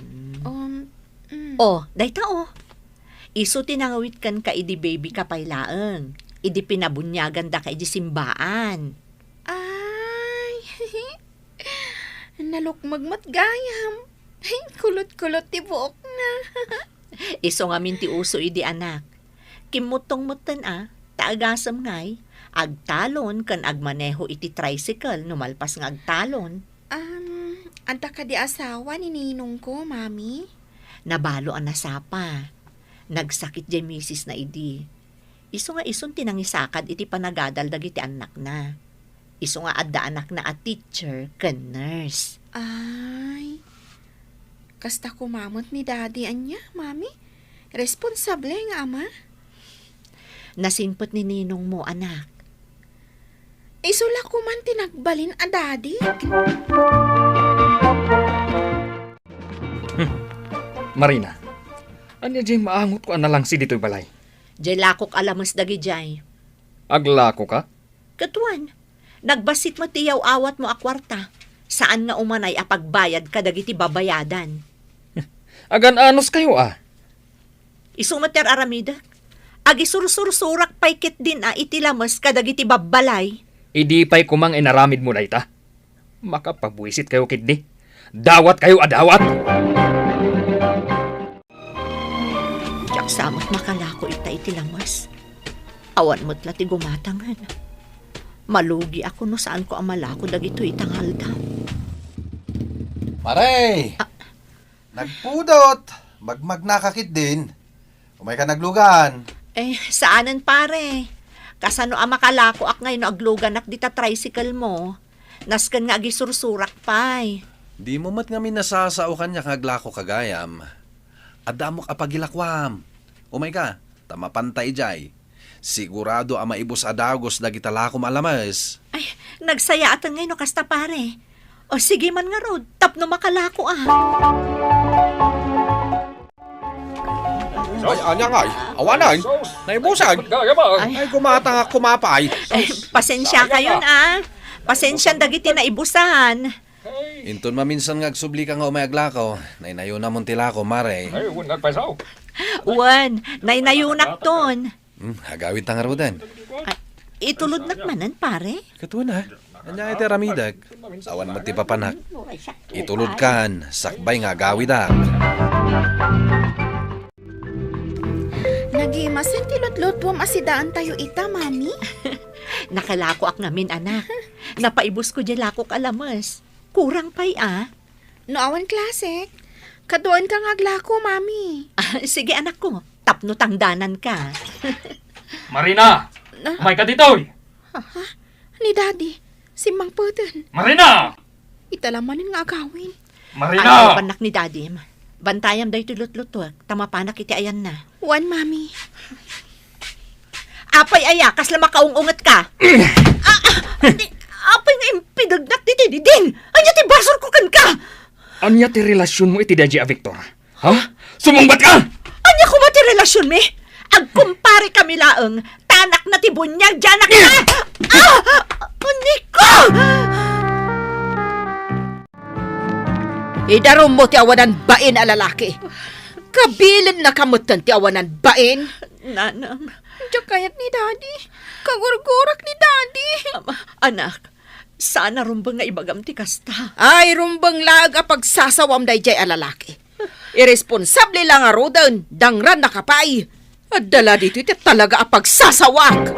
Mm. Um, mm. Oh, dayta, oh. Isu ti nangawit kenka idi baby ka pay laeng. Idi pinabuniagandaka idi simbaan. Ay, nalukmeg met gayam. Ay, kulot-kulot ti buokna. Isu ngamin ti uso idi, anak. Kimmuttong metten a, ta agasem ngay, agtalon ken agmaneho iti tricycle no malpas nga agtalon. Um, adda kadi asawa ni ninongko, Mami? Nabalo a nasapa. Nagsakit diay misisna idi. Isu nga isun ti nangisakad iti panagadal dagiti annakna. Isu nga adda anakna a teacher ken nurse. Ay, kasta koma met ni Daddy, ania, Mami? Responsable nga ama? Nasingpet ni ninongmo, anak. Isu la koman ti nagbalin a Daddy? Hmm. Marina, ania diay maangotko a nalangsi ditoy balay? Diay lakok a lames dagidiay. Aglako ka? Ket wen, nagbassit met ti yaw-awatmo a kuarta. Saan nga umanay a pagbayad kadagiti babayadan. Agan-anos kayo, a? Isu met ti ar-aramidek. Agisursursurak pay ketdin a iti lames kadagiti babbalay. Idi pay koma nga inaramidmo dayta, makapabuisit kayo ketdi. Dawat kayo a dawat! Diak sa met makalako ita iti lames. Awan met la ti gumatangen. Malugiak no saanko a malako dagitoy ita nga aldaw. Pare! Ah. Nagpudot! Magmagnaka ketdin. Umayka naglugan. Eh, saanen, pare. Kasano a makalakoak ngay no agluganak dita tricycle mo? Nasken nga agisursurak pay. Dimo met ngamin nasasao kaniak nga aglako ka gayam. Adda ammok a pagilakoam. Umayka, ta mapanta idiay. Sigurado a maibus a dagus dagita lakom a lames. Ay, nagsayaaten ngay no kasta, pare. O, sige man ngarud, tapno makalako, a. Ay, ania ngay? Awanen? Naibusan? Ay. Ay, gumatang a kumapay. Ay, pasensya kayon, a. Pasensian dagiti naibusan. Inton maminsan nga agsublika nga umay aglako, naynayonamon ti lako, mare. Ay, wen, nagpaysaw. Wen, naynayonakton. Hmm, agawidta ngaruden. Ay, itulodnak manen, pare? Ket wen, a. Ania iti aramidek? Awan met ti papanak. Itulodkan, sakbay nga agawidak. Nagimasen ti lutlutuam a sidaantayo ita, Mami. Nakalakoak ngamin, anak. Napaibusko diay lakok a lames. Kurang pay, a. No awan klasek, kaduaenka nga aglako, Mami. Ah, sige, anakko. Tapno tangdananka. Marina! Na- Umayka ditoy! Ha? Ni Daddy, simmangpeten. Marina! Ita la manen nga agawid. Marina! Ay, bannak ni Daddy. Bantayam daytoy lutlutuek, ta mapanak iti ayanna. Wen, Mami. Apay aya, kasla makaung-unget ka? Ah, ah, di, apay nga impidegnak ditoy didin? Ania ti basol ko kenka? Ania ti relasionmo iti daydiay a Victor? Ha? Sumungbat ka! Ania koma ti relasionmi? Agkumpare kami laeng, ta anakna ti buniag, diay anakna! Ah! Nico! Idarummo ti awanan bain a lalaki. Kabilennaka metten ti awanan bain. Nanang. Diak kayat ni Daddy. Kagurgurak ni Daddy. Ama, anak, saan a rumbeng nga ibagam ti kasta. Ay, rumbeng laeng a pagsasawam daydiay a lalaki. Irresponsable la ngaruden, dangrannaka pay. Adda la ditoy ti talaga a pagsasawak.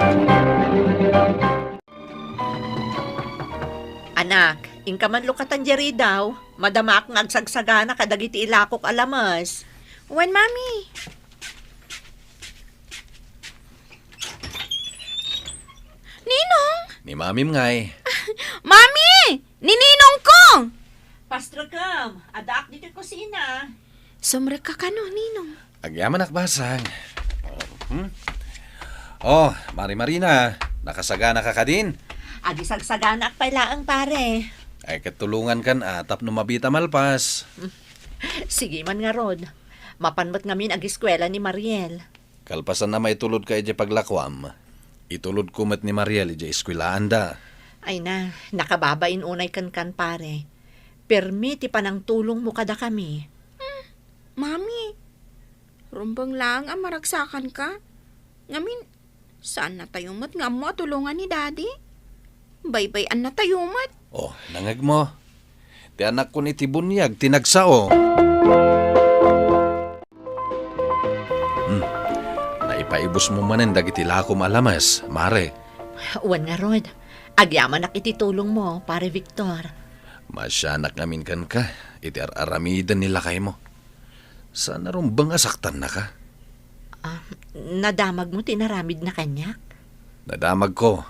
Anak, inka man lukatan diay ridaw. Madamaak nga agsagsagana kadagiti ilakok a lames. Wen, Mami. Ninong! Ni Mamim ngay. Mami! Ni Ninongko! Pastrekem, addaak ditoy kusina. Sumrekka kano, Ninong? Agyamanak basang. Oh, hmm? Oh, Mari Marina, nakasaganaka kadin? Agisagsaganaak pay laeng, pare. Ay, ket tulongankan a tapno mabita malpas. Sige man ngarud. Mapan met ngamin agiskuela ni Mariel. Kalpasan a maitulodka idiay paglakuam, itulodko met ni Mariel idiay eskuelaanda. Ay na, nakababain unay kenkan, pare. Permi ti panangtulongmo kadakami. Hmm, Mami, rumbeng laeng a maragsakanka. Ngamin, saannatayo met nga ammo a tulongan ni Daddy. Baybay-annatayo met. Oh, nangegmo. Ti anakkon iti buniag ti nagsao. Hmm. Naipaibusmo manen dagiti lakom a lames, Mare. Wen ngarud, agyamanak iti tulongmo, Pare Victor. Maasianak ngamin kenka iti ar-aramiden ni lakaymo. Saan a rumbeng a saktannaka? Ah, nadamagmo ti inaramidna kaniak? Nadamagko,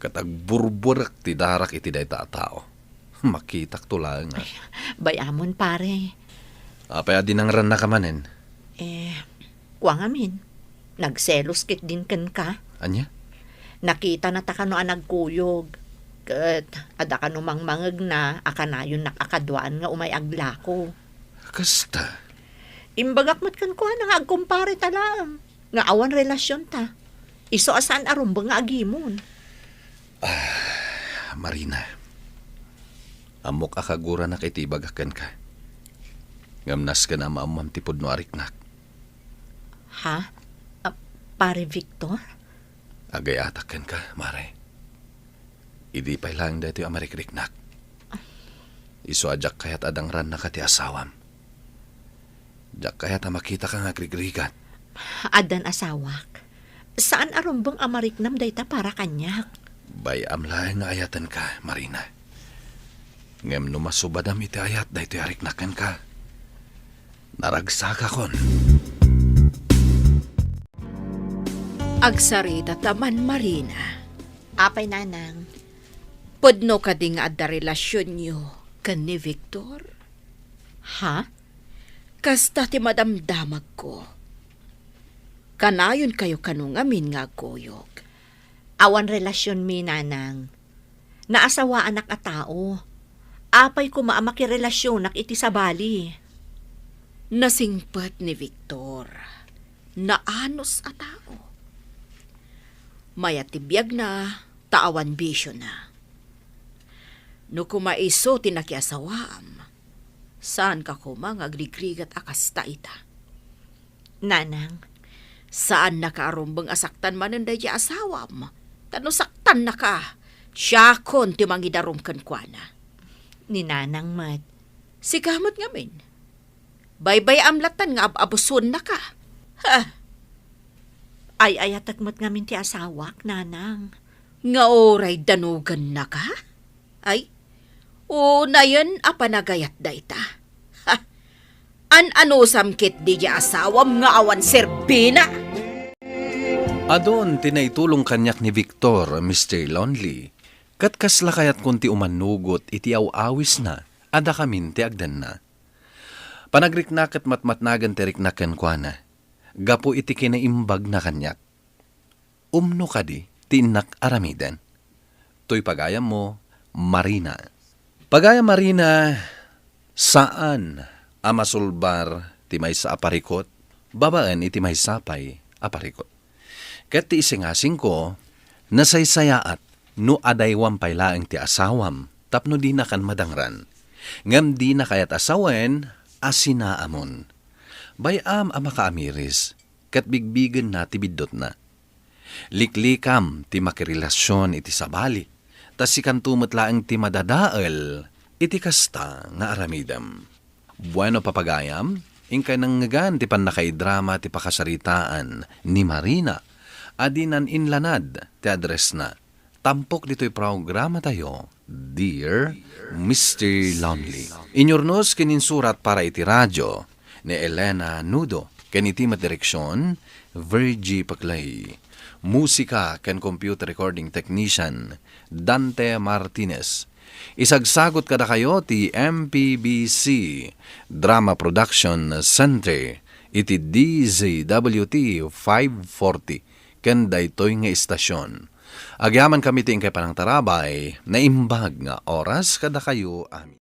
ket agburbuarek ti darak iti dayta a tao. Makitakto laeng a. Ay, bay-amon, pare. Apay a dinangrannaka manen? Eh, kua ngamin, nagselos ketdin kenka. Ania? Nakitanata kano a nagkuyog, ket adda kano mangmangegna a kanayonnak a kaduaan nga umay aglako. Kasta? Imbagak met kenkuana nga agkumpareta laeng, nga awan relasionta. Isu a saan a rumbeng nga agimon. Ah, Marina, ammok a kaguranak iti ibagak kenka. Ngem nasken a maammom ti pudno a riknak. Ha? Ah, Pare Victor? Agayatak kenka, Mare. Idi pay laeng daytoy a marikriknak. Isu a diak kayat a dangrannaka ti asawam. Diak kayat a makitaka nga agrigrigat. Addan asawak. Saan a rumbeng a mariknam dayta para kaniak. Bay-am laeng nga ayatenka, Marina. Ngem no masubadam iti ayat daytoy a riknak kenka, naragsakakon. Agsaritata man, Marina. Apay, Nanang? Pudno kadi nga adda relasionyo ken ni Victor? Ha? Kasta ti madamdamagko. Kanayonkayo kano ngamin nga agkuyog. Awan relasionmi, Nanang. Naasawaanak a tao. Apay koma a makirelasionak iti sabali? Nasingpet ni Victor. Naanus a tao. Mayat ti biagna, ta awan bisiona. No koma isu ti nakiasawaam, saanka koma nga agrigrigat a kasta ita. Nanang. Saannaka a rumbeng a saktan manen daydiay asawam. Ta no saktannaka, siakon ti mangidarum kenkuana. Ni Nanang met. Sika met ngamin. Baybay-am lattan nga ab-abusuennaka. Ha? Ay-ayatek met ngamin ti asawak, Nanang. Nga uray danogennaka? Ay, unayen a panagayat dayta. Ha? An-anusam ketdi diay asawam nga awan serbina? Adun ti naitulong kaniak ni Victor, Mister Lonely, ket kasla kayatkon ti umanugot iti aw-awisna a dakamin ti agdanna. Panagriknak ket matmatnagen ti riknak kenkuana, gapu iti kinaimbagna kaniak. Umno kadi ti innak aramiden. Toy pagayammo, Marina. Pagayam Marina, saan a masulbar ti maysa a parikut babaen iti maysa pay a parikut. Ket ti isingasingko, nasaysayaat no adaywam pay laeng ti asawam tapno dinakan madangran. Ngem dina kayat a sawen a sinaamon. Bay-am a makaamiris, ket bigbigenna ti biddutna. Liklikam ti makirelasion iti sabali, ta sikanto met laeng ti madadael iti kasta nga aramidem. Bueno, papagayam, inkay nangngegan ti pannakaidrama ti pakasaritaan ni Marina a dinan inlanad ti addressna. Tampok ditoy programatayo, Dear Mister Lonely. Inyurnos ken insurat para iti radio ni Elena Nudo, ken iti met direksion, Virgie Paclay. Musika ken computer recording technician, Dante Martinez. Isagsagot kadakayo ti M P B C Drama Production Center iti D Z W T five forty ken daytoy nga istasion. Agyamankami ti inkay panangtarabay, naimbag nga oras kadakayo amin.